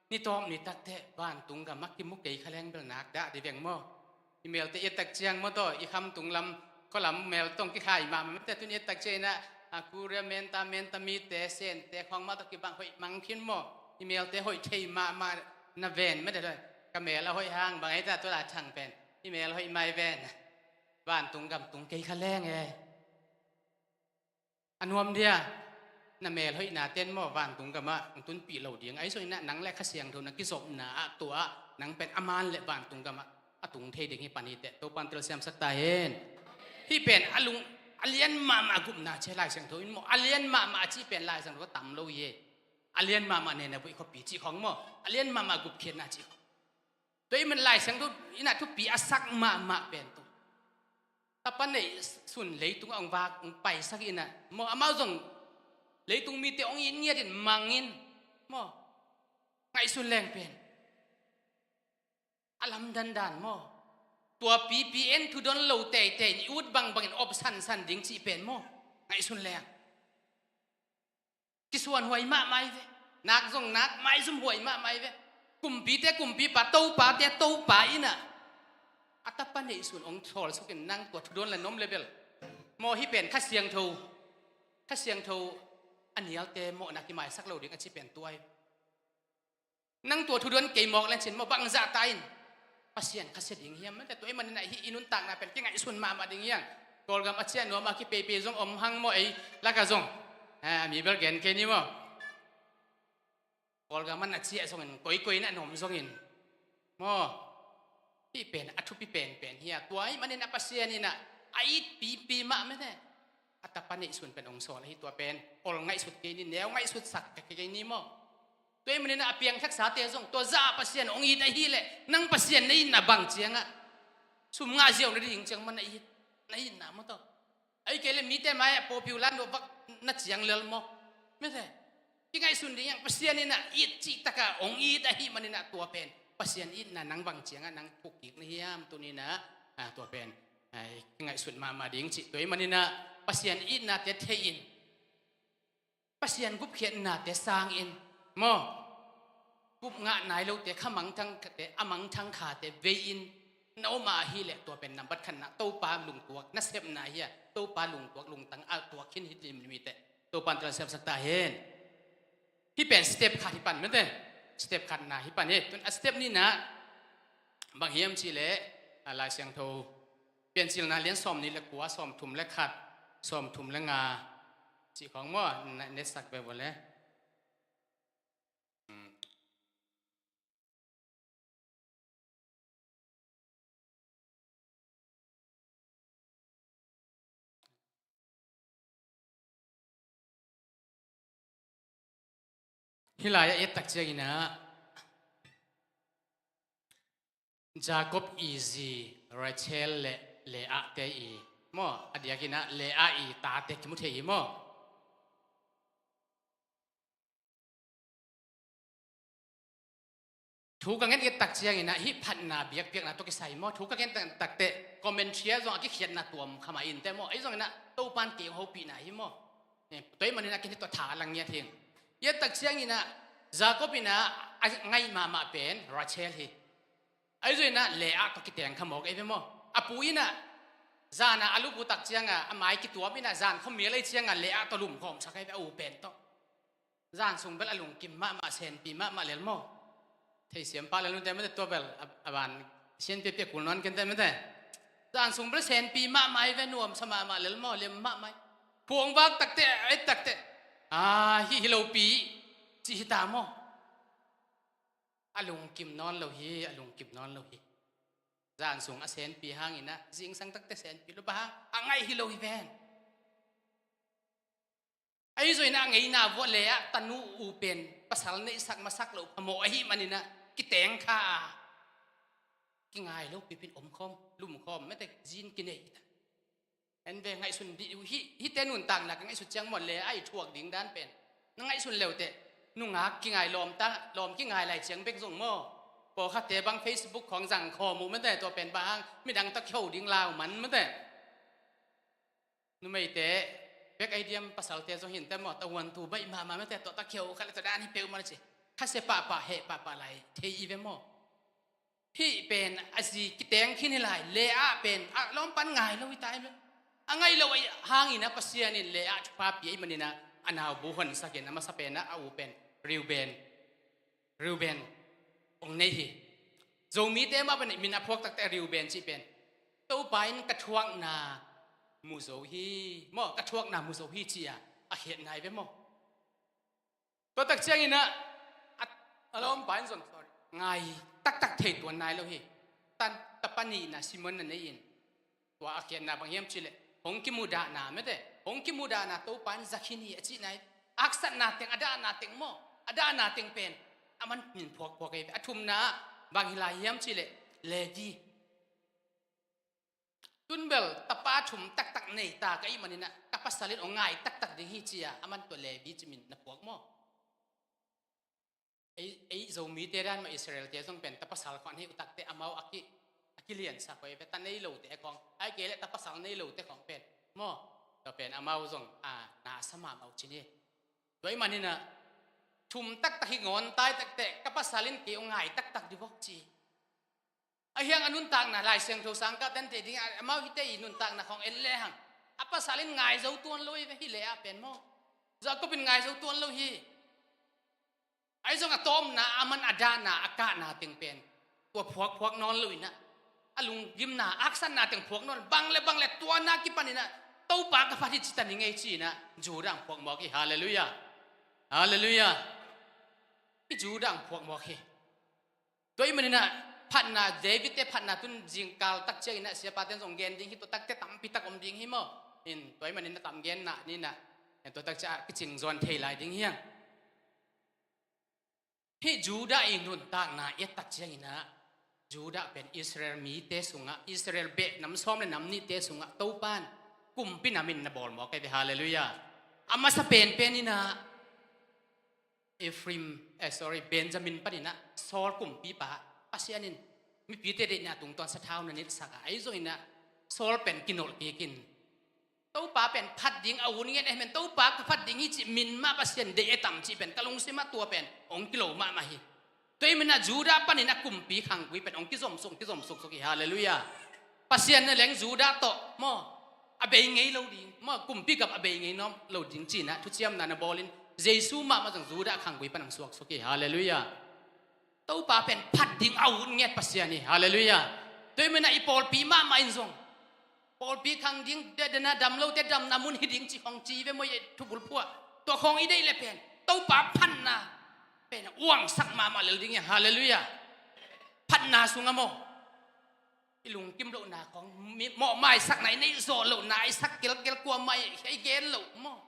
ni tawp ni takteh vantung gamah kimu kei kha leng bel nak dah di veng maw. I melte i tak ciang maw tawh i khamtung lam khualam mel tawng kikhai mahmah mete tun i tak ciang inah a kuria menta menta mite sente khawng mah tawh kibang hoih mang khin maw. I melte hoih thei mahmah na ven mete tawh ka mel a hoih hang bang ei ta tua la thang pen i mel hoih mai ven. Vantung gam tung kei kha leng e. A nuam dia na mel hoihna ten maw vantung gamah ang tunpih lo ding ahi zong inah nang le Kha Siangtho na kizopna ah tua ah nang pen a man le vantung gamah a tung thei ding hi pan hi teh Topan telsiamsak ta hen. Hih pen a lung a lian mahmah gupna ci Lai Siangtho in maw a lian mahmah a cih pen Lai Siangtho tam lo hi. A lian mahmah nena buih khuapi cih khawng maw a lian mahmah gupkhiatna cih khawng. Tua i man Lai Siangtho inah thupi a sak mahmah pen tu tapa neih sun leitung a ong vak ong paisak inah maw amau zong leitung mite ong it ngiatin mangin maw ngaihsun leng pen a lamdandan maw. Tua pipi en thudon lo teitei ni ut bangbangin op sansan ding cih pen maw ngaihsun leng. Kisuan huai mahmah hi ve. Nak zong nak maizum huai mahmah hi ve. Kumpite kumpipa topate topa inah a tapa neihsun ong thawlsukin nang tua thudon la nom le bel maw hih pen Kha Siangtho Kha Siangtho a nialte mawhna kimaisak lo ding a ci pen tuai. Nang tua thudon kei mawk lencin maw bangzah ta in Pasian khasia ding hiam mate tua i maninah hih i nuntakna pen kingaihsun mahmah ding hiang. Kawlgam a ciah nuam a kipeipei zong om hang maw ei laka zong a mi bel gen kei ni maw. Kawlgam a na ciah zongin koikoi na nuam zongin maw. Hih pen a thupi penpen hi a tua i maninah Pasian inah a it pipi mah mate a tapa neihsun pen ong sawl ahi tua pen ol ngaihsut kei ni neu ngaihsut sak kei ni maw. Tua i maninah a piangthaksate zong tua zah Pasian ong it ahileh nang Pasian na itna bang ciangah sum ngah ziau na ding ciang maw na it na itna maw tawh. Ahi kei le mite mai-ah popular nuah vak na ciang lel maw. Mite kingaihsun ding hiang Pasian inah it cihtaka ong it ahi maninah tua pen Pasian itna nang bang ciangah nang thukkik na hiam tuninah tua pen kingaihsun mahmah ding cih tua i maninah Pasian itnate thei in Pasian gupkhiatnate sangin maw. Gup ngah nai lote kha mangthang khate a mangthang khate vei in Na om a ahih leh tua pen nambat khatna Topa lungtuak, na sepna hi a, Topa lungtuak, lungtang a tuak khin hi lim limite. Topa in tel siamsak ta hen. Hih pen step khat hi pan mete. Step khatna hi pan hi. Tun a step nihna bang hiam cih leh, a, Lai Siangtho Piancilna lian sawm nih le kua, sawm thum le khat, sawm thum le nga cih khawng maw, na, na etsak ve vua le. Hmm. Hih lai-ah i et tak ciangin ah Jacob i zi Rachel le Leah te i maw, a diakin ah Leah i tate kimu thei hi maw? Thu ka ngen i et tak ciangin ah hih phatna biakpiakna tawh kisai maw? Thu ka ngen tak, tak teh commentary ah zong a kikhiatna tuam kha mah in teh maw? Ahi zongin ah Topa'n kei hong hopihna hi maw? Eh, tua ahih manin ah ken hih tawh tha a lang ngiat hi ing. I et tak ciangin ah Jacob in ah a ngaih mahmah pen Rachel hi. Ahi zongin ah Leah tawh kiteng kha mawk ei ve maw? A pu in ah zan ah a lup uh tak ciang ah a mai kituam in ah zan khuamial ahih ciang ah Leah tawh lumkhawmsak ei ve, a u pen tawh. Zan sung bel a lungkim mahmah, senpi mahmah lel maw? Theisiam pah lel nunte mate, tua bel a, a ban sianpiapia kul nawn kei inteh mate. Zan sung bel senpi mahmah ei ve, nuamsa mahmah lel maw, lem mahmah ei. Phuang vak tak teh, a et tak teh, a, hih hi lopi cih hi ta maw? A lungkim nawn lo hi, a lungkim nawn lo hi. Zan sung a senpi hangin ah zingsang tak teh senpi lo, bang hang a ngaih hi lo hi ven. Ahi zongin ah a ngeina vuah Leah tanu u pen pasal neihsak masak loh phamawh ahih manin ah kiteng kha a, kingai lopi pen omkhawm, lumkhawm, mate, zin kinei hi ta. En ve, ngaihsun dih uh hi. Hihte nuntakna ka ngaihsut ciang maw, Leah i thuak ding dan pen na ngaihsun le uh teh, nungak kingai lawm ta, lawm kingai lai ciang bek zong maw, pawlkhatte bang Facebook khawng zang khawm uh mate, tua pen bang hang midang tawh kiho ding lau man mate. Numeite bek ei diam, pasalte zong hi inteh maw, tavuantu baih mahmah mate, tua tawh kiho kha le tua dan hi peuhmah na ci. Khasia pahpah, heh pahpah lai thei i ve maw? Hih pen a zi kiteng khin hi lai, Leah pen a lawmpan ngai lo hi ta hi ve. A ngaih loh hangin ah Pasian in Leah thupha pia ahih manin ah a nau bu honsak in, a masa pen ah a u pen Reuben, Reuben hong nei hi. Zomite mah pen min a phuak tak teh Reuben cih pen Topa in ka thuakna mu zo hi maw, ka thuakna mu zo hi ci-a a khiatna hi ve maw? Tua tak ciangin ah a, a lawmpa in zong, sorry, ngai taktak thei tuan nai lo hi. Tan, tapa nihna Simon na nei in, tua a khiatna bang hiam cih leh hong kimudahna mate, hong kimudahna Topa in za khin hi a cihna hi. Haksatna teng, a dahna teng maw, a dahna teng pen aman min phuakphuak hi. A thumna ah bang hi lai hiam cih leh Levi. Tun bel tapa thum taktak nei ta ka hih manin ah ka pasal in hong ngai taktak ding hi ci-a aman tua Levi cih min na phuak maw? Ei, ei Zomite dan mah Israelte zong pen ta pasal khawng hi uh tak teh amau a ki, a kiliansak uh hi ve, ta nei lote khawng, ahih kei leh ta pasal nei lote khawng pen maw, tua pen amau zong a na sa mahmah uh cin hi. Tua ahih manin ah thum taktak hi ngawn ta hi tak teh ka pasal in kei hong ngai taktak dih vok ci. Ahi hang a nuntakna Lai Siangtho sang ka tente ding a, amau hihte i nuntakna khawng en lehang a pasal in ngai zo tuan lo hi ve, hih Leah pen maw, Jacob in ngai zo tuan lo hi. Ahi zong a tawpna aman a dahna, a kahna teng pen tua phuakphuak nawn lo in ah, a lunggimna, a haksatna teng phuak nawn, bang le bang le tua na kipan in ah Topa ka phat hi ci ta ning ei ci in ah Judah hong phuak mawk hi. Halleluiah. Halleluiah. Hih Judah hong phuak mawk hi. Tua ahih manin ah phatna, David te phatna tun zingkal tak ciangin ah siapate'n zong gen ding hi, tua tak teh tampi tak om ding hi maw? In tua ahih manin ah tam genna ni in ah, tua tak ciang ah kicing zuan thei lai ding hi hang. Hih Judah i nuntakna i et tak ciangin ah Judah pen Israel mite sungah, Israel beh nam sawm le nam nihte sungah Topa'n kumpi nam in na bawl mawk hi ve. Halleluiah. A masa penpen in ah Ephraim, eh, sorry, Benjamin panin ah Saul kumpipa, Pasian in mipite deihna tungtawn sathau na nilhsak a, ahi zongin ah Saul pen kinolh kik in, Topa pen phat ding a ut ngen ahih manin Topa ka phat ding hi cih min mah Pasian deih a tam cih pen ka lungsim ah tua pen hong kilo mahmah hi. Tua ahih manin ah Judah panin a kumpi khanggui pen hong kizom suk, kizom suksuk hi. Halleluiah. Pasian na leng Judah tawh maw, a bei ngei lo ding maw, kumpi gam a bei ngei nuam lo ding ci-in ah thuciamna na bawlin, Jesu mahmah zong Judah khanggui pan hong suaksuk hi. Halleluiah. Topa pen phat ding a ut ngiat Pasian hi. Halleluiah. Tua ahih manin ah i pawlpi mahmah in zong pawlpi khang ding, de, dena dam lote damna mun hi ding ci khawng ci ve maw, i thubulphuh ah. Tua khawng i deih le pen Topa phatna pen uangsak mahmah lel ding hi. Halleluiah. Phatna sungah maw, i lungkim lohna khawng, mi, mawhmaisakna i neih zawh lohna, i sak kelkel, kuamah i, i gen loh maw,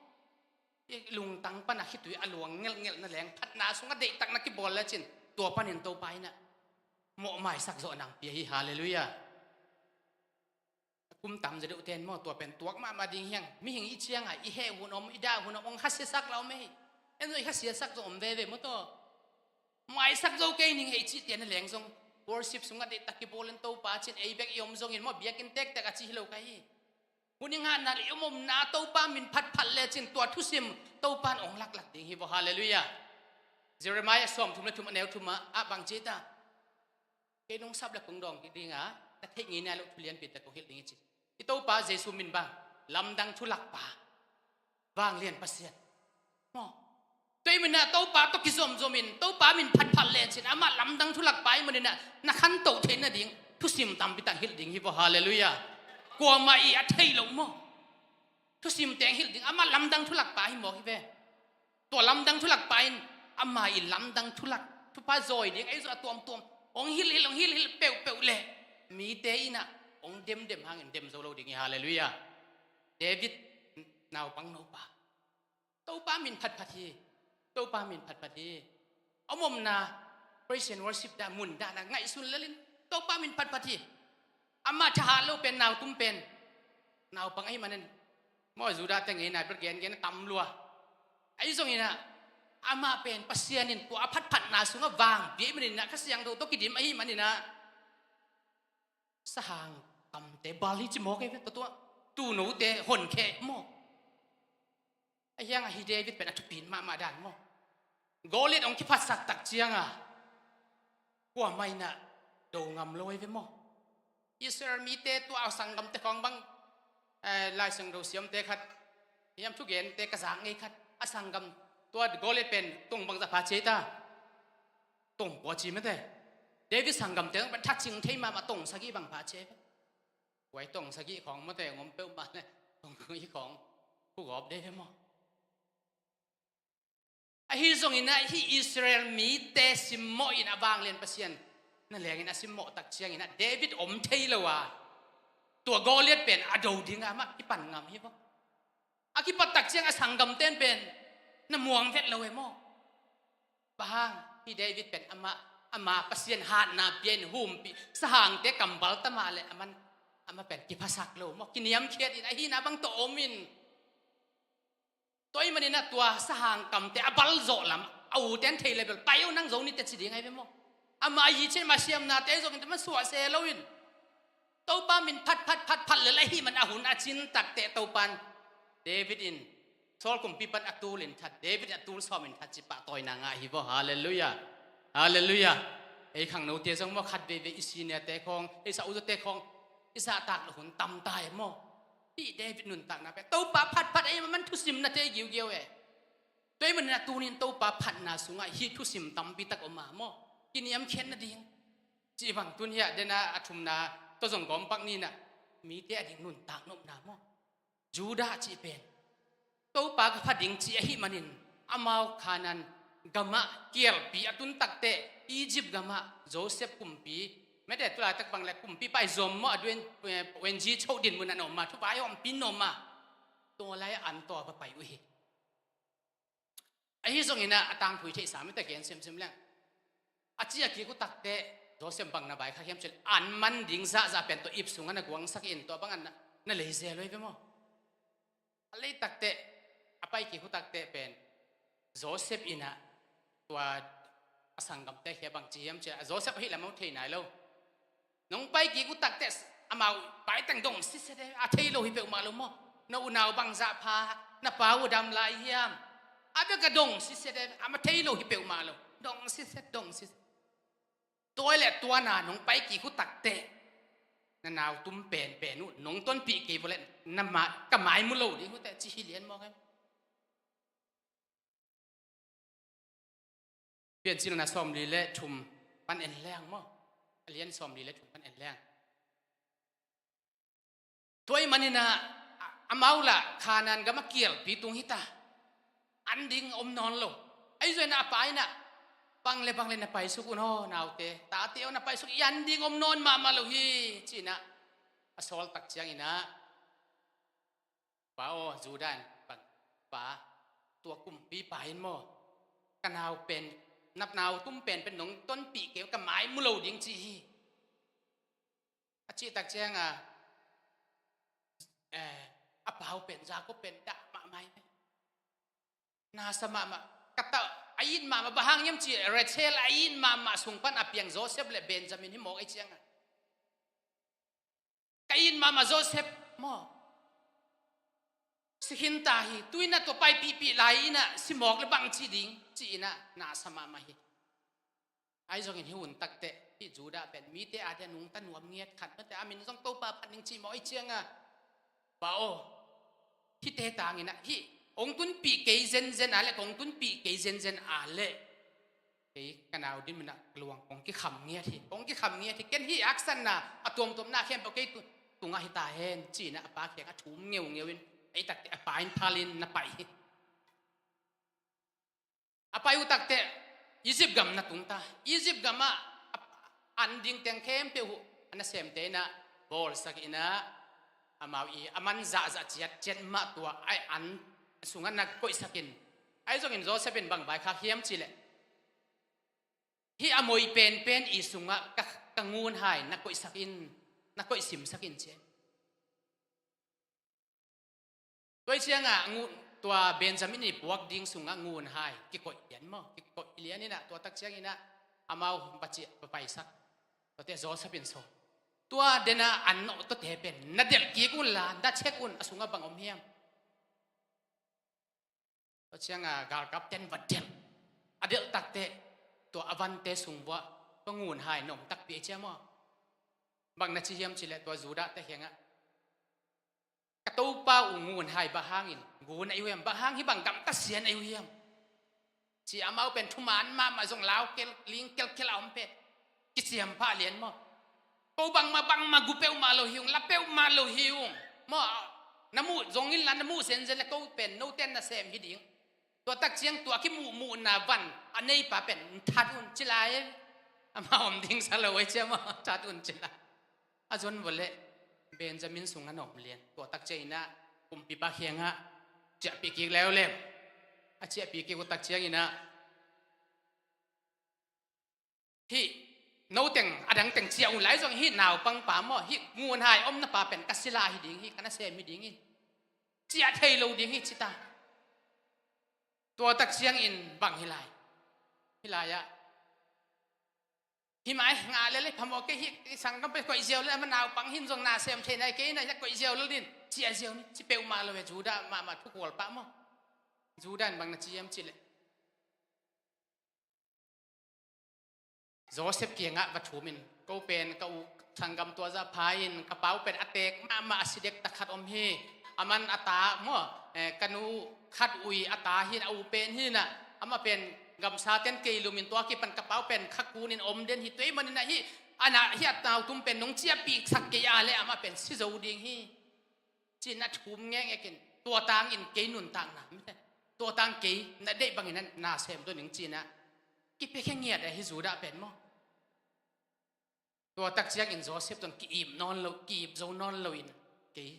i lungtang pana khitui a luang ngelhngelhna leng phatna sungah deihtakna kibawl lecin, tua panin Topa in ah mawhmaisak zawh nang pia hi. Halleluiah. Kum tam zaw deuh ten maw, tua pen tuak mahmah ding hi hang. Mihing i ciangah i heh hun om, i dah hun om, hong khasiasak la om hi. En zong i khasiasak zong om veve maw tua. Maisak zo kei ning hei cih tian a leng zong, worship sungah deihtak kibawlin Topa cin, ei bek i om zongin maw, biakinn tektek a ci hi lo ka hi. Hun i ngahna le i om omna Topa min phatphat lecin tua thusim Topa in hong laklak ding hi vaw. Halleluiah. Jeremiah sawmthum le thum a neu thum ah bang ci ta? Kei nong sap le kong dawng ding a, ka theih ngei nai loh thu lianpi tak kong hilh ding hi ci. I Topa Jesu min bang, lamdang thu lakpa, vanglian Pasian maw. Tua ahih manin ah Topa tawh kizomzom in, Topa min phatphat lecin, amah lamdang thu lakpa ahih manin ah na khantoh theih nading thusim tampi tak hilh ding hi vaw. Halleluiah. Kuamah i a thei loh maw, thusim teng hilh ding, amah lamdang thu lakpa hi mawk hi ve. Tua lamdang thu lakpa in ama i lamdang thu lak, thupha zawi ding, ei zong a tuamtuam hong hilhhilh, hong hilhhilh peuhpeuh le mite in ah hong demdem hangin dem zo lo ding hi. Halleluiah. David naupang nopa, Topa min phatphat hi. Topa min phatphat hi. A om omna praise and worship dah, mun dahna ngaihsun lelin Topa min phatphat hi. Amah thahat lo pen, nautum pen, naupang ahih manin maw, Judah te ngei nai bel gengen a tam lua. Ahi zongin ah amah pen Pasian in tua a phatphatna sungah vangpi ahih manin ah, Kha Siangtho tawh kidim ahih manin ah, sahang kamte bal hi ci mawk hi ve, tua, tua tuunote honkhia maw. Ahi hang ah hih David pen a thupi mahmah dan maw. Goliath hong kiphatsak tak ciangin kuamah in ah do ngam lo hi ve maw. Israel mite, tua a sanggamte khawng bang, eh, Lai Siangtho siamte khat hiam, thugente ka zak ngei khat, a sanggam, tua Goliath pen tong bangzah pha ci ei ta? Tong kua ci mate. David sanggamte bang pen thacing thei mahmah, tong sagih bang pha ci ei ve. Tua tong sagih khawng mate, ngom peuhmah le tong sagih khawng khu gawp dei ve maw. Ahi zongin ah hih Israel mite simmawhin, a vanglian Pasian na lengin a simmawh tak ciangin ah David om thei lo a, tua Goliath pen a do ding a amah kipan ngam hi vaw. A kipat tak ciang a sanggamten pen na muang vet lo e maw. Bang hang, hih David pen amah, ama Pasian hatna pia in humpih, sahangte kambal ta mah le aman, amah pen kiphasak lo maw, kiniamkhiat in, ahihna bang tawh om in. Tua ahih manin ah tua sahang kamte a bal zawh lam a uten thei le bel, pai o nang, zo ni teh ci ding ahi ve maw. Amah a yi cin, amah siamnate zong in, amah suah se lo in. Topa min phat phat phat phat lel ahih man a hun a cin tak teh Topa in David in, Saul kumpipa in a tul in that, David in a tul sawm in that ci pah tawina ngah hi vaw. Halleluiah. Halleluiah. Ei khangnote zong maw, khat veivei i seniorte khawng, ei sa uzote khawng i zahtak loh hun tam ta e maw. Hih David nuntakna pen Topa phat phat ei, amah in thusim na thei giugiau e. Tua ahih manin ah tuni in Topa phatna sungah hih thusim tampi tak om a maw, kiniamkhiat nading. Cih bang tun hiah dena a thumna tawh zong gawm pak ni in ah, mite a ding nuntak nopna maw. Judah cih pen Topa ka pha ding cih ahih manin, amau Kanaan gamah kialpi a tun tak teh Egypt gamah Joseph kumpi, mate tu laitak bang le kumpipa i zom maw, a duen, eh, wenji choh din mun ah na om a, thupha i hawmpi na om a, tua lai-ah an tawh va pai uh hi. Ahi zongin ah a tangthu i theihsa mite gen semsem leng, a ci a kik uh tak teh Joseph bang na vaikhak hiam cih leh, an man ding zahzah pen tua ip sungah na guangsak in, tua bangah na, na lei zel uh hi ve maw. A lei tak teh, a pai kik uh tak teh pen Joseph in ah tua a sanggamte kiang bang ci hiam cih leh, a Joseph ahih lam a thei nai lo. Nong pai kik uh tak teh, amau pai teng dong sitset e, a thei lo hi peuhmah lo maw. Na unau bangzah pha, na pa uh a dam lai hiam, a bek a dong sitset e, amah thei lo hi peuhmah lo. Dong sitset, dong sitset. Tua le tua na nong pai kik uh takteh, na nau tum penpen uh nong tonpih kei vua le, na ma, ka mai mu lo ding uh teh, ci hi lian mawk em. Piancilna sawmli le thum pan en leng maw. A lian sawmli le thum pan en leng. Tua ahih manin ah, a, amau lah Kanaan gam a kialpi tung hi ta. An ding om nawn lo. Ahi zongin ah a pa in ah, bang le bang le na paisuk un aw naute, tate aw na paisuk, i an ding om nawn mahmah lo hi, ci-in ah a sawl tak ciangin ah, Pa aw, Judah in bang, pa, tua kumpipa in maw, ka nau pen, na nau tum penpen nong tonpih kei, ka mai mu lo ding ci hi. A cih tak ciang a, eh, a pau pen, Jakob pen dah mahmah hi. Nasa mahmah, ka ta, a it mahmah, bang hang hiam cih leh Rachel a it mahmah sung pan a piang Joseph le Benjamin hi mawk ei ciang a. Ka it mahmah Joseph maw, si khin ta hi, tu-in ah tua paipihpih lai-in ah si mawk le bang ci ding, ci-in ah nasa mahmah hi. Ahi zongin hih hun takteh hih Judah pen mite a dia nungta nuam ngiat khat mate, a min zong Topa phat ning cih mawk ei ciang a, Pa aw, hihte tangin ah hih hong tunpih kei zenzen a leh, kong tunpih kei zenzen a leh, kei ka nau dinmun ah luang kong kikham ngiat hi, kong kikham ngiat hi. Ken hih haksatna a tuamtuamna khempeuh kei tu, tungah hi ta hen, ci-in ah a pa kiangah thum ngeungeu in, ei takteh a pa in phalin na pai hi. A pai uh takteh Egypt gam na tung ta. Egypt gamah a, an ding teng khempeuh uh a nasemte in ah bawlsak in ah, amau i a man zahzah ciatciat mah tua a an sungah na koihsak in. Ahi zongin Joseph in bang vaikhak hiam cih leh, hih a moi penpen i sungah ka, ka ngunhai na koihsak in, na koihsimsak in ci hi. Tua hi ciang a ngu-, tua Benjamin i puak ding sungah ngunhai kikoih lian maw, kikoih lian in ah, tua tak ciangin ah amau paci, papaisak. Tuate Joseph in sawl, tua den a an nawh tuate pen na delh kik un la, na check un, a sungah bang om hiam. Tua ciang a galkapten va delh. A delh takteh tua a vante sung vuah tua ngunhai na om takpi ei ciang maw. Bang na ci hiam cih leh tua Judah te kiangah, ka topa uh ngunhai bang hangin ngun ahi uh hiam, bang hang hih bang gamta sian ahi uh hiam, ci-a amau pen thuman mahmah zong lau kel, ling kelkel a om pen kiciam pah lian maw. Ko bangmah, bangmah gu peuhmah lo hi ung, la peuhmah lo hi ung maw. Na muh zong inla, na muh zenzen le ko pen note nasem hi ding. Tua tak ciang tua kimuhmuhna van a neipa pen, "That un," ci lai. Amah om ding sa lo ei ciang maw, "That un," ci lai. A zon vua leh Benjamin sungah na om lian. Tua tak ciangin ah kumpipa kiangah ciahpih kik leuleu. A ciahpih kik uh tak ciangin ah, "Hih no teng, a dang teng ciah un la, ahi zong hih naupangpa maw, hih ngunhai omnapa pen ka sila hi ding hi, ka nasem hi ding hi. Ciah thei lo ding hi," ci ta. Tua tak ciangin bang hi lai. Hih lai-ah, "Hih mah ei, ngah lel ei, phamawh kei, hih sanggam pen koih ziau lel, amah naupang hi in zong nasem thei nai kei na, hih koih ziau lel ding, ciah ziau ni," ci peuhmah lo e. Judah mahmah thukhual pah maw. Judah in bang na ci hiam cih leh, Joseph kiangah va thum in, "Ko pen ka u sanggam tua zah pha in, ka pau pen a teek mahmah, a si dektak khat om hi. Aman a ta maw, eh, ka nu khat ui a ta hi in, a u pen hi in ah, amah pen gamsa ten kei lum in, tua kipan ka pau pen kha kun in om den hi. Tua ahih manin ah hih a na, hih a nautum pen nong ciahpihsak kei a leh amah pen si zo ding hi," ci-in na thum ngekngek in, "Tua tangin kei nuntakna mite, tua tang kei na deih bangin na sem dua ning," ci-in ah kipiakhia ngiat a hi Judah pen maw. Tua tak ciangin Joseph tawh ki-ip nawn lo, ki-ip zo nawn lo in, "Kei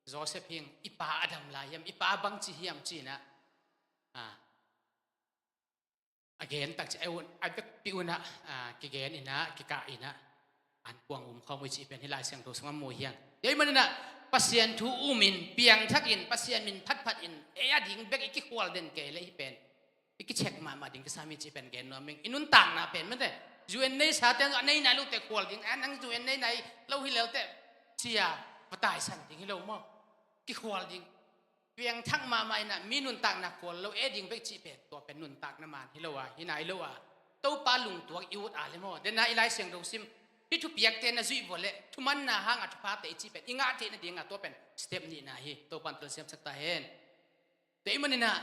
Joseph hi ing, i pa a dam lai hiam, i pa bang ci hiam?" ci-in ah, ah, a gen tak ciang, a vekpi un ah, ah, kigen in ah, kikah in ah, an kuang um khawm uh cih pen hih Lai Siangtho sungah mu hi hang. Tua ahih manin ah Pasian thu um in, piangthak in, Pasian min phatphat in, ei a ding bek i kikhual den kei leh hih pen i kicheck mahmah ding kisam hi cih pen gen nuam ing. I nuntakna pen mate, U N nei sa teng a nei nai lote khual ding, a nang U N nei nai lo hi lel teh, cia va taisan ding hi lo maw. Kikhual ding. Piangthak mahmah in ah mi nuntakna khual lo ei ding bek cih pen, tua pen nuntakna man hi lo a, hi nai lo a. Topa lungtuak i ut a le maw, dena i Lai Siangtho sim, hih thupiakte na zuih vua le thumanna hanga thuphate i cih pen i ngah theih nadinga tua pen step nihna hi. Topan telsiamsak ta hen. Tua ahih maninah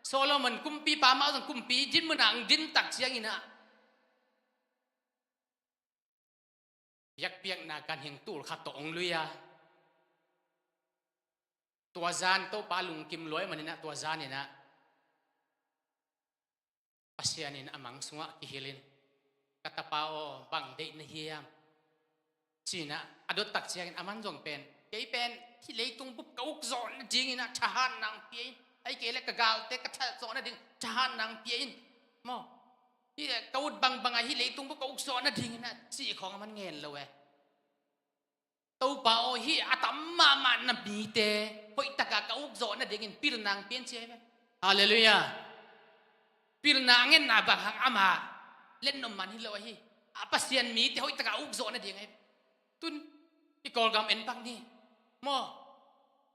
Solomon kumpipa mah zong kumpi din munah ang din tak cianginah biakpiakna ganhing tul khat tawh hong lui a, tua zan Topa lungkim lua ahih maninah tua zaninah Pasian in a mang sungah kihilhin, "Ka tapa aw, bang deih na hiam?" Cinah a dottak ciangin aman zong pen, "Kei pen hih leitung bup ka ukzawh nadinginah thahatna hong pia in, ahih kei le ka galte ka thatzawh nading thahatna hong pia in, maw. Hih ka ut bangbangah hih leitung bup ka ukzawh nadinginah," cih khawng aman ngen lo e. "Topa aw, hih a tam mahmah na mite hoihtaka ka ukzawh nadingin pilna hong pia in," ci hi ve. Halleluiah. Pilna a ngetna bang hang ama lennom man hi lo ahi. A Pasian mite hoihtaka ukzawh nading ahi. Tun i Kawlgam en pak ni maw.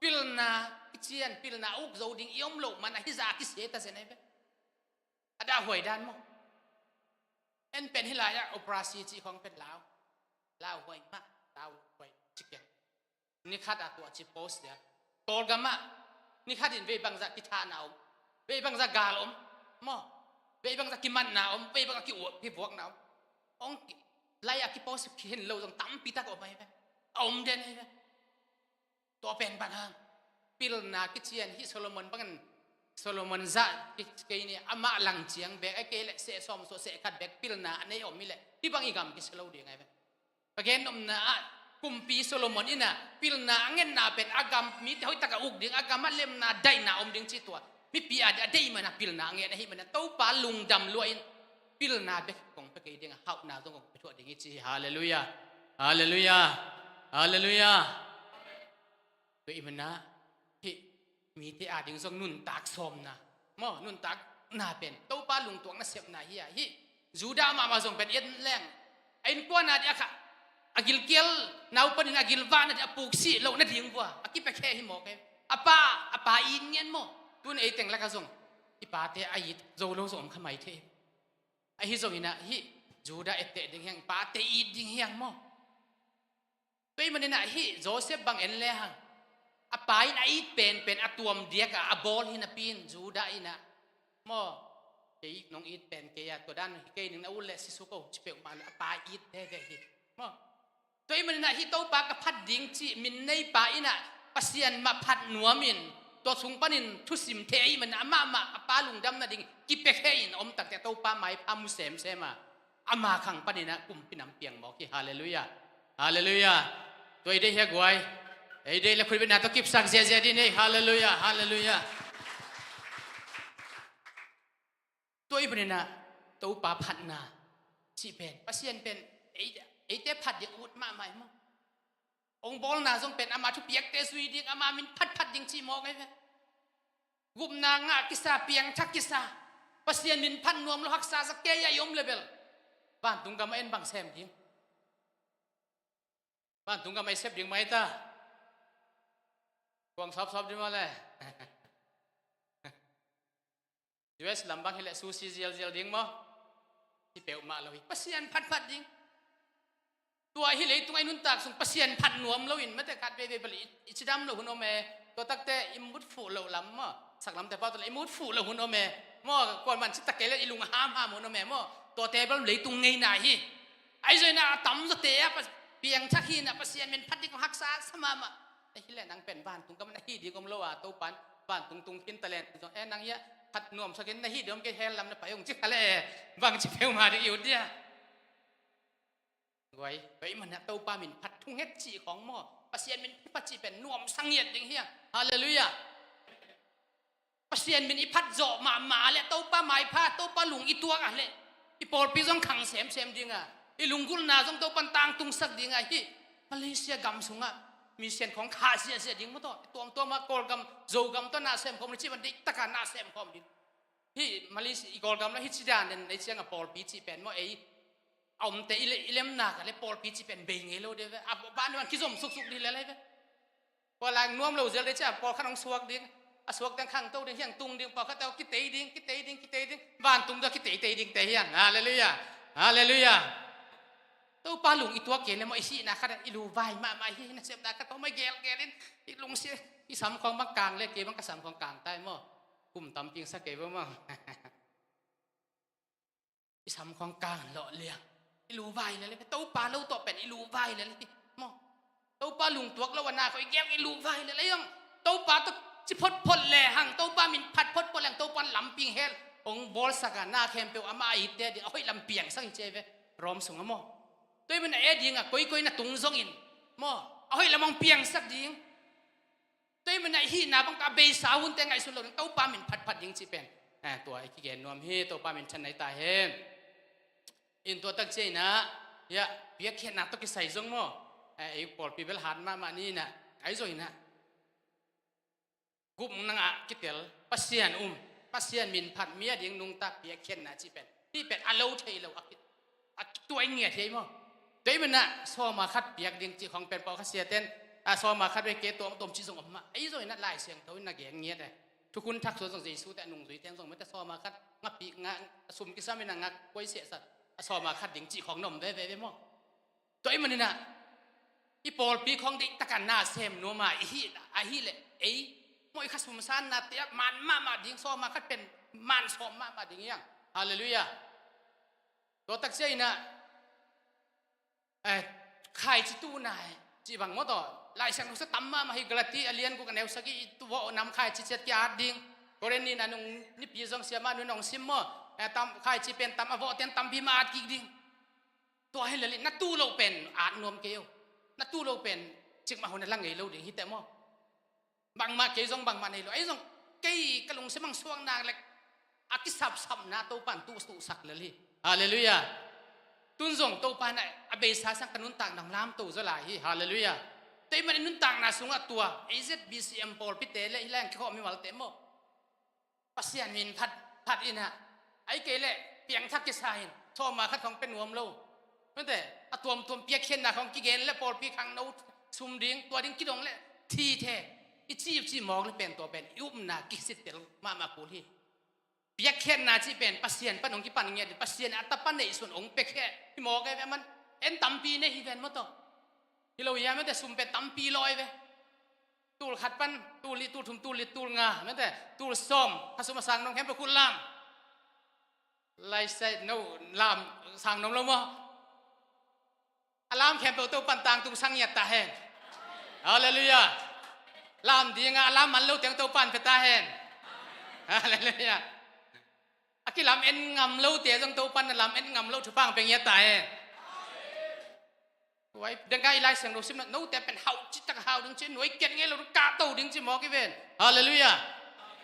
Pilna kician, pilna a ukzo ding i om loh man ahi zah a kisia ta zen ahi ve. A dahhuai dan maw. En pen hih lai-ah operasi cih khawng pen lau, lauhuai mah, lauhuai cikian. Nikhat a tua ci post dia, Kawlgamah nikhat in vei bangzah kithahna om, vei bangzah gal om maw, vei bangzah kimatna om, vei bangzah ki-, kivuakna om. Hong ki-, lai-ah kipost kihin lo zong tampi tak om ahi ve. A om den ahi ve. Tua pen bang hang? Pilna kician hih Solomon bangin, Solomon zah ki-, kei ni, amah lang ciang bek, a kei leh seh sawm sawh seh khat bek pilna a nei om hi leh hih bang i gam kisia lo ding ahi ve. Ka gennopna ah kumpi Solomon inah pilna a ngetna pen a gam mite hoihtaka uk ding, a gamah lemna daihna om ding cih tua mipi a dih a deih mana pilna a nget ahih mana Topa lungdam lua in pilna bek kong pia kei ding a, hauhna zong kong pia thuah ding hi ci hi. Halleluiah. Halleluiah. Halleluiah. Tua ahih mana hih mite a ding zong nuntak sawmna maw, nuntakna pen Topa lungtuak nasepna hi a, hih Judah mahmah zong pen i et leng a innkuan a dih a kha, a gilkial nau panin a gilvahna dih a puksih loh nading vua a kipiakhia hi mawk e. A pa, a pa it ngian maw. Tun eiteng lakah zong i pate a it zo lo zong om kha mai thei. Ahi zonginah hih Judah etteh ding hiang, pate it ding hiang maw. Tua ahih maninah hih Joseph bang en lehang, a pa in a it penpen a tuam diakah a bawl hi napi in Judah inah maw, "Kei nong it pen kei a, tua dan hi kei ning, na ut leh si suk o," ci peuhmah lo, a pa it veve hi maw. Tua ahih maninah hih Topa ka phat ding cih min neipa inah Pasian mah phat nuamin tua sung panin thusim thei ahih maninah amahmah a pa lungdam nading kipiakhia in a om takte Topa maipha mu semsem a, ama khang paninah kumpi nam piang mawk hi. Halleluiah. Halleluiah. Tua i deih hia guai? Ei deih le khutbetna tawh kipsak ziahziah dih nei. Halleluiah. Halleluiah. Tua ahih maninah Topa phatna cih pen, Pasian pen ei, eite phat ding ut mahmah hi maw. Hong bawlna zong pen ama thupiakte zui ding, ama min phatphat ding cih mawk ahi ve. Gupna ngah kisa, piangthak kisa, Pasian min phat nuam lo haksa sa kei a i om le bel vantung gam a en bang sem ding? Vantung gam a i sep ding mai ta. Kuang sawpsawp ding maw le? U S lam bang hileh sushi zialzial ding maw? Hi peuhmah lo hi. Pasian phatphat ding. Tua hi leitung a i nuntak sung Pasian phat nuam loin mate khat veivei bel i, i cidam lo hun om e. Tua takte i mutfuh loh lam maw, saklamte pau tawh le i mutfuh loh hun om e. Maw, kuaman citak kei le i lung hamham hun om e maw. Tuate bel leitung ngeina hi. Ahi zongin a tamzawte a pa-, piangthak hi inah Pasian min phat ding kong haksa sa mahmah. Ahi leh nang pen vantung gam na hi ding om lo a, Topan vantung tung khin talent zong e, nang hiah phat nuamsakin na hi ding om kei, hell lam na pai ung ci kha le, bangci peuhmah ding i ut dia? Guai, tua ahih manin Topa min phat thunget cih khawng maw, Pasian min phat cih pen nuamsa ngiat ding hiang. Halleluiah. Pasian min i phat zawh mahmah a le Topa maipha, Topa lung i tuak a le i pawlpi zong khang semsem ding a, i lunggulhna zong Topan tangtungsak ding a, hih Malaysia gam sungah mission khawng khah ziahziah ding maw tawh, tuamtuam ah Kawlgam, Zogam tawh na semkhawm ding, cih man deihtak a na semkhawm ding. Hih Malaysia, i Kawlgam lah hih ci dan den, ei ciang a pawlpi cih pen maw, ei a omte i le-, i lemna ka le pawlpi cih pen bei ngei lo de ve. A ban ban kizom suksuk ding le lai ve. Pawlkhat nuam lo zel ding ci a, pawlkhat hong suak ding, a suak ding khangto ding, hiang tung ding, pawlkhat tawh kitei ding, kitei ding, kitei ding, Vantung tawh kiteitei dingte hi hang. Halleluiah. Halleluiah. Topa lung i tuak kei le maw, i hihna khat i luvai mahmah hi, nasepna khat peuhmah i gelgel in, i lungsim, i samkhawng bang kang le, kei bang ka samkhawng kang tai maw. Kum tam pingsa kei bang maw. I samkhawng kang lawh liang. I luvai lel hi ve. Topa lo tawh pen i luvai lel hi maw. Topa lungtuak lo a na khawng i gelh i luvai lel hi hang. Topa tawh ci photphot le hang, Topa min phat photphot le hang, Topa lampi hel hong bawlsak a, na khempeuh amah a itte ding a hoih lam piangsak hi ci hi ve. Rom sungah maw. Tua ahih manin a e ding a koikoi na tung zongin maw, a hoih lam hong piangsak ding. Tua ahih manin a i hihna bang tawh a beisa hunte ngaihsun lo ding, Topa min phatphat ding cih pen, eh, tua i kigen nuam hi. Topa min thanna hi ta hen. In tua tak ciangin ah, ya, piakkhiatna tawh kisai zong maw, eh, ei pawlpi bel hat mahmah ni in ah, ahi zongin ah, gupna ah kitel, Pasian um, Pasian min phat, mi a ding nungta piakkhiatna cih pen, hih pen a lo thei lo a ki, a tuai ngiat hi ei maw. Tua ahih manin ah sawma khat piak ding cih khawng pen pawlkhat siaten, a, sawma khat ve, kei tuam tuam cih zong om mah. Ahi zongin ah Lai Siangtho in na gen ngiat e. Thukhun thak suan zong Jesu te a nungzuite zong mite sawma khat ngapih, nga, sum kisam in a ngak kuai sehsat, a sawma khat ding cih khawng na om veve ve maw. Tua ahih manin ah i pawlpi khawng deihtak a na sem nuam a i hih, a hih leh ei maw, i khasum sannate ah man mahmah ding, sawma khat pen man sawm mahmah ding hi hang. Halleluiah. Tua tak ciangin ah, eh, khaici tuhna, eh, cih bang maw tawh, Lai Siangtho sung tam mahmah hi. Galati a lian guk a neu sagih, i tuah nam khaici ciat ki-at ding. Korin nihna nung nipi zong siamah nu in hong sim maw. Eh, tam, khaici pen tam, a vawhte in tampi mah at kik ding. Tua hi lel in na tuh loh pen at nuam kei o. Na tuh loh pen cikmah hun a la ngei lo ding hi teh maw. Bangmah, kei zong bangmah nei lo. Ahi zong kei ka lungsim hong suak nak leh a kisapsapna Topa in tuh, tuhsak lel hi. Halleluiah. Tun zong Topa in a beisa sang ka nuntakna hong lamto zaw lai hi. Halleluiah. Tua ahih manin nuntakna sungah tua A Z B C M pawlpite le hih lai-ah kikhawm mimalte maw, Pasian min phat, phat in ah, ahih kei leh piangthak kisa in, sawma khat khawng pia nuam lo. Mite, a tuamtuam piakkhiatna khawng kigen leh pawlpi khangno sum ding, tua ding kidong leh thi the, i cih, i cih mawk leh pen tua pen i upna kisittel mahmah kul hi. Piakkhiatna cih pen Pasian pan hong kipan ngiat in, Pasian a Tapa neihsun hong piakhia hi mawk e ve. Aman en tampi nei hi ven maw tawh. Hi lo hiam, mite, sum pen tampi lawi ve. Tul khat pan tul nih, tul thum, tul li, tul nga, mite, tul sawm, khasum a sang nong khempeuh khut lam. Laisai no lam sang nong lo maw. A lam khempeuh Topan tangtung sang ngiat ta hen. Halleluiah. Lam ding a, a lam man lo teng Topan pia ta hen. Halleluiah. A kilam en ngam lote zong Topan na lam en ngam lo thupha hong pia ngiat ta hen. Tua i dang ka i Lai Siangtho simna, note pen hau citak hau ding ci, nuai kiat ngei lo, kahto ding ci mawk hi ven. Halleluiah.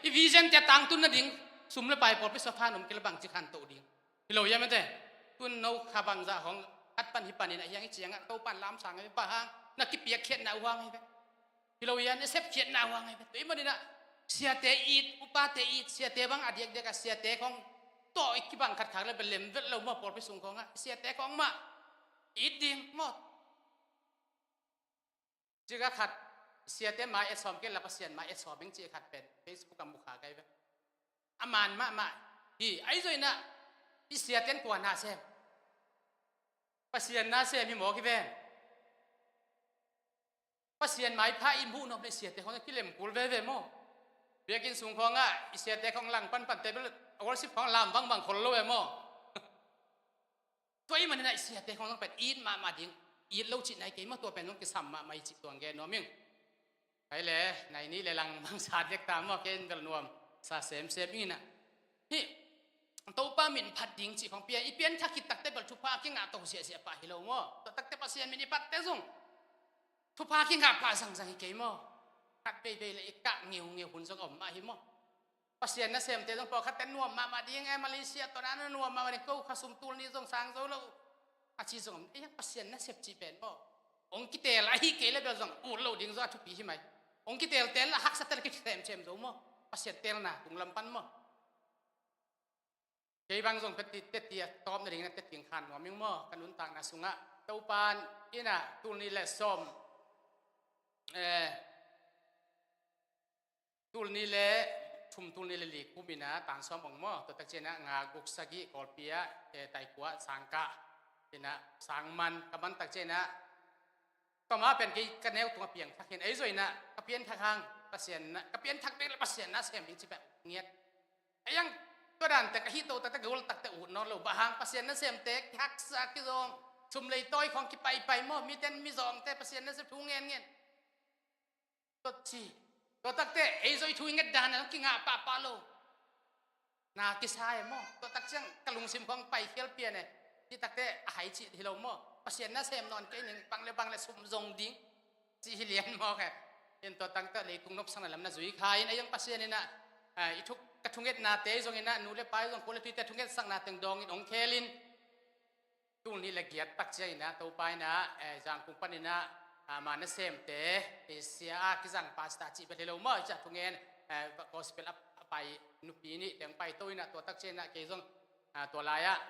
I vision te a tangtun nading, sum le pai, pawlpi sofa num kei leh bangci khanto ding. Hi lo hiam, mite? Tun no kha bangzah hong khat pan hih panin a hiang i ciangah Topan lamsang hi ve, bang hang, na kipiakkhiatna uh hang hi ve. Hi lo hiam, na sepkhiatna uh hang hi ve. Tua ahih manin ah siate it, upate it, siate bang a diakdiak a siate khawng tawh i kibang khatkhak leh bel lem vet lo maw, pawlpi sung khawngah siate khawng mah it ding maw. Cikah khat siate mai et sawm kei la, Pasian mai et sawm ing ci khat pen Facebook ah mu kha kei ve. A man mahmah hi. Ahi zongin ah i siate in kua na sem? Pasian na sem hi mawk hi ven. Pasian maipha i muh nop leh siate khawng kilem kul veve maw. Biakinn sung khawngah i siate khawng lang panpante bel worship khawng lam vangbang khol lo e maw. Tua ahih manin ah i siate khawng zong pen it mahmah ding. It lo cihna hi kei maw, tua pen zong kisam mahmah hi cih tua hong gen nuam ing. Hai le, nai nih le lang bangsa diak ta maw, kei in bel nuam sa semsem ing in ah. Hih Topa min phat ding cih khawng pian, i pianthak khit takteh bel thupha kingah to siahsiah pah hi lo maw. Tua takteh Pasian min i phatte zong thupha kingah pah zangzang hi kei maw. Khat veivei le i kah ngeungeu hun zong a om mah hi maw. Pasian nasemte zong pawlkhatte nuam mahmah ding e, Malaysia tawh na nuam mahmah ding, ko khasum tul nih zong sang zo lo a ci zong om. Ei, Pasian nasep cih pen maw, hong kiteel ahih kei leh bel zong ut lo ding zong a thupi hi mai. Hong kiteelteel a haksa teel, kisemsem zo maw. Pasian teelna tung lam pan maw. Kei bang zong teti, teti a tawp nading na teti khan nuam ing maw, ka nuntakna sungah. Topa in ah tul nih le sawm, eh, tul nih le thum tul nih le li kum in ah tan sawm ong maw, tua tak ciang in ah nga guk sagih Kawlpi ah, eh, taikua sangkah in ah sang man ka man tak ciang in ah, tua mah pen kei ka neu tungah piangthak hi in, ei zong in ah ka pianthak hang Pasian na, ka pianthak bek le Pasian na sem ding ci pek ngiat. Ei ang tua dan tek ahi to tak tek gol tak tek ut nawn lo, bang hang Pasian na sem tek kihaksa kizawng, sum lei tawi khawng kipaipai maw, miten mizawngte Pasian na sem thu ngen ngen. Tua ci. Tua takte ei zong i thu i nget dan ah kingah pahpah lo. Na kisa e maw. Tua tak ciang ka lungsim khawng paikhial pian e. Ci takte a hai cih hi lo maw. Pasian na sem nawn kei ning, bang le bang le sum zong ding ci hi lian mawk e. In tua takte leitung nopsakna lam na zui kha in, ei ang Pasian in ah, ah, i thuk, ka thungetnate zong in ah, nu le pa zong, khua le tuite thungetsakna teng dawng in ong khel in. Tul nih le giat tak ciang in ah Topa in ah, eh, Zangkung pan in ah, ah, ama nasemte, eh, sia a kizang pastor cih bel hi lo maw, i ciah thungen, eh, gospel a, a pai nupi nih teng pai to in ah, tua tak ciang in ah kei zong, ah, tua lai ah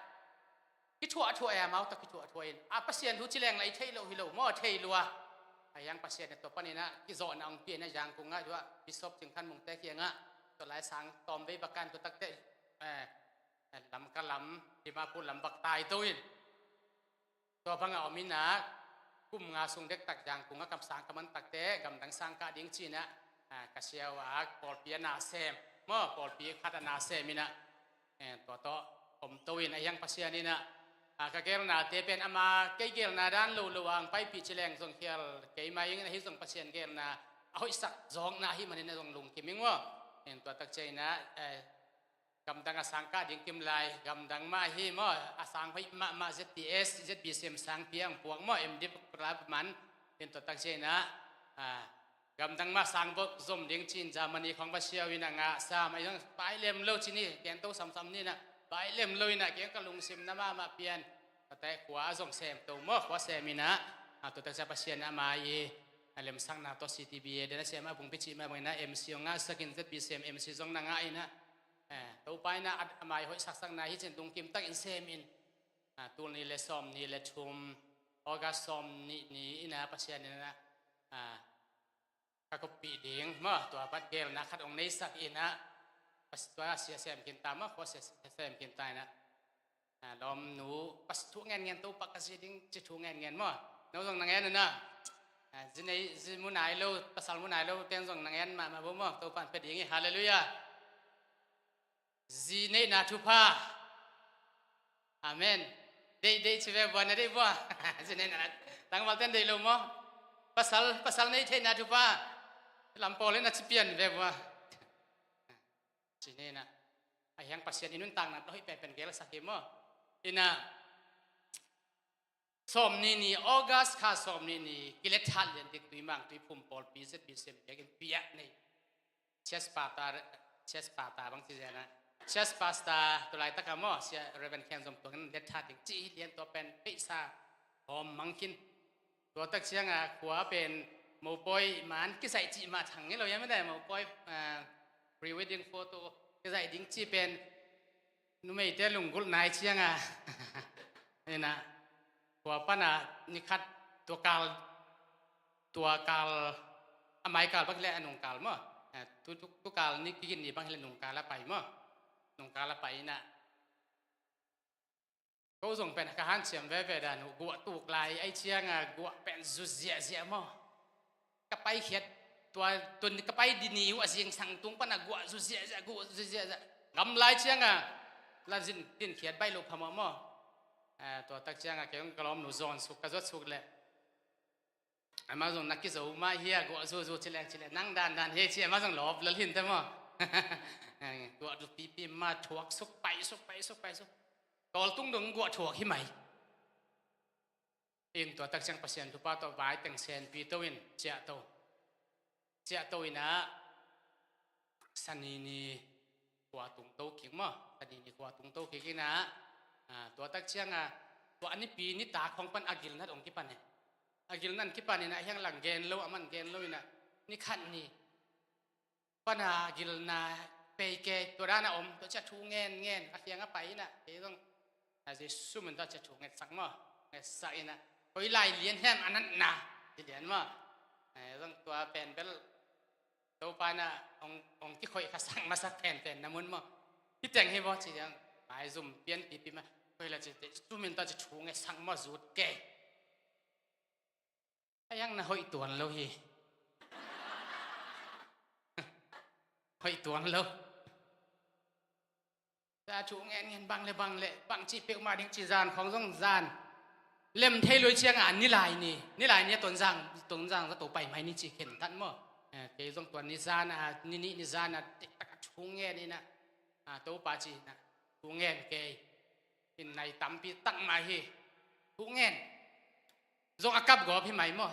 kithuah thuah e, amau tak kithuah thuah in, a Pasian thu ci leng lah i theih loh hi lo maw, thei lua. A hiang Pasian in tua pan in ah kizawhna ong pia in ah Zangkung ah tua Bishop Cing Khan Mung te kiangah tua lai sang tawm vei bak kan tua takte, eh, Lamka lam, Dimapur lam bak tai to in. Tua bangah om in ah, kum nga sung dektak Zangkung ah kamsang ka man takte, gamdang sangkah ding ci in ah, ah, ka siau ah, Kawlpi ah na sem maw, Kawlpi khat ah na sem in ah, eh, tua tawh om to in, a hiang Pasian in ah, ah, ka gelnate pen ama kei gelna dan lo lo ang paipih ci leng zong khial kei mai ing in, ahi zong Pasian gelna a hoihsak zawkna ahi manin ah zong lungkim ing maw. En tua tak ciang in ah, eh, gamdang a sangkah ding kim lai, gamdang mah ahi maw, a sang hoih mahmah Z T S, Z B C M sang piang puak maw, M Div kula man, in tua tak ciang in ah, ah, gamdang mah sang bawk zom ding ci in Germany khawng va siau in ah ngah sam, a zong pai lem lo ci ni, kento samsam ni in ah, pai lem lo in ah, kei ka lungsim na mahmah pian, tua tak khua a zong sem to maw, khua sem in ah, ah, tua tak ciang Pasian ama i, a lemsakna tawh C T B A den a sem a bungpi cih mah bang in ah M C hong ngahsak in Z B C M M C zong na ngah in ah, Eh, Topa in ah a mai hoih saksakna hi cin lungkim takin sem in. Ah, tul nih le sawm nih le thum, August sawm nih ni in ah Pasian in ah, ah, ka koppih ding maw, tua pat gelna khat hong neisak in ah, pas tua sia sem khin ta maw, khua sia sem khin ta in ah. Ah, lawmnu, pas thu ngen ngen, Topa ka zi ding ci thu ngen ngen maw. No zong na ngen na. Ah, zi nei, zi mu nai lo, pasal mu nai lo ten zong na ngen mahmah bo maw, Topa in pia ding hi, halleluiah. Zi neihna thupha. Amen. Deih, deih ci ve bua, na deih bua. Zi neihna, tangval ten deih lo maw. Pasal, pasal nei theihna thupha. Lam pawl in a ci pian ve bua. Ci neihna. A hiang Pasian i nuntakna hoih penpen gelsak hi maw. In ah, sawm nih ni, August kha sawm nih ni, kilet hat lian dik Tuimang Tuiphum pawlpi Z B C M biakinn piah nei. Church pastor, church pastor bang ci zen ah. Church pastor tu laitak ah maw, sia Reverend Khen Zom tuang in let hat ding ci lian, tua pen peisa hawm mang khin. Tua tak ciang ah khua pen mopawi man kizaih cih mah thang hi lo hiam, mite mopawi, ah, pre-wedding photo kizaih ding ci pen numeite lunggulh nai ciang ah. In ah, khua pan ah ni khat tua kal, tua kal, a mai kal bang hi leh a nung kal maw. Ah, tu, tu, tu kal ni kigin ni bang hi leh nung kal a pai maw. Nung kal a pai in ah. Ko zong pen ka hanciam veve dan uh, guah tuk lai ai ciang ah guah pen zu ziahziah maw. Ka paikhiat tua, tun ka pai di ni uh a zingsang tung pan ah guah zu ziahziah, guah zu ziahziah. Gam lai ciang ah la zin, zinkhiat baih loh phamawh maw. Ah, tua tak ciang ah kei ka lawmnu zawn suk, ka zuat suk leh. Amah zong na kizo mah hi a, guah zuzu ci leng ci leng, nang dandan hi ci, amah zong lawp lel hi inteh maw. Guah zu pipi mah thuak suk, pai suk, pai suk, pai suk. Tawltung dong guah thuak hi mai. In tua tak ciang Pasian thupha tawh vai teng senpi to in ciah to. Ciah to in ah, Sani ni khua tung to kik maw. Sani ni khua tung to kik in ah, ah, tua tak ciang ah, tua a nipi nitak khawng pan a gilna hong kipan e. A gilna hong kipan in ah, hiang lang gen lo, a man gen lo in ah, ni khat ni pan a gilna pei kei, tua dan a om, tua ciang thu ngen ngen, a kiang a pai in ah, kei zong, a Jesu min tawh ciang thu ngetsak maw, ngetsak in ah, koi lai lian hiam a natna, ci lian maw. Eh, zong tua pen bel, Topa na ong, ong kikhoih kha sang masak penpen na mun maw. Hi teng hi baw ci diang. Mai zum pian pipi ma. Koi la ci te, zu min ta ci thu nge sang maw zut kei. A yang na hoih tuan lo hi. Hoih tuan lo. Za thu ngen ngen bang le bang le, bang ci peuhmah ding ci zan khong zong zan. Lem thei lui ciang a, ni lai ni, ni lai ni a Tonzang, Tonzang zato pai mai ni ci khen tan maw. Eh, kei zong tuan ni zan a, ni ni ni zan a, tek tak a thu ngen ina. A, Topa ci ina, thu ngen kei. In nai tampi tak mah hi. Thu ngen. Zong a kap gawp hi mai maw.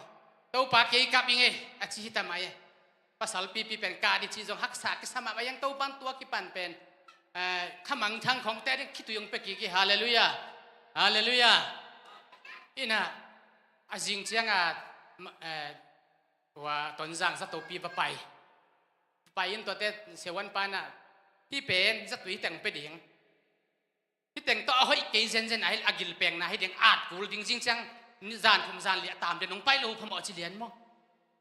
Topa kei kap i ngei, a ci hi ta mai e. Pasal pipi pen ka di ci zong haksa kisa mah mai ang Topan tua kipan pen. Eh, khamangthang khong te ding khitui ong pe kiki. Halleluia. Halleluia. Ina, a zing ciang a, ma-, eh, wa Tonzang zatopi va pai. Pai in tuate sewan pana. Hi pen zatui teng pe ding. Hi teng tawh a hoih kei zenzen a hi a gilpengna hi ding at kul ding zing ciang ni zan thum zan liah tam de nong pai lo phamawh ci lian maw.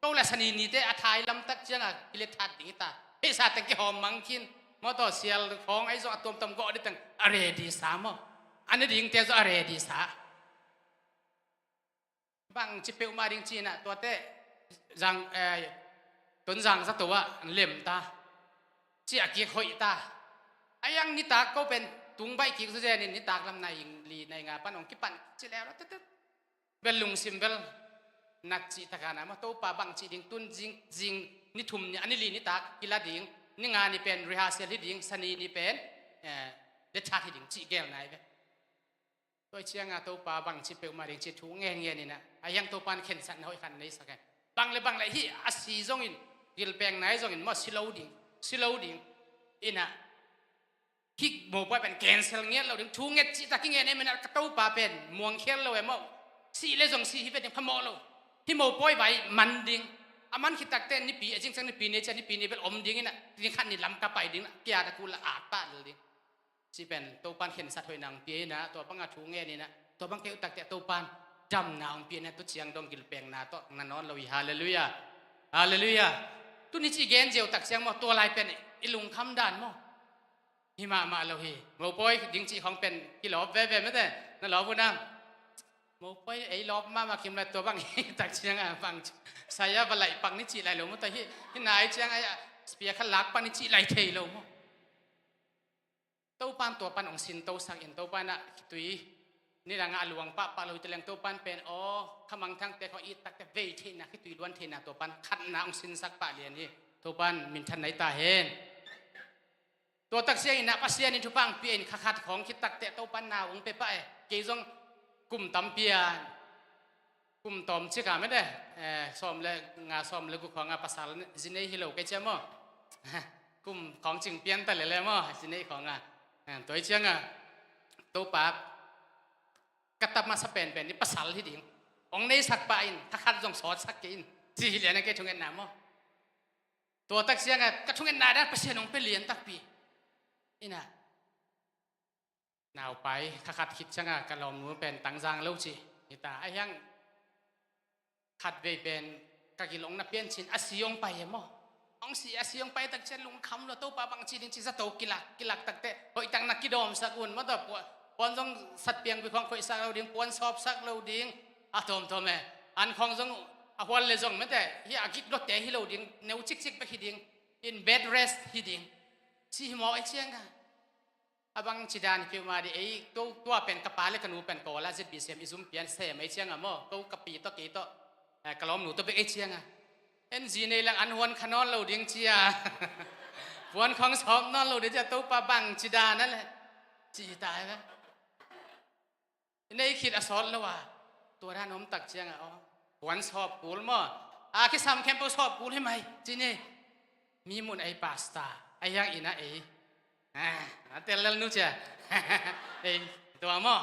Ko la sani nite a thai lamtak ciang a kilet that ding hi ta. Hei sa teng kihawm mang khin. Mawtaw sial khawng ahi zong a tuamtuam gawh di teng a ready sa maw. A ne dingte zong a ready sa. Bang ci peuhmah ding ci inah tuate zang, eh, Tonzang zato ah an lem ta. Ci a kik hoih ta. A yang nitak ko pen tung baih kik zu zenin nitak lam nai li nai nga pan ong kipan ci leu la tetet. Bel lungsim bel nat ci takana maw Topa bang ci ding tun zing, zing ni thum ni, a ni li nitak kila ding, ni nga ni pen rehearsal hi ding, sani ni pen, eh, le that hi ding ci gel nai ve. Tua cianga Topa bang ci peuhmah ding ci thu ngen ngen inah. A hiang Topa in khensatna hoih khan nei sak e. Bang le bang le hi a si zongin, gilpeng nai zongin, maw si lo ding, si lo ding. Inah, hik mopawi pen cancel ngiat lo ding, thu nget cih tak i ngen e menah ka Topa pen, muang khial lo e maw. Si le zong si hi ve ding phamawh lo. Hi mopawi vai man ding. A man khit takte nipi, a zingsang nipi ne cia nipi ne bel om ding inah, ding khat ni lam ka pai ding inah, kia ta kul la at pah lel ding. Ci pen Topan khensat hoih nang pia inah, tua banga thu ngen inah, tua bang keuh takte Topan damna ong pia inah, tu ciang dong gilpengna tawh na nawn lo hi. Halleluia. Halleluia. Tuni ci gen ziau tak ciang maw, tua lai pen i lungkham dan maw. Hi mahmah lo hi. Mopawi ding cih khong pen kilawp veve mete, na lawp unam. Mopawi ei lawp mahmah kim lai tua bang hi tak cianga bang. Saya va laih pak ni cih lai lo maw ta hi, hi nai cianga spia kha lak pak ni cih lai thei lo maw. Topan tua pan ong sin to sak in Topan ah khitui nidang ah a luang pahpah lo hi teleng Topan pen aw khamangthangte khong it takte vei theihna khitui luan theihna tua pan khatna ong sinsak pah lian hi. Topan minthan nai ta hen. Tua tak sia inah Pasian in thupha ong pia in khakhat khong khit takte Topan nau ong pe pah e. Kei zong kum tampi a kum tawm cik a mete, eh, sawm le nga sawm le gu khawng a pasal zinei hi lo kei cia maw. Kum khawng cing pian ta lele maw, zinei khawng a. Eh, tua hi cianga Topa ka tap masa penpen ni pasal hi ding. Ong nei sak pah in, thakhat zong sawt sak kei in. Ci hi lian a kei thungetna maw. Tua tak cianga ka thungetna dan Pasian ong pe lian takpi. Inah. Naupai, khakhat khit cianga ka lawmnu pen tangzang lo ci. Hita, a hiang khat vei pen ka gil ong na pian cin a si ong pai e maw. Ong si a si ong pai tak cian lungkham lo Topa bang ci ding ci zato kilak, kilak takte. Hoih tak na kidawm sak un, maw ta puan, puan zong sat piang bi khong khoih sak lo ding, puan sawp sak lo ding. A tawmtawm e. An khong zong a hual le zong mete, hi a gik dote hi lo ding, neu cikcik bek hi ding. In bed rest hi ding. Ci hi maw e cianga. A bang ci dan hi peuhmah di ei, tua pen ka pa le ka nu pen ko la Z B C M i zum pian sem ei cianga maw, ko ka pi tawh kei tawh, eh, ka lawmnu tawh bek ei cianga. En zi nei lang an huan kha nawn lo ding cia. Puan khong sawp nawn lo ding cia Topa bang ci dan a le. Ci ta e. I nei khit a sawt lo a, tua dan om tak cianga aw. Puan sawp kul maw. A kisam khempeuh sawp kul hi mai. Ci ni. Mi mun ei pasta. A hiang ina ei. Ah, a tel lel nu cia. Ei, tua maw.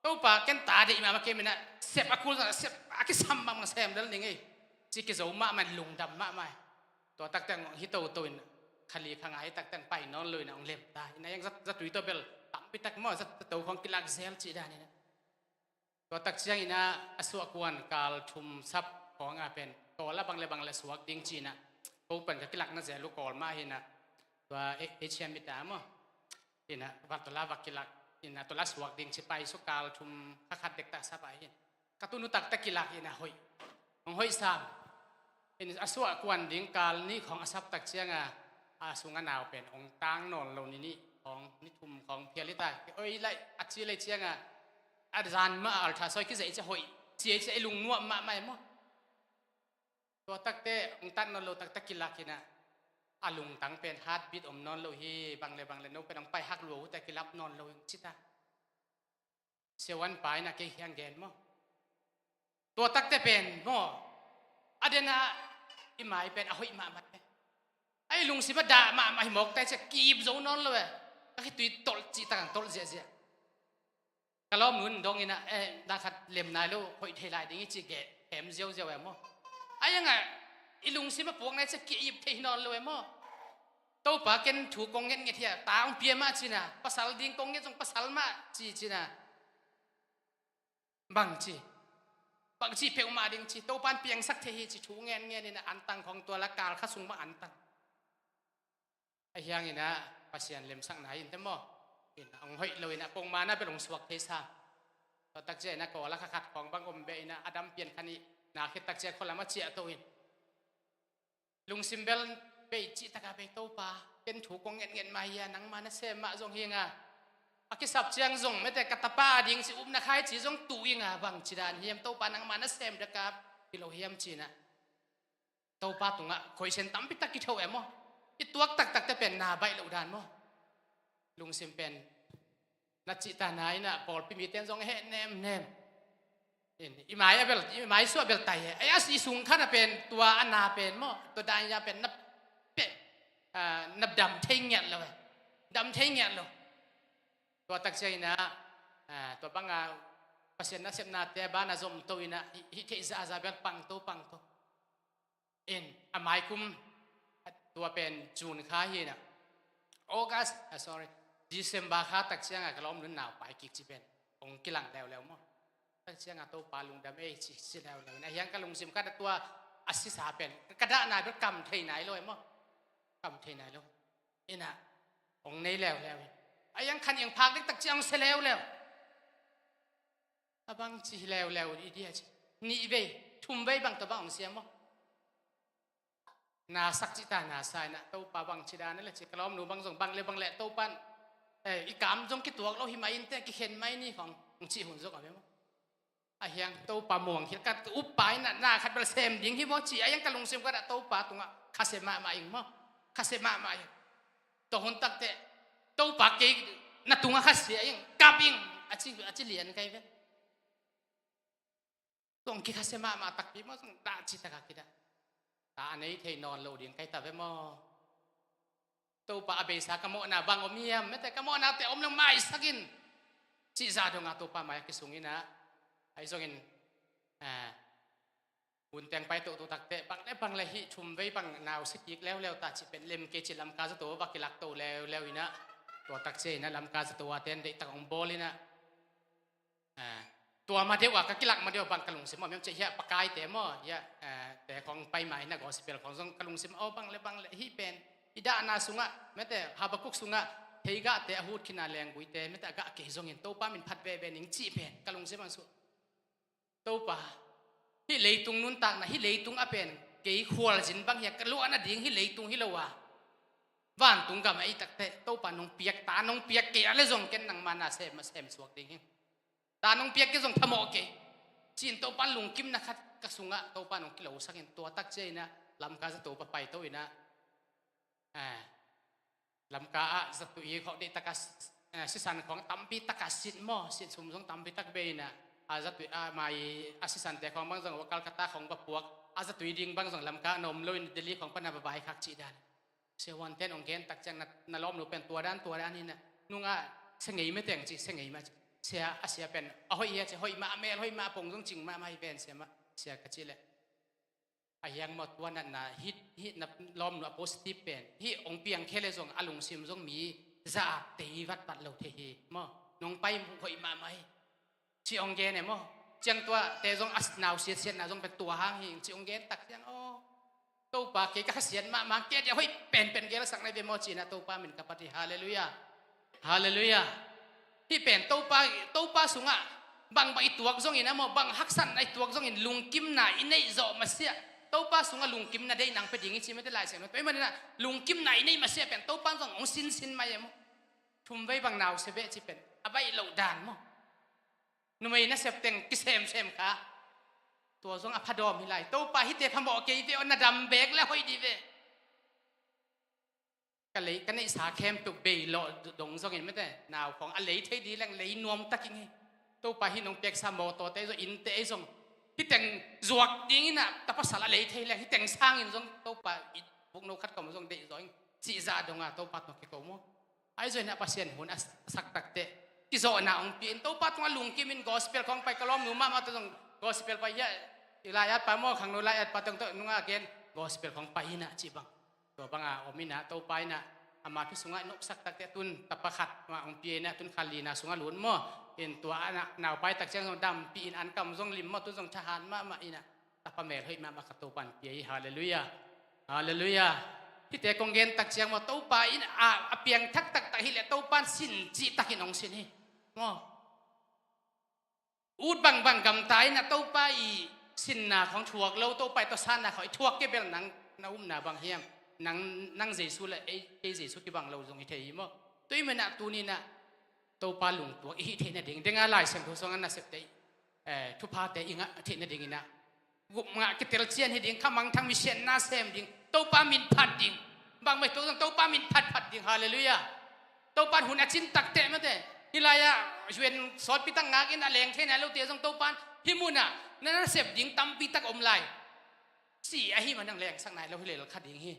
Topa ken ta deih mahmah kei minah. Sep a kul, sep a kisam mahmah sem lel ning ei. Ci kizo mahmah, lungdam mahmah. Tua takte ang hito to in khali khanga hi takte ang pai nawn lo in ang lem ta. Ina yang zat, zatui to bel tampi tak maw zat to khong kilak zel ci dan ina. Tua tak ciang ina a suak kuan kal thum sap khong a pen. Ko la bang le bang le suak ding ci ina. Ko pan ka kilak na zel uh Kawl mah hi na. Tua H M i ta maw. Hi na, va tua la va kilak. Hi na, tua la suak ding ci pai suk kal thum kha khat dek tak sa pai hi. Ka tunu taktak kilak hi na hoih. Hong hoih sam. Hi na, a suah kuan ding kal nih khawng a sap tak ciang a, a sung a nau pen hong tang nawn lo ni nih khawng, ni thum khawng phial hi ta. Oi lai, a ci lai ciang a, a zan mah a altar sawi kizai cia hoih. Cia cia i lungnuam mahmah hi maw. Tua takte hong tat nawn lo taktak kilak hi na, a lungtang pen heartbeat om nawn lo hi, bang le bang le no pen hong pai hak lua uh ta kilap nawn lo hi ci ta. Siavuan pa in a kei hiang gen maw. Tua takte pen maw, a den a i mai pen a hoih mahmah e. A i lungsim a dah mahmah hi mawk ta i cia ki-ip zo nawn lo e. Ka khitui tolh cih tak ang tolh ziahziah. Ka lawmnu in dong in a, eh, na khat lem nai lo, hoih thei lai ding i ci geh hem ziauziau e maw. A iang a i lungsim a puak nai cia ki-ip thei nawn lo e maw. Topa ken thu kong ngetnget hi a, ta hong pia mah ci na, pasal ding kong nget zong pasal mah ci ci na. Bang ci, bang ci peuhmah ding ci, Topa in piangsak thei hi ci thu ngenngen in a antang khawng tua la kal kha sung mah antang. A hiang in a Pasian lemsak nai in te maw. In a hong hoih lo in a pongmana bel hong suak thei sa. Tua takcia in a Kawl a kha khat khawng bang om beh in a a dam pian khan i na khit takcia khualam a ciah to in. Lungsim bel bei cih taka bei Topa, ken thu kong ngetnget mah hi a, nangma na sem mah zong hi nga. A kisap ciang zong mete ka tapa a ding ci upna khai ci zong tu hi nga, bang ci dan hiam Topa nangma na sem daka hi lo hiam ci na. Topa tungah khoisen tampi tak kitho em aw. I tuak taktakte pen na baih loh dan maw. Lungsim pen na cihta na in a pawlpi mite in zong heh nemnem. In, i mai a bel, i mai suah bel tai he. Ai a si sung khan a pen tua a na pen maw. Tua dan ya pen na pe, ah, na dam thei ngiat lo he. Dam thei ngiat lo. Tua takcia in a, ah, tua banga Pasian nasepnate a bana zom to in a, hih, hih theih zahzah bel pang to, pang to. In, a maikum, tua pen June kha hi na. August, ah, sorry, December kha takcianga ka lawmnu naupai kik ci pen hong kilang leuleu maw. Takcianga Topa lungdam ei ci, ci leuleu. In a hiang ka lungsim ka tua a sisa pen ka dahna bel kam thei nai lo e maw. Kam thei nai lo. In a hong nei leuleu in. A hiang khan iang phak dek takciang hong sia leuleu. A bang ci hi leuleu i dia ci. Nih vei, thum vei bang tua bang hong sia maw. Na sak cihta na sa in a Topa bang ci dan a le ci ka lawmnu bang zong bang le bang le Topa in, eh, i kam zong kituak lo hi mah in te kikhen mai ni khawng hong cih hun zong a ve maw. A hiang Topa muang khil ka uppa in a na khat bel sem ding hi maw ci a hiang ka lungsim ka dah Topa tungah khasia mahmah ing maw. Khasia mahmah ing. Tua hun takte Topa kei na tungah khasia ing, kap ing, a ci, a ci lian kai ve. Zong kikhasia mahmah takpi maw, zong dah cih takah kidah. Ta a nei thei nawn lo ding kai ta ve maw. Topa a beisa ka mawhna bang om hiam, mete ka mawhnate om lo maisak in. Cih zah donga Topa mai a kisung in a. Ai zongin, ah, bunteng pai tohtoh takte bang le bang le hih thum vei bang nau sia kik leuleu ta cih pen lem kei ci Lamka zato va kilak to leuleu in a. Tua takcia in a Lamka zato a ten deihtak hong bawl in a. Ah, tua ma deuh a ka kilak ma deuh bang ka lungsim a miam ceh hiah pakaite maw hiah, ah, te khawng pai mah in a gospel khawng zong ka lungsim aw bang le bang le hih pen i dahna sungah mete Habakuk sungah theigahte a hut khin a lengguite mete a gah kei zongin Topa min phat veve ning cih pen ka lungsim a suh. Topa, hih leitung nuntakna, hih leitung a pen kei khualzin bang hiah ka luahna ding hih leitung hi lo a. Vantung gam a ei takte Topa nong piak ta, nong piak kei a le zong ken nangma na sem a sem suak ding hi. Ta nong piak kei zong phamawh kei. Ci-in Topa lungkimna khat ka sungah Topa nong kilosak in tua takcia in a Lamka zato papai to in a. Ah, Lamka ah zatui khawh deihtaka, eh, sisan khawng tampi taka sit maw, sit sum zong tampi tak bei in a. Ah, zatui, ah, mai, ah, sisante khawng bang zong Calcutta khawng va puak. Ah, zatui ding bang zong Lamka na om lo in Delhi khawng pana va vai khak cih dan. Siavuanten hong gen takciang na, na lawmnu pen tua dan, tua dan hi na. Nungah sia ngei mete hong ci, sia ngei mah ci. Sia, a sia pen a hoih hi a ci, hoih mah a mel, hoih mah a pong zong cing mahmah hi ven sia mah, sia ka cih leh. A hiang maw tua natna, hih, hih na lawmnu a positive pen. Hih hong piang khia le zong a lungsim zong mi za a tei vatvat lo thei hi maw. Nong pai hoih mahmah hi. Ci hong gen e maw. Ciang tua te zong a nau siatsiatna zong pen tua hang hi. Ci hong gen takciang aw. Topa, kei ka khasiat mahmah, kei a dia hoih penpen gelsakna hi ve maw, ci-in ah Topa min ka phat hi. Halleluiah. Halleluiah. Hih pen Topa, Topa sungah bangbang i tuak zongin ah maw, bang haksatna i tuak zongin lungkimna i neih zawh masiah Topa sungah lungkimna deih nang pia ding hi, ci mate Lai Siangtho. Tua ahih manin ah lungkimna i neih masiah pen Topa in zong hong sinsin mai e maw. Thumvei bang nau sia beh ci pen a baih loh dan maw. Numei nasep teng kisemsem kha. Tua zong a phadawm hi lai. Topa, hihte phamawh kei ve aw, na dam beek le hoih dih ve. Ka lei, ka neihsa khempeuh bei lawh dong zongin mate, nau khawng a lei thei dih leng lei nuam tak ing hi. Topa, hih nong piaksa mawtawte ahi zong, innte ahi zong, hih teng zuak dingin ah ta pasal a lei thei leng hih teng sangin zong Topa, i vukno khat kawm zong deih zaw ing, cih zah dong a Topa tawh kiko maw. Ahi zongin ah Pasian hun a sak takteh kizawhna hong pia in, Topa tungah lungkim in, gospel khawng pai, ka lawmnu mahmah tawh zong gospel pai hiah, i lai-at pa maw, khangno lai-at pa tawh nungah gen, gospel khawng pai in ah cih bang. Tua banga om in ah, Topa in ah ama thu sungah nopsak takteh tun tapa khat mah hong pia in ah, tun kha lina sungah lut maw. In tua ah naupai tak ciang zong dampih in, an kam zong lim maw, tun zong thahat mahmah in ah, tapa melhoih mahmah khat Topa in pia hi. Halleluiah. Halleluiah. Hihte kong gen tak ciang maw, Topa in a, a piang thak taktak hi leh Topa in sin cih takin hong sin hi. Maw. Ut bangbang gamta in ah Topa i sinna khawng thuak lo, Topa i tawsatna khawng i thuak kei bel nang na upna bang hiam? Nang, nang Jesu le ei, kei Jesu kibang lo zong hi thei hi maw. Tua ahih manin ah tuni in ah Topa lungtuak i hih theih nading, denga Lai Siangtho sungah nasepte, eh, thuphate i ngah theih nadingin ah, gupngah kitelcian hi ding, khamangthang misiatna sem ding, Topa min phat ding. Bangmah hi, Topa min phatphat ding. Halleluiah. Topa in hun a cin takteh mate, hih lai-ah U N sawtpi tak ngakin a leng thei nai lote zong Topa in hih munah na nasep ding tampi tak om lai, ci ahih manin ah lengsak nai lo hi lel kha ding hi.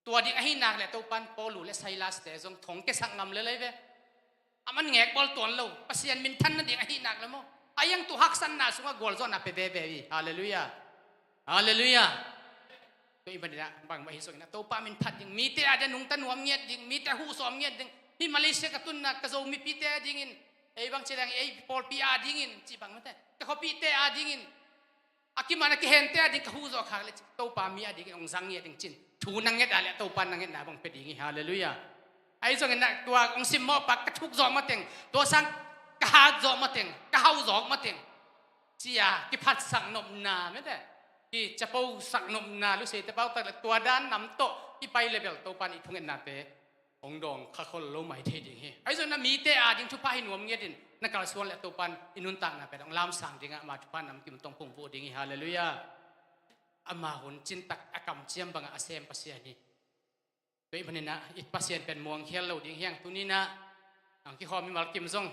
Tua ding ahih nak leh Topa in Paul le Silas-te zong thong kiasak ngam lel lai ve. A man ngek bawl tuan lo, Pasian minthan nading ahih nak leh maw, a hiang tu haksatna sungah gualzawhna pia veve hi. Halleluiah. Halleluiah. Tua ahih manin ah bangmah hi zongin ah Topa min phat ding, mite a dia nungta nuam ngiat ding, mite a huh sawm ngiat ding. Hih Malaysia ka tunna ka Zo mipite a dingin, ei bang ci leng ei pawlpi a dingin cih bang mate, ka khuapihte a dingin, a kiman a kihente a ding ka huh zawh khak leh Topa mi a dingin hong zang ngiat ding ci-in thu na nget a leh Topa in na ngetna bang pia ding hi. Halleluiah. Ahi zongin ah tua hong simmawh pak ka thuk zawh mateng, tua sang ka hat zawh mateng, ka hau zawh mateng, ci-a kiphatsak nopna mate, kicaposak nopna, luseite pau tak leh tua dan nam tawh i pai leh bel Topa in i thungetnate hong dawng kha khol lo mai thei ding hi. Ahi zongin ah mite a ding thupha hi nuam ngiat in, na kalsuan leh Topa in i nuntakna pen hong lamsang ding a, ama thupha namkim tawh hong phungvuh ding hi. Halleluiah. Ama hun cin tak a kamciam bangah a sem Pasian hi. Tua ahih manin ah i Pasian pen muangkhial lo ding hi hang. Tuni in ah hong kikhawm i malkim zong,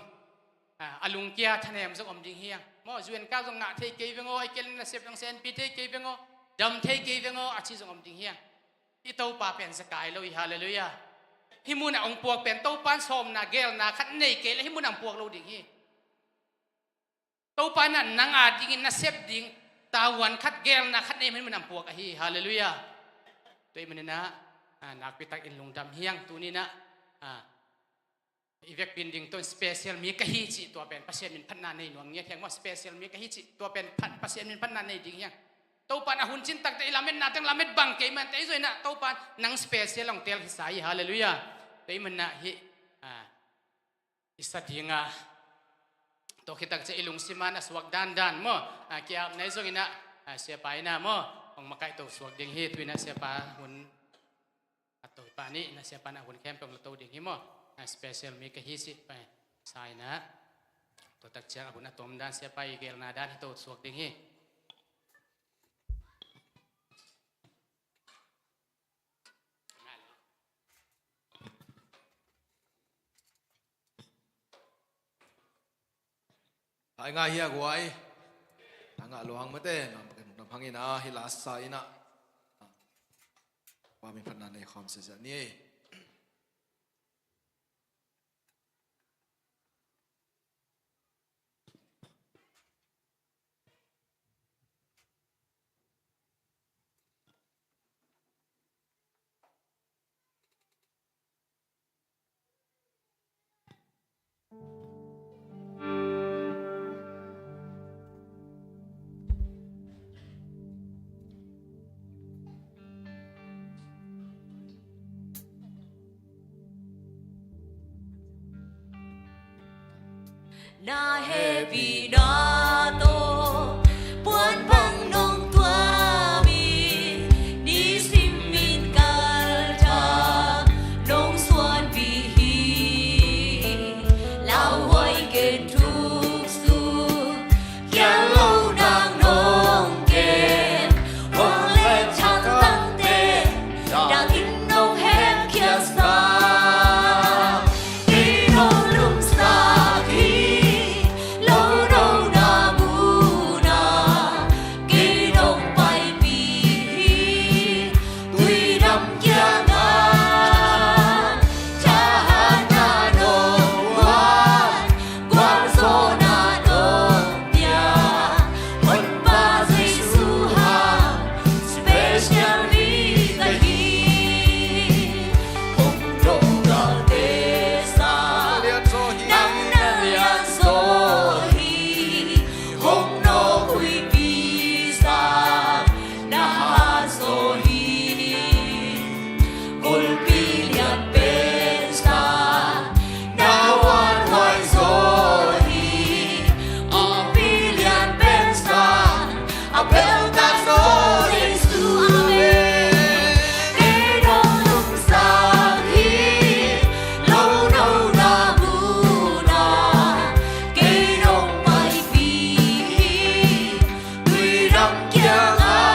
a, a lungkia thanem zong om ding hi hang. Maw, U N ka zong ngah thei kei veng aw, ahih kei leh nasep zong senpi thei kei veng aw, dam thei kei veng aw, a ci zong om ding hi hang. I Topa pen zakai lo hi. Halleluiah. Hih munah hong puak pen Topa in sawmna gelna khat nei kei leh hih munah hong puak lo ding hi. Topa in ah nang a dingin nasep ding tavuan khat, gelna khat nei man, hih munah hong puak ahi hi. Halleluiah. Tua ahih manin ah, a, nakpi takin lungdam hi hang. Tuni in ah, a, i vekpi in ding tawh special mi ka hi cih tua pen Pasian min phatna nei nuam ngiat hi hang maw. Special mi ka hi cih tua pen phat, Pasian min phatna nei ding hi hang. Topa in a hun cin takteh i lametna teng lamet bang kei mante, ahi zongin ah Topa in nang special hong teel hi sa hi. Halleluiah. Tua ahih manin ah hih, a, i sa ding a, tua khit tak ciang i lungsim a na suak dandan maw, a, ki-apna ahi zongin ah, a, siapa in ah maw, hong makaih to suak ding hi. Tu-in ah siapa hun a to, pa nih in ah siapa in ah hun khempeuh hong la to ding hi maw. A, special mi ka hi cih pai sa in ah, tua tak ciang a hun a tom dan, siapa i gelna dan hi to suak ding hi. Hai ngai hia guai. Tangah luang mate, nam pakai muk nam hangin ah, hi lasa in ah. Pa min phatna nei khawm sese ni. Na hehpihna tawh puanbang nong tuam in, nisim in kaltak nong suanpih hi. Lauhuai ken thuksuk, khial lo nang nong kem, huang le thangtangte, dang in nong hemkhiatsak. Kei nong lungsak hi, lo nona munah kei nong paipih hi. Tuidam kiangah thahatna nong guan, gualzawhna nong pia. Honpa Jesu hang special mi ka hi. Hong dongdalte sang nang na lianzaw hi. Hong nawkhuipi sang na hatzaw hi. Kulhpi lian pen sang na huanhuai zaw hi. Kulhpi lian pen sang a belhtak zaw Jesu. Amen. Kei nong lungsak hi, lo nona munah kei nong paipih hi. Tuidam kiangah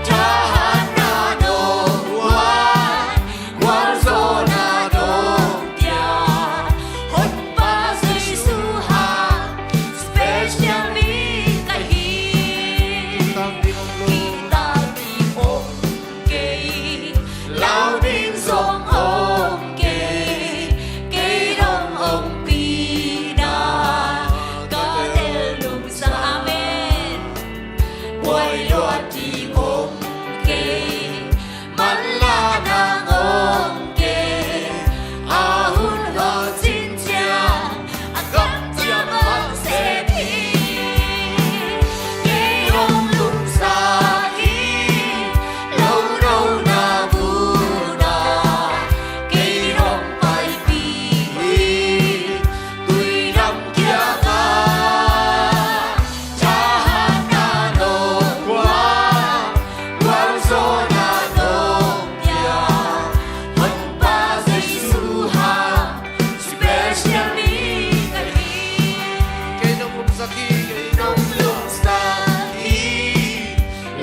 thahatna nong guan, gualzawhna nong pia. Honpa Jesu hang special mi ka hi. Kihtak ding om kei, lau ding zong om kei, kei dong ompihna ka tel nungsa. Amen. Buai luat ding om kei, manlahna nang om kei, a hun hong cin ciang a gam ciang bang sep hi. Kei hong lungsak hi, lo nona munah kei hong paipih hi. Tuidam kiangah thahatna nong guan, gualzawhna nong pia. Honpa Jesu hang special mi ka hi. Kei nong lungsak hi, kei nong lungsak hi,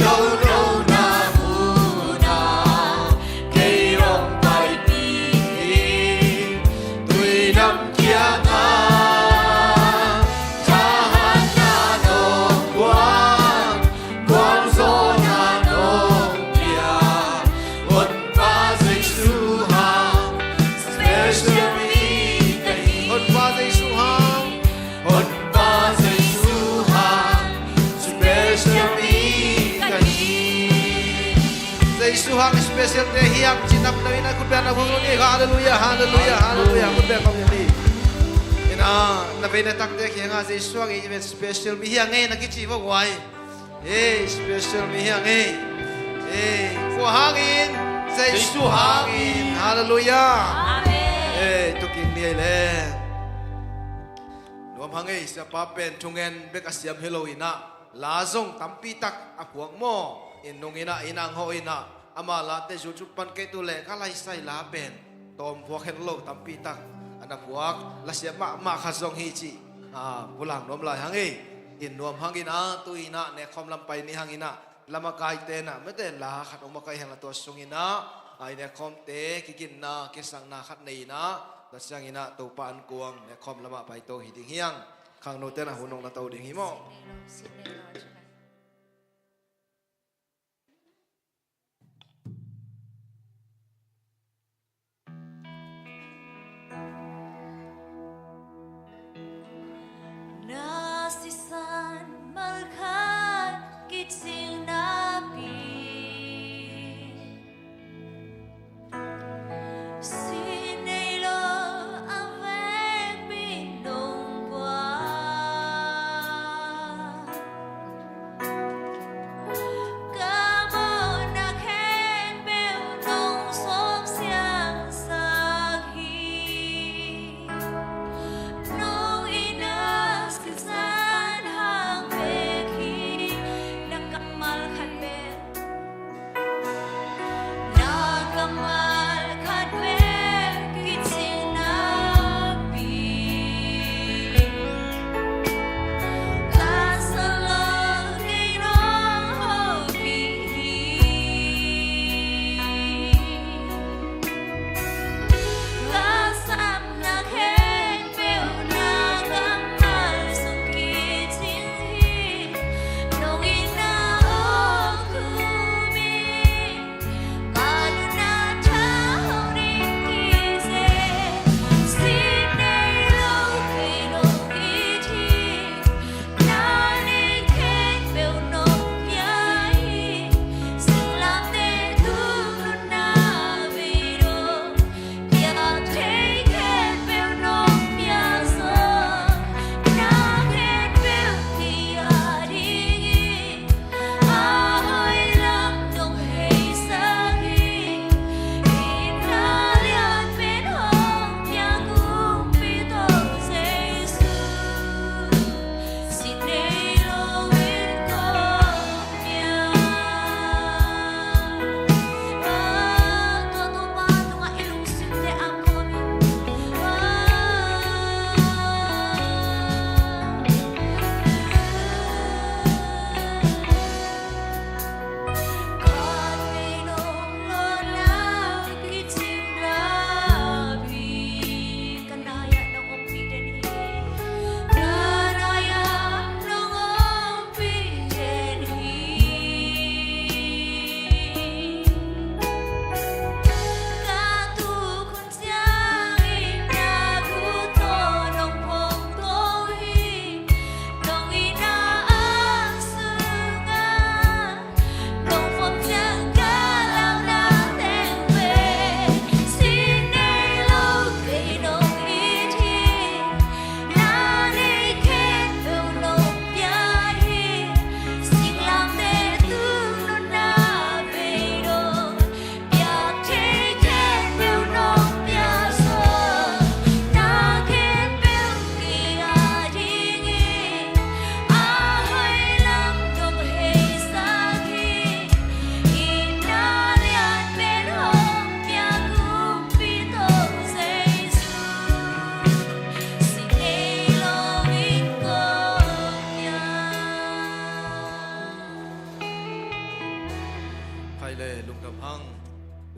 lo nona munah kei hong paipih hi. Tuidam kiangah thahatna nong guan, gualzawhna nong pia. Honpa Jesu hang special mi ka hi. Honpa Jesu hang, Honpa Jesu hang special mi ka hi. Jesu hang special te hi hang ci nam lo in a khut beng na phung ni. Halleluiah, halleluiah, halleluiah. Khut beng khawm ni. Ina, na vei na takte kiangah Jesu hang i special mi hi hang e na kici vo guai. Ei, special mi hi hang e. Ei, kua hangin? Jesu hangin. Halleluiah. Amen. Ei, tu kik ni ei le. Nuam hang ei, siapa pen thungen bek a siam hi lo in ah, la zong tampi tak a phuak maw? Inn nung in ah, inn ang hawh in ah, ama late YouTube pan kei tu leh ka laisai la pen tawm phuak het lo, tampi tak a na phuak, lasiam mahmah khat zong hi cih, a, pulang nuam lai hang ei. Inn nuam hang in ah, tu in ah, nekkhawm lam pai ni hang in ah, lam a kaite in ah, mete la khat om a kai hang la tua sung in ah, a, i nekkhawmte kiginna, kisakna khat nei in ah, tua ciangin ah Topa an kuang nekkhawm lamah paito hi ding hi hang. Khangnote in ah hun hong la to ding hi maw? Na sisan malkhat kicing napi, si nei lo a vekpi nong guan.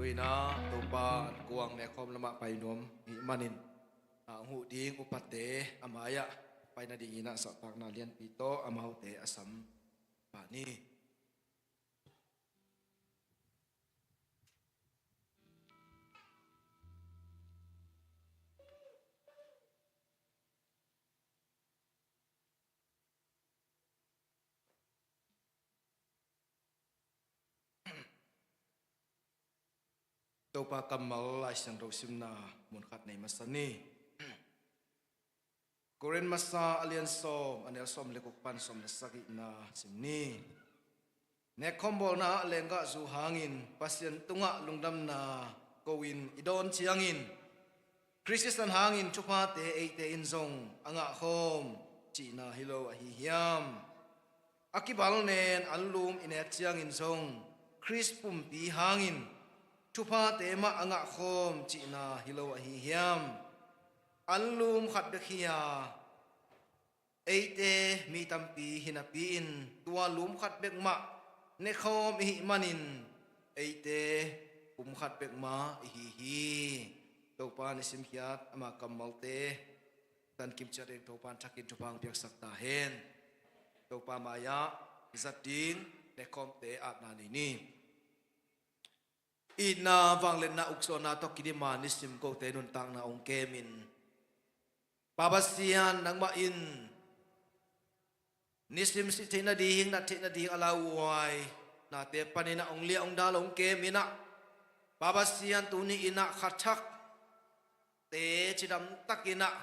Tu-in ah Topa ankuang nekhawm lamah pai nuam ahih manin, a hong huh ding upate a mai-ah pai nadingin ah salhpakna lianpi tawh amaute a sam pah ni. Topa kammal Lai Siangtho simna mun khat nei masa ni. Korin masa a lian sawm, a neu sawm le guk pan sawm le sagihna sim ni. Nekhawm bawlna ah lenggahzu hangin Pasian tungah lungdamna ko-in i dawn ciangin, Khristian hangin thuphate eite in zong a ngahkhawm cihna hi lo ahi hiam? A kibalnen anlum i nek ciangin zong Khrist pumpi hangin thuphate mah a ngahkhawm cihna hi lo ahi hiam? Anlum khat bek hi a, eite mi tampi hi napi-in tua lum khat bek mah nekhawm i hih manin eite pum khat bek mah i hi hi. Topa nisim khiat ama kammalte tankim ciat ding Topa in thakin thupha hong piaksak ta hen. Topa mai-ah i zat ding nekhawmte atna nei ni. Itna vangliatna uksuahna tawh kidima nisim kote nuntakna hong kemin, Pa Pasian nangmah in nisim sih theih nading, nat theih nading a lauhuai nate panin ah hong liah hong dal hong kemin ah, Pa Pasian tuni in ah kha thak te cidam takin ah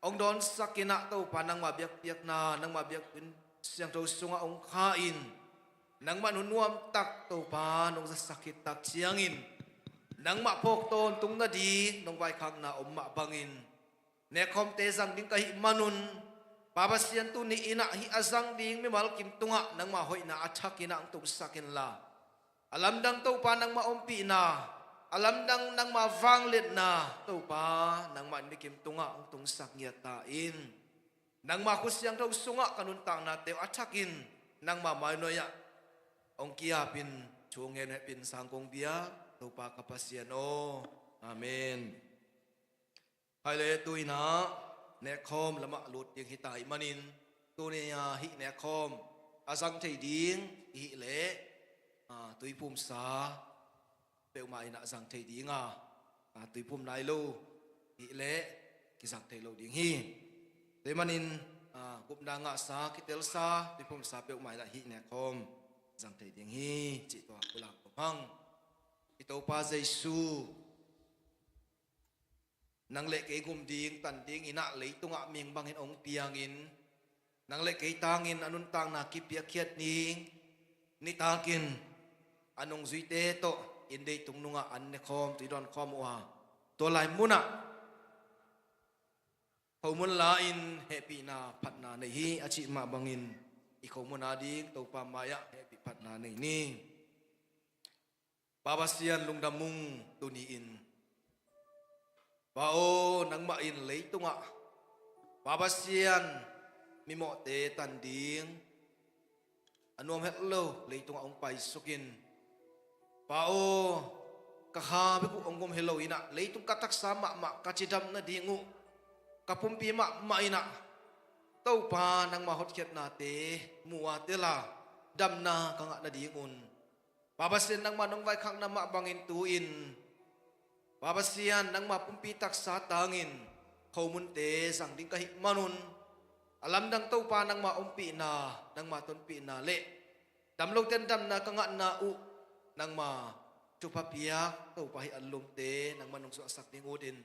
hong dawnsak in ah, Topa nangma biakpiakna, nangma biakpiak siangtho sungah hong kha in, nangmah hun nuamtak Topa nong zatsak khit tak ciangin, nangmah phawk tawntung nading nong vaikhakna om mah bangin, nekhawmte zang ding ka hih manun, Pa Pasian tuni in ah hih a zang ding mimal kim tungah nangma hoihna a thak in ah hong tungsak inla, a lamdang Topa nangma ompihna, a lamdang nangma vangliatna Topa nangmah in mikim tungah hong tungsak ngiat ta in. Nangma khut siangtho sungah ka nuntaknate uh a thakin nangma mainuai-ah hong ki-apin thu hong ngen hehpih in sang kong biak, Topa ka Pasian aw. Amen. Hai le, tu-in ah nekhawm lamah lut ding hi ta ahih manin, tuni-a hih nekhawm a zang thei ding i hih leh, a, tuiphumsa peuhmah in ah zang thei ding a, a, tuiphum nai lo i hih leh kizang thei lo ding hi. Tua ahih manin, a, gupna ngahsa, kitelsa, tuiphumsa peuhmah in ah hih nekhawm zang thei ding hi cih tua pulak ko hang. I Topa Jesu, nang le kei gum ding, tan dingin ah leitungah mihing bangin hong piangin, nang le kei tangin a nuntakna kipiakkhiat ding, nitakin a nungzuite tawh inn deitung nungah an nekhawm, tui dawnkhawm uh a, tua lai munah khomun la-in hehpihna phatna nei hi a cih mah bangin, i khomun ading Topa mai-ah hehpih phatna nei ni. Pa Pasian, lungdam ung tuni-in. Pa aw, nangmah in leitungah, Pa Pasian, mimawhte tan ding a nuam het lo leitungah hong paisukin, Pa aw, ka kha bek uh hong gum hi lo in ah, leitung ka taksa mahmah ka cidam nading uh, ka pumpi mahmah in ah, Topa, nangma hotkhiatnate mu a, tel a, damna ka ngah nadingun, Pa Pasian, nangma nong vaikhakna mah bangin tu-in, Pa Pasian, nangma pumpi taksa tangin khomunte zang ding ka hih manun, a lamdang Topa nangma ompihna, nangma tonpihna le damlote'n damna ka ngahna uh, nangma thupha piak Topa, hih anlumte nangma nong suahsak ding utin,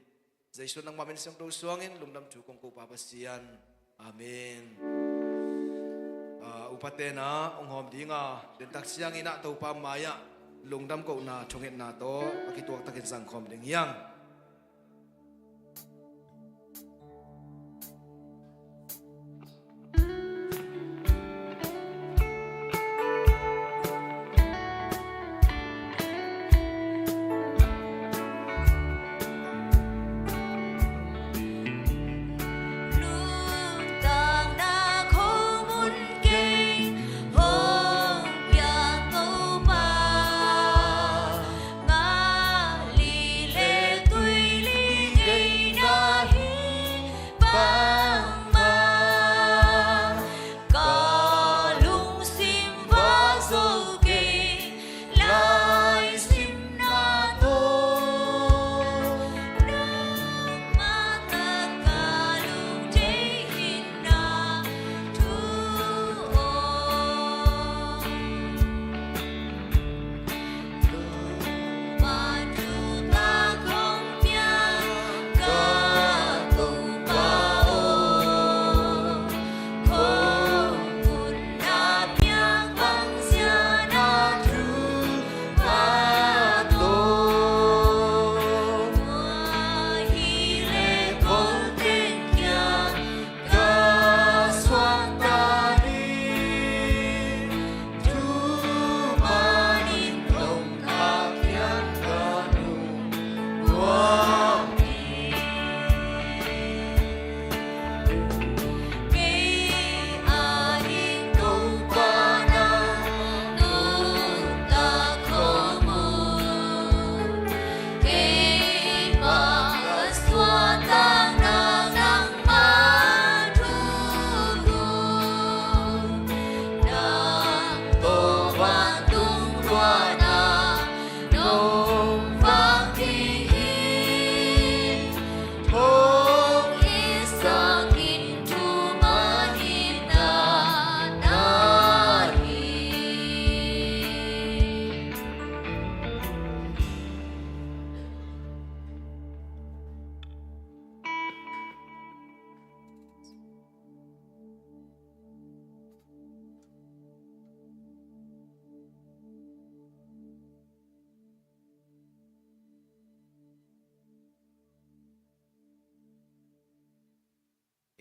Jesu nangma min siangtho suangin lungdam thu kong ko, Pa Pasian. Amen. A, upate'n ah hong hawm ding a, dentak ciangin ah Topa mai-ah lungdam kohna thungetna tawh a kituak takin zangkhawm ding hi hang.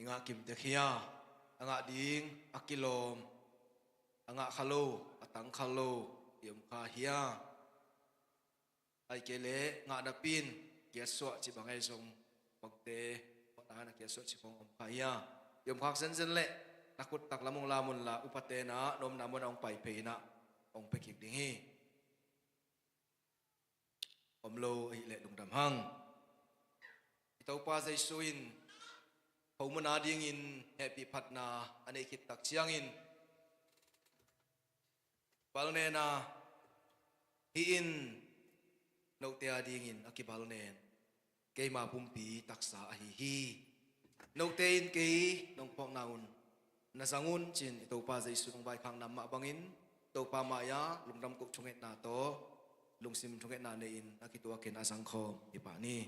ngah kim tek hia? A ngah ding a kilawm, a ngah kha lo, a tang kha lo i om kha hia? Ahih kei leh ngah napi in kiatsuah cih bang ahi zong, bangte hong na kiatsuah cih khong om kha hia? I om khak zenzen leh na khut tak lam hong lam unla, upate na na omna munah hong pai phei in ah hong pia kik ding hi. Om lo ahih leh lungdam hang. I Topa Jesu in khomun a dingin hehpih phatna a neih khit tak ciangin, balnena, hih in note a dingin a kibalnen keima pumpi taksa ahi hi. Note in kei nong phawkna un na zang un, ci-in i Topa Jesu hong vaikhakna mah bangin Topa mai-ah lungdam koh thungetna tawh lungsim thungetna nei-in a kituakin a zangkhawm hi pah ni.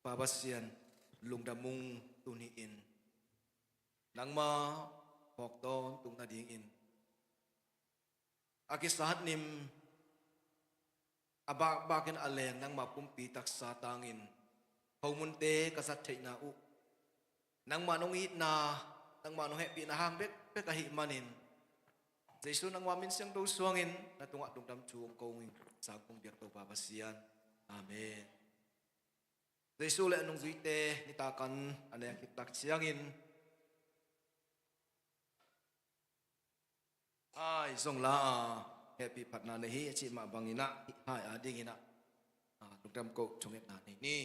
Pa Pasian, lungdam ung. Tuni-in nangma phawk tawntung nadingin a kisat nim, a bakbakin a leng nangma pumpi taksa tangin khomunte ka zat theihna uh nangma nong itna, nangma nong hehpihna hang bekbek ahih manin, Jesu nangma min siangtho suangin na tungah lungdam thu hong ko ing. Sang kong biak Topa Pasian. Amen. Jesu le a nungzuite nitakan a nek khit tak ciangin, hai zong la a, hehpih phatna nei hi a cih mah bangin ah, hai a dingin ah, a, lungdam koh thungetna nei ni.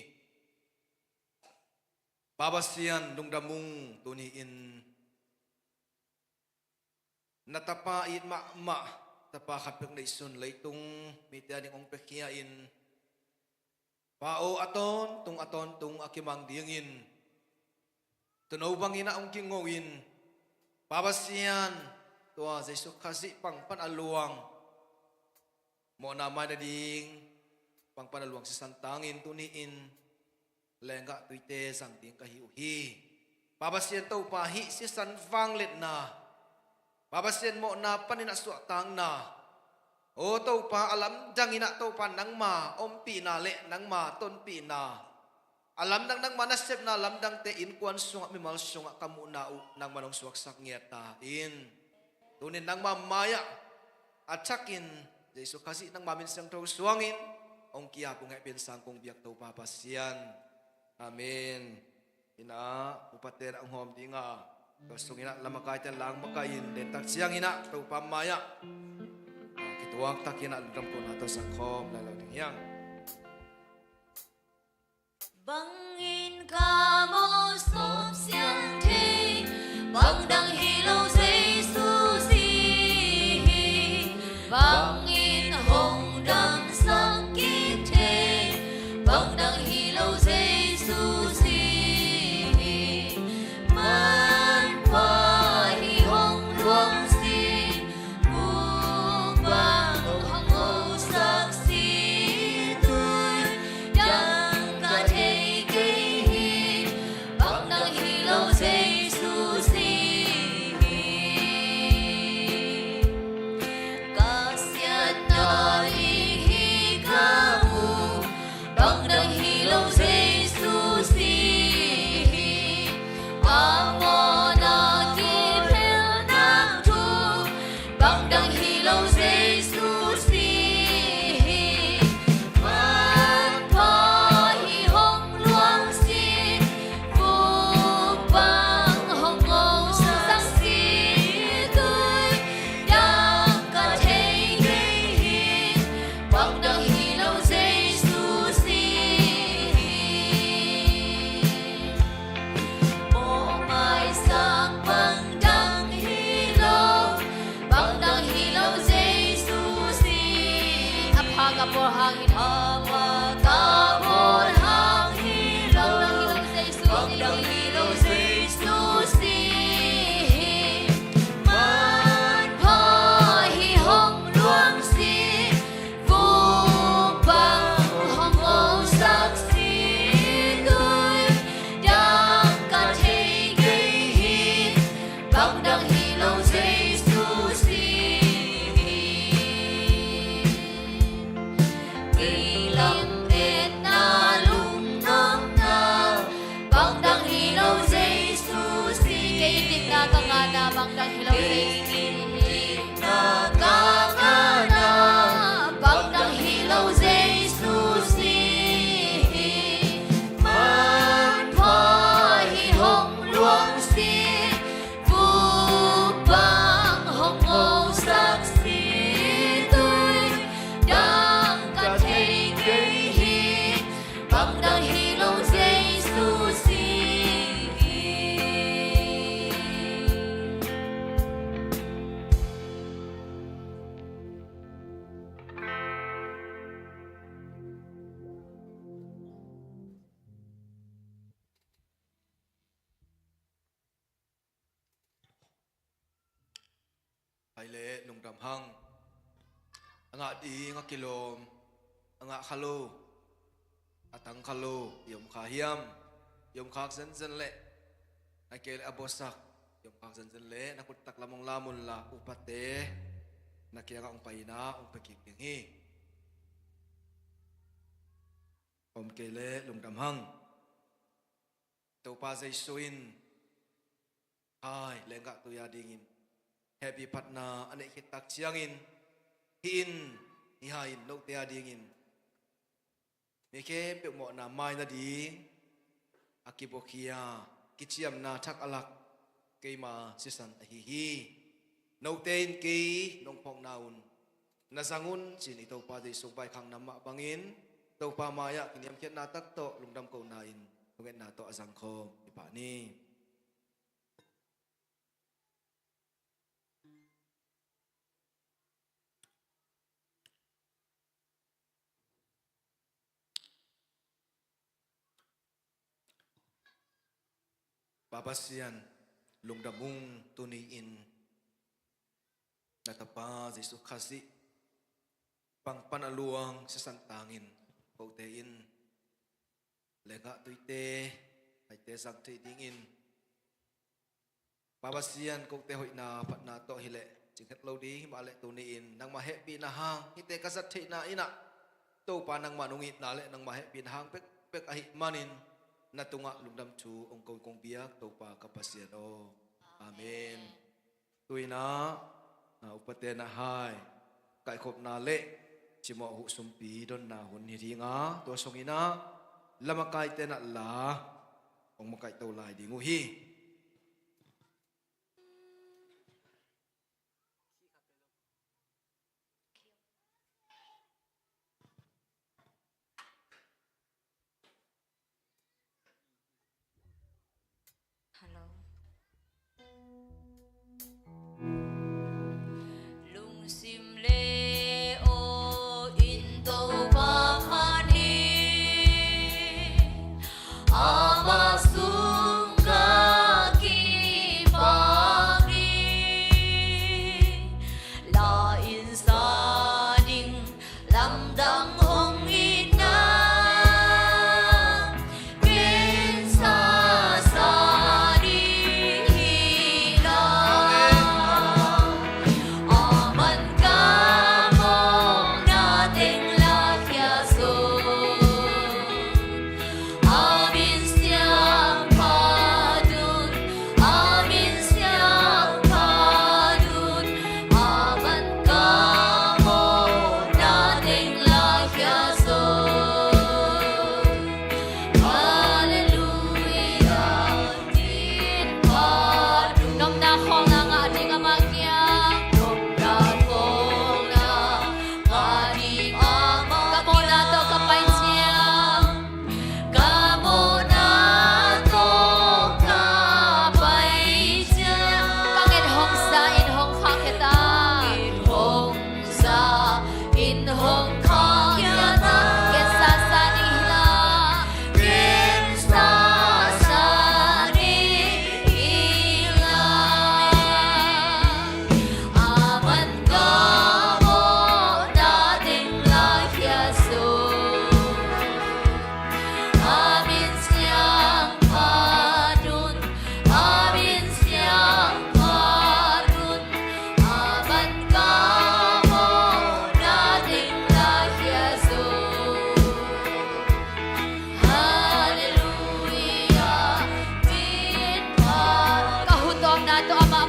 Pa Pasian, lungdam ung. Tuni-in na Tapa it mahmah, Tapa khat bek neihsun leitung mite a ding hong piakhia in, Pa aw, a tawntung a tawntung a kimang dingin tuuno bangin ah hong kingo in, Pa Pasian, tua Jesu Khazih pang pan a luang mawhna mai nading pang pan a luang sisan tangin tuni-in lenggah tuite zang ding ka hi uh hi. Pa Pasian, Topa hih sisan vangliatna, Pa Pasian, mawhna panin a suahtakna, aw Topa, a lamdangin ah Topa nangma ompihna le nangma tonpihna, a lamdang nangma nasepna lamdangte innkuan sungah, mimal sungah ka muhna uh nangma nong suaksak ngiat ta in. Tunin nangma mai-ah a thakin Jesu Khazih nangma min siangtho suangin hong ki-ap ung. Hehpih in sang kong biak Topa Pasian. Amen. Inah upate na hong hawm dinga, tua sungin ah lamakaite lang makaih in, den tak ciangin ah Topa mai-ah kituak takin ah lungdam kohna tawh zangkhawm lai lo ding hi hang. Bangin ka mawhsawm siang thei, bang dang hi lo Jesu zi hi. Bangin hong damsak kik thei, bang dang hi lo Jesu zi hi. Man pua hi hong luang si, muk bang hong hosak si, tui dang ka thei kei hi. Ka ngahna bang dang hi lo Jesu si hi. Ka ngahna bang dang hi lo Jesu si hi. Manpha hi hong luang si, vuk bang hong ngosak si, tui dang ka thei kei hi. Bang dang hi lo Jesu si hi. Hai le lungdam hang. A ngah ding a kilawm, a ngah kha lo, a tang kha lo i om kha hiam? I om khak zenzen leh, a kei le a bawsak i om khak zenzen leh, na khut tak lam hong lam unla, upate na kiangah hong pai in ah hong pia kik ding hi. Om kei le lungdam hang. Topa Jesu in hai lenggah tui a dingin hehpih phatna a neih khit tak ciangin, hih in, hih hai in note a dingin mi khempeuh mawhna mai nading a kibuakhia kiciamna thak a lak keima sisan ahi hi. Note in kei nong phawkna un na zang un ci-in i Topa Jesu vaikhakna mah bangin Topa mai-ah kiniamkhiatna tak tawh lungdam kohna in lungetna tawh a zangkhawm hi pah ni. Pa Pasian, lungdam ung. Tuni-in na Tapa Jesu Khazih pang pan a luang sisan tangin kote in lenggah tuite haite zang thei dingin, Pa Pasian, kote hoihna phatna tawh hileh cing het lo ding, himah leh tuni-in nangmah hehpihna hang hihte ka zat theihna in ah, Topa, nangmah nong itna leh nangmah hehpihna hang pekpek ahih manin na tungah lungdam thu hong ko kong biak, Topa ka Pasian aw. Amen. Tu-in ah, ah, upate na hai kaikhopna leh cimawh huh sumpi donna hun hi ding a, tua sungin ah lamakaite na la hong makaihto lai ding uh hi. Hello. Lungsim le aw in Topa phat hi, amah sung ka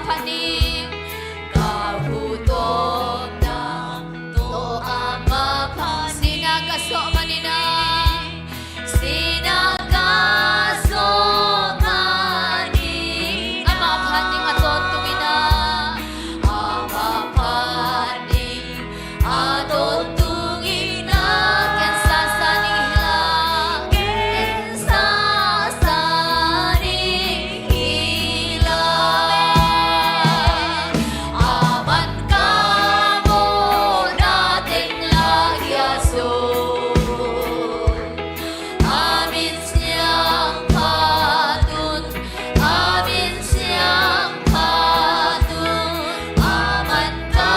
Phaning ka huhtomna tawh amah phaning. Sihna ka sawh manin ah, sihna ka sawh manin, amah phaning a tawntungin ah, amah phaning a tawntungin ah, ken sasa ning hi la, ken sasa ning hi la. Aman ka mawhna teng la khia zaw. A min siangtho tun, a min siangtho tun, aman ka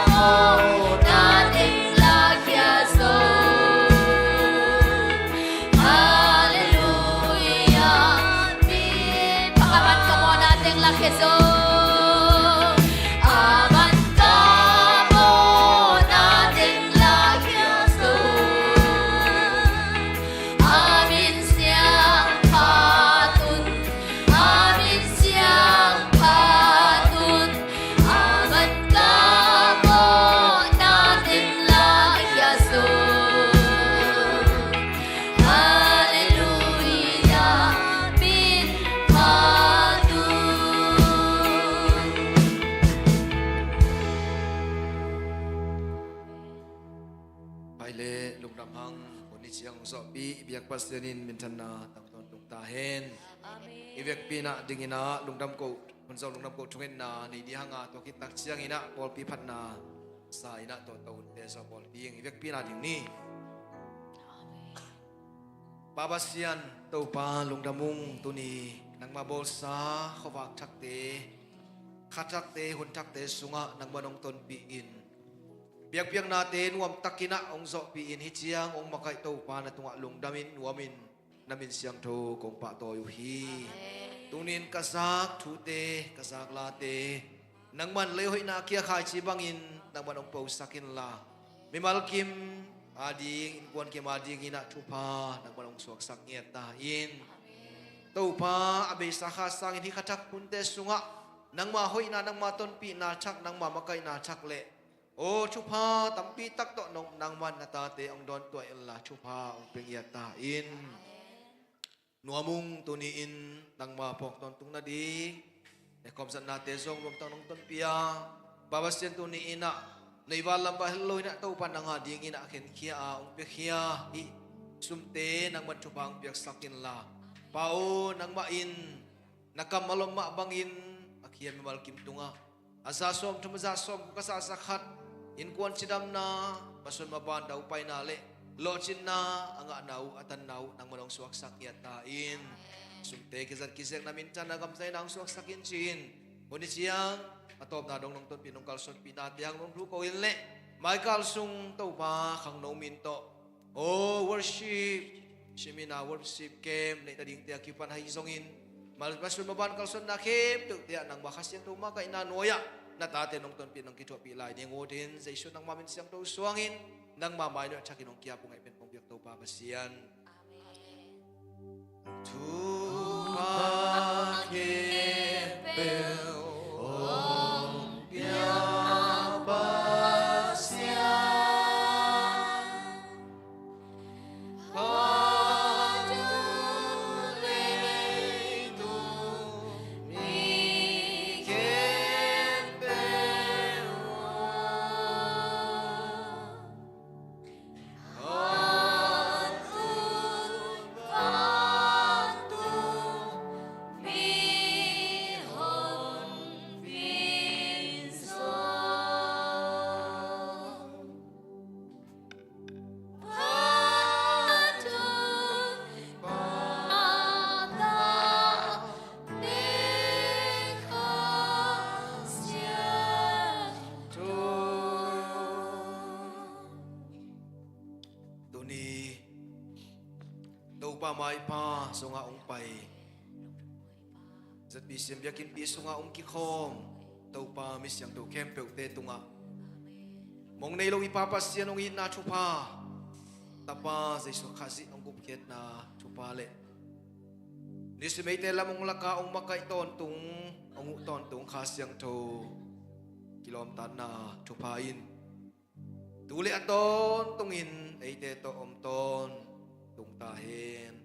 mawhna teng la khia zaw. Halleluia. Min pha, aman ka mawhna teng la khia zaw. Aman ka mawhna teng la khia zaw. A min siangtho tun, a min siangtho tun, aman ka mawhna teng la khia zaw. Halleluia, min pha tun. Pai le lungdam hang, hun ni ciang hong zawhpih biak Pasian in minthanna tang tawntung ta hen. Amen. I vekpi in ah dingin ah lungdam ko, hun zawh lungdam ko thungetna nei dih hang a, tua khit tak ciangin ah pawlpi phatna sa in ah tua tawh hunte zawh bawl ding, i vekpi in ah ding ni. Amen. Pa Pasian, Topa lungdam ung, tuni nangmah bawlsa khuavak thakte, kha thakte, hun thakte sungah nangmah nong tonpih in, biakpiaknate nuamtakin ah hong zawhpih in, hih ciang hong makaih Topa na tungah lungdamin nuamin na min siangtho kong pahtawi uh hi. Amen. Tuni in ka zak thute, ka zak late nangman lei hoihna kia khaici bangin nangman hong posak inla, mimal kim ading, innkuan kim adingin ah thupha nangman hong suaksak ngiat ta in. Topa, a beisa kha sangin hih kha thak hunte sungah nangma hoihna, nangma tonpihna thak, nangma makaihna thak le aw thupha tampi tak tawh nong, nangman na tate hong dawntuah inla thupha hong pia ngiat ta in. Nuam ung, tuni in nangma phawk tawntung nading nekhawm zatnate zong nuamtak nong tonpih a, Pa Pasian, tuni in ah nei van lam va hel lo in ah Topa nang adingin ah khenkhia a hong piakhia hih sumte nangman thupha hong piaksak inla, Pa aw, nangmah in na kammal om mah bangin a khia mimal kim tungah a za sawmthum, a za sawmguk, a za za khat, innkuan cidamna, masuan maban daupaina le lawhcinna a ngahna uh, a tanna uh nangman hong suaksak ngiat ta in. Sumte kizat kizekna minthanna gamzaina hong suaksak in ci-in, hun ni ciang a tawpna dong nong tonpih, nong kalsuanpihnate hang nong thu ko in le, maikal sung Topa khangno min tawh aw worship, seminar, worship camp neih nadingte a kipan ahi zongin, mal, masuan maban kalsuanna khempeuhte ah nangma Kha Siangtho makaihna nuai-ah na tate nong tonpih, nong kithuahpih lai ding uh hi in, Jesu nangma min siangtho suangin nangma mai nuai-ah thakin hong ki-ap uh ngaih pen kong biak Topa Pasian. Amen. Thupha khempeuh hong pia Pasian, phat un leitung mi khempeuh aw. Tuni Topa maipha sungah hong pai, Z B C M biakinnpi sungah hong kikhawm Topa mi siangtho khempeuhte tungah, mong nei lo i Pa Pasian hong itna thupha, Tapa Jesu Khazih hong gupkhiatna thupha le nisumeite lam hong laka hong makaih tawntung hong huh tawntung Kha Siangtho kilawmtatna thupha in tu le a tawntungin eite tawh om tawntung ta hen.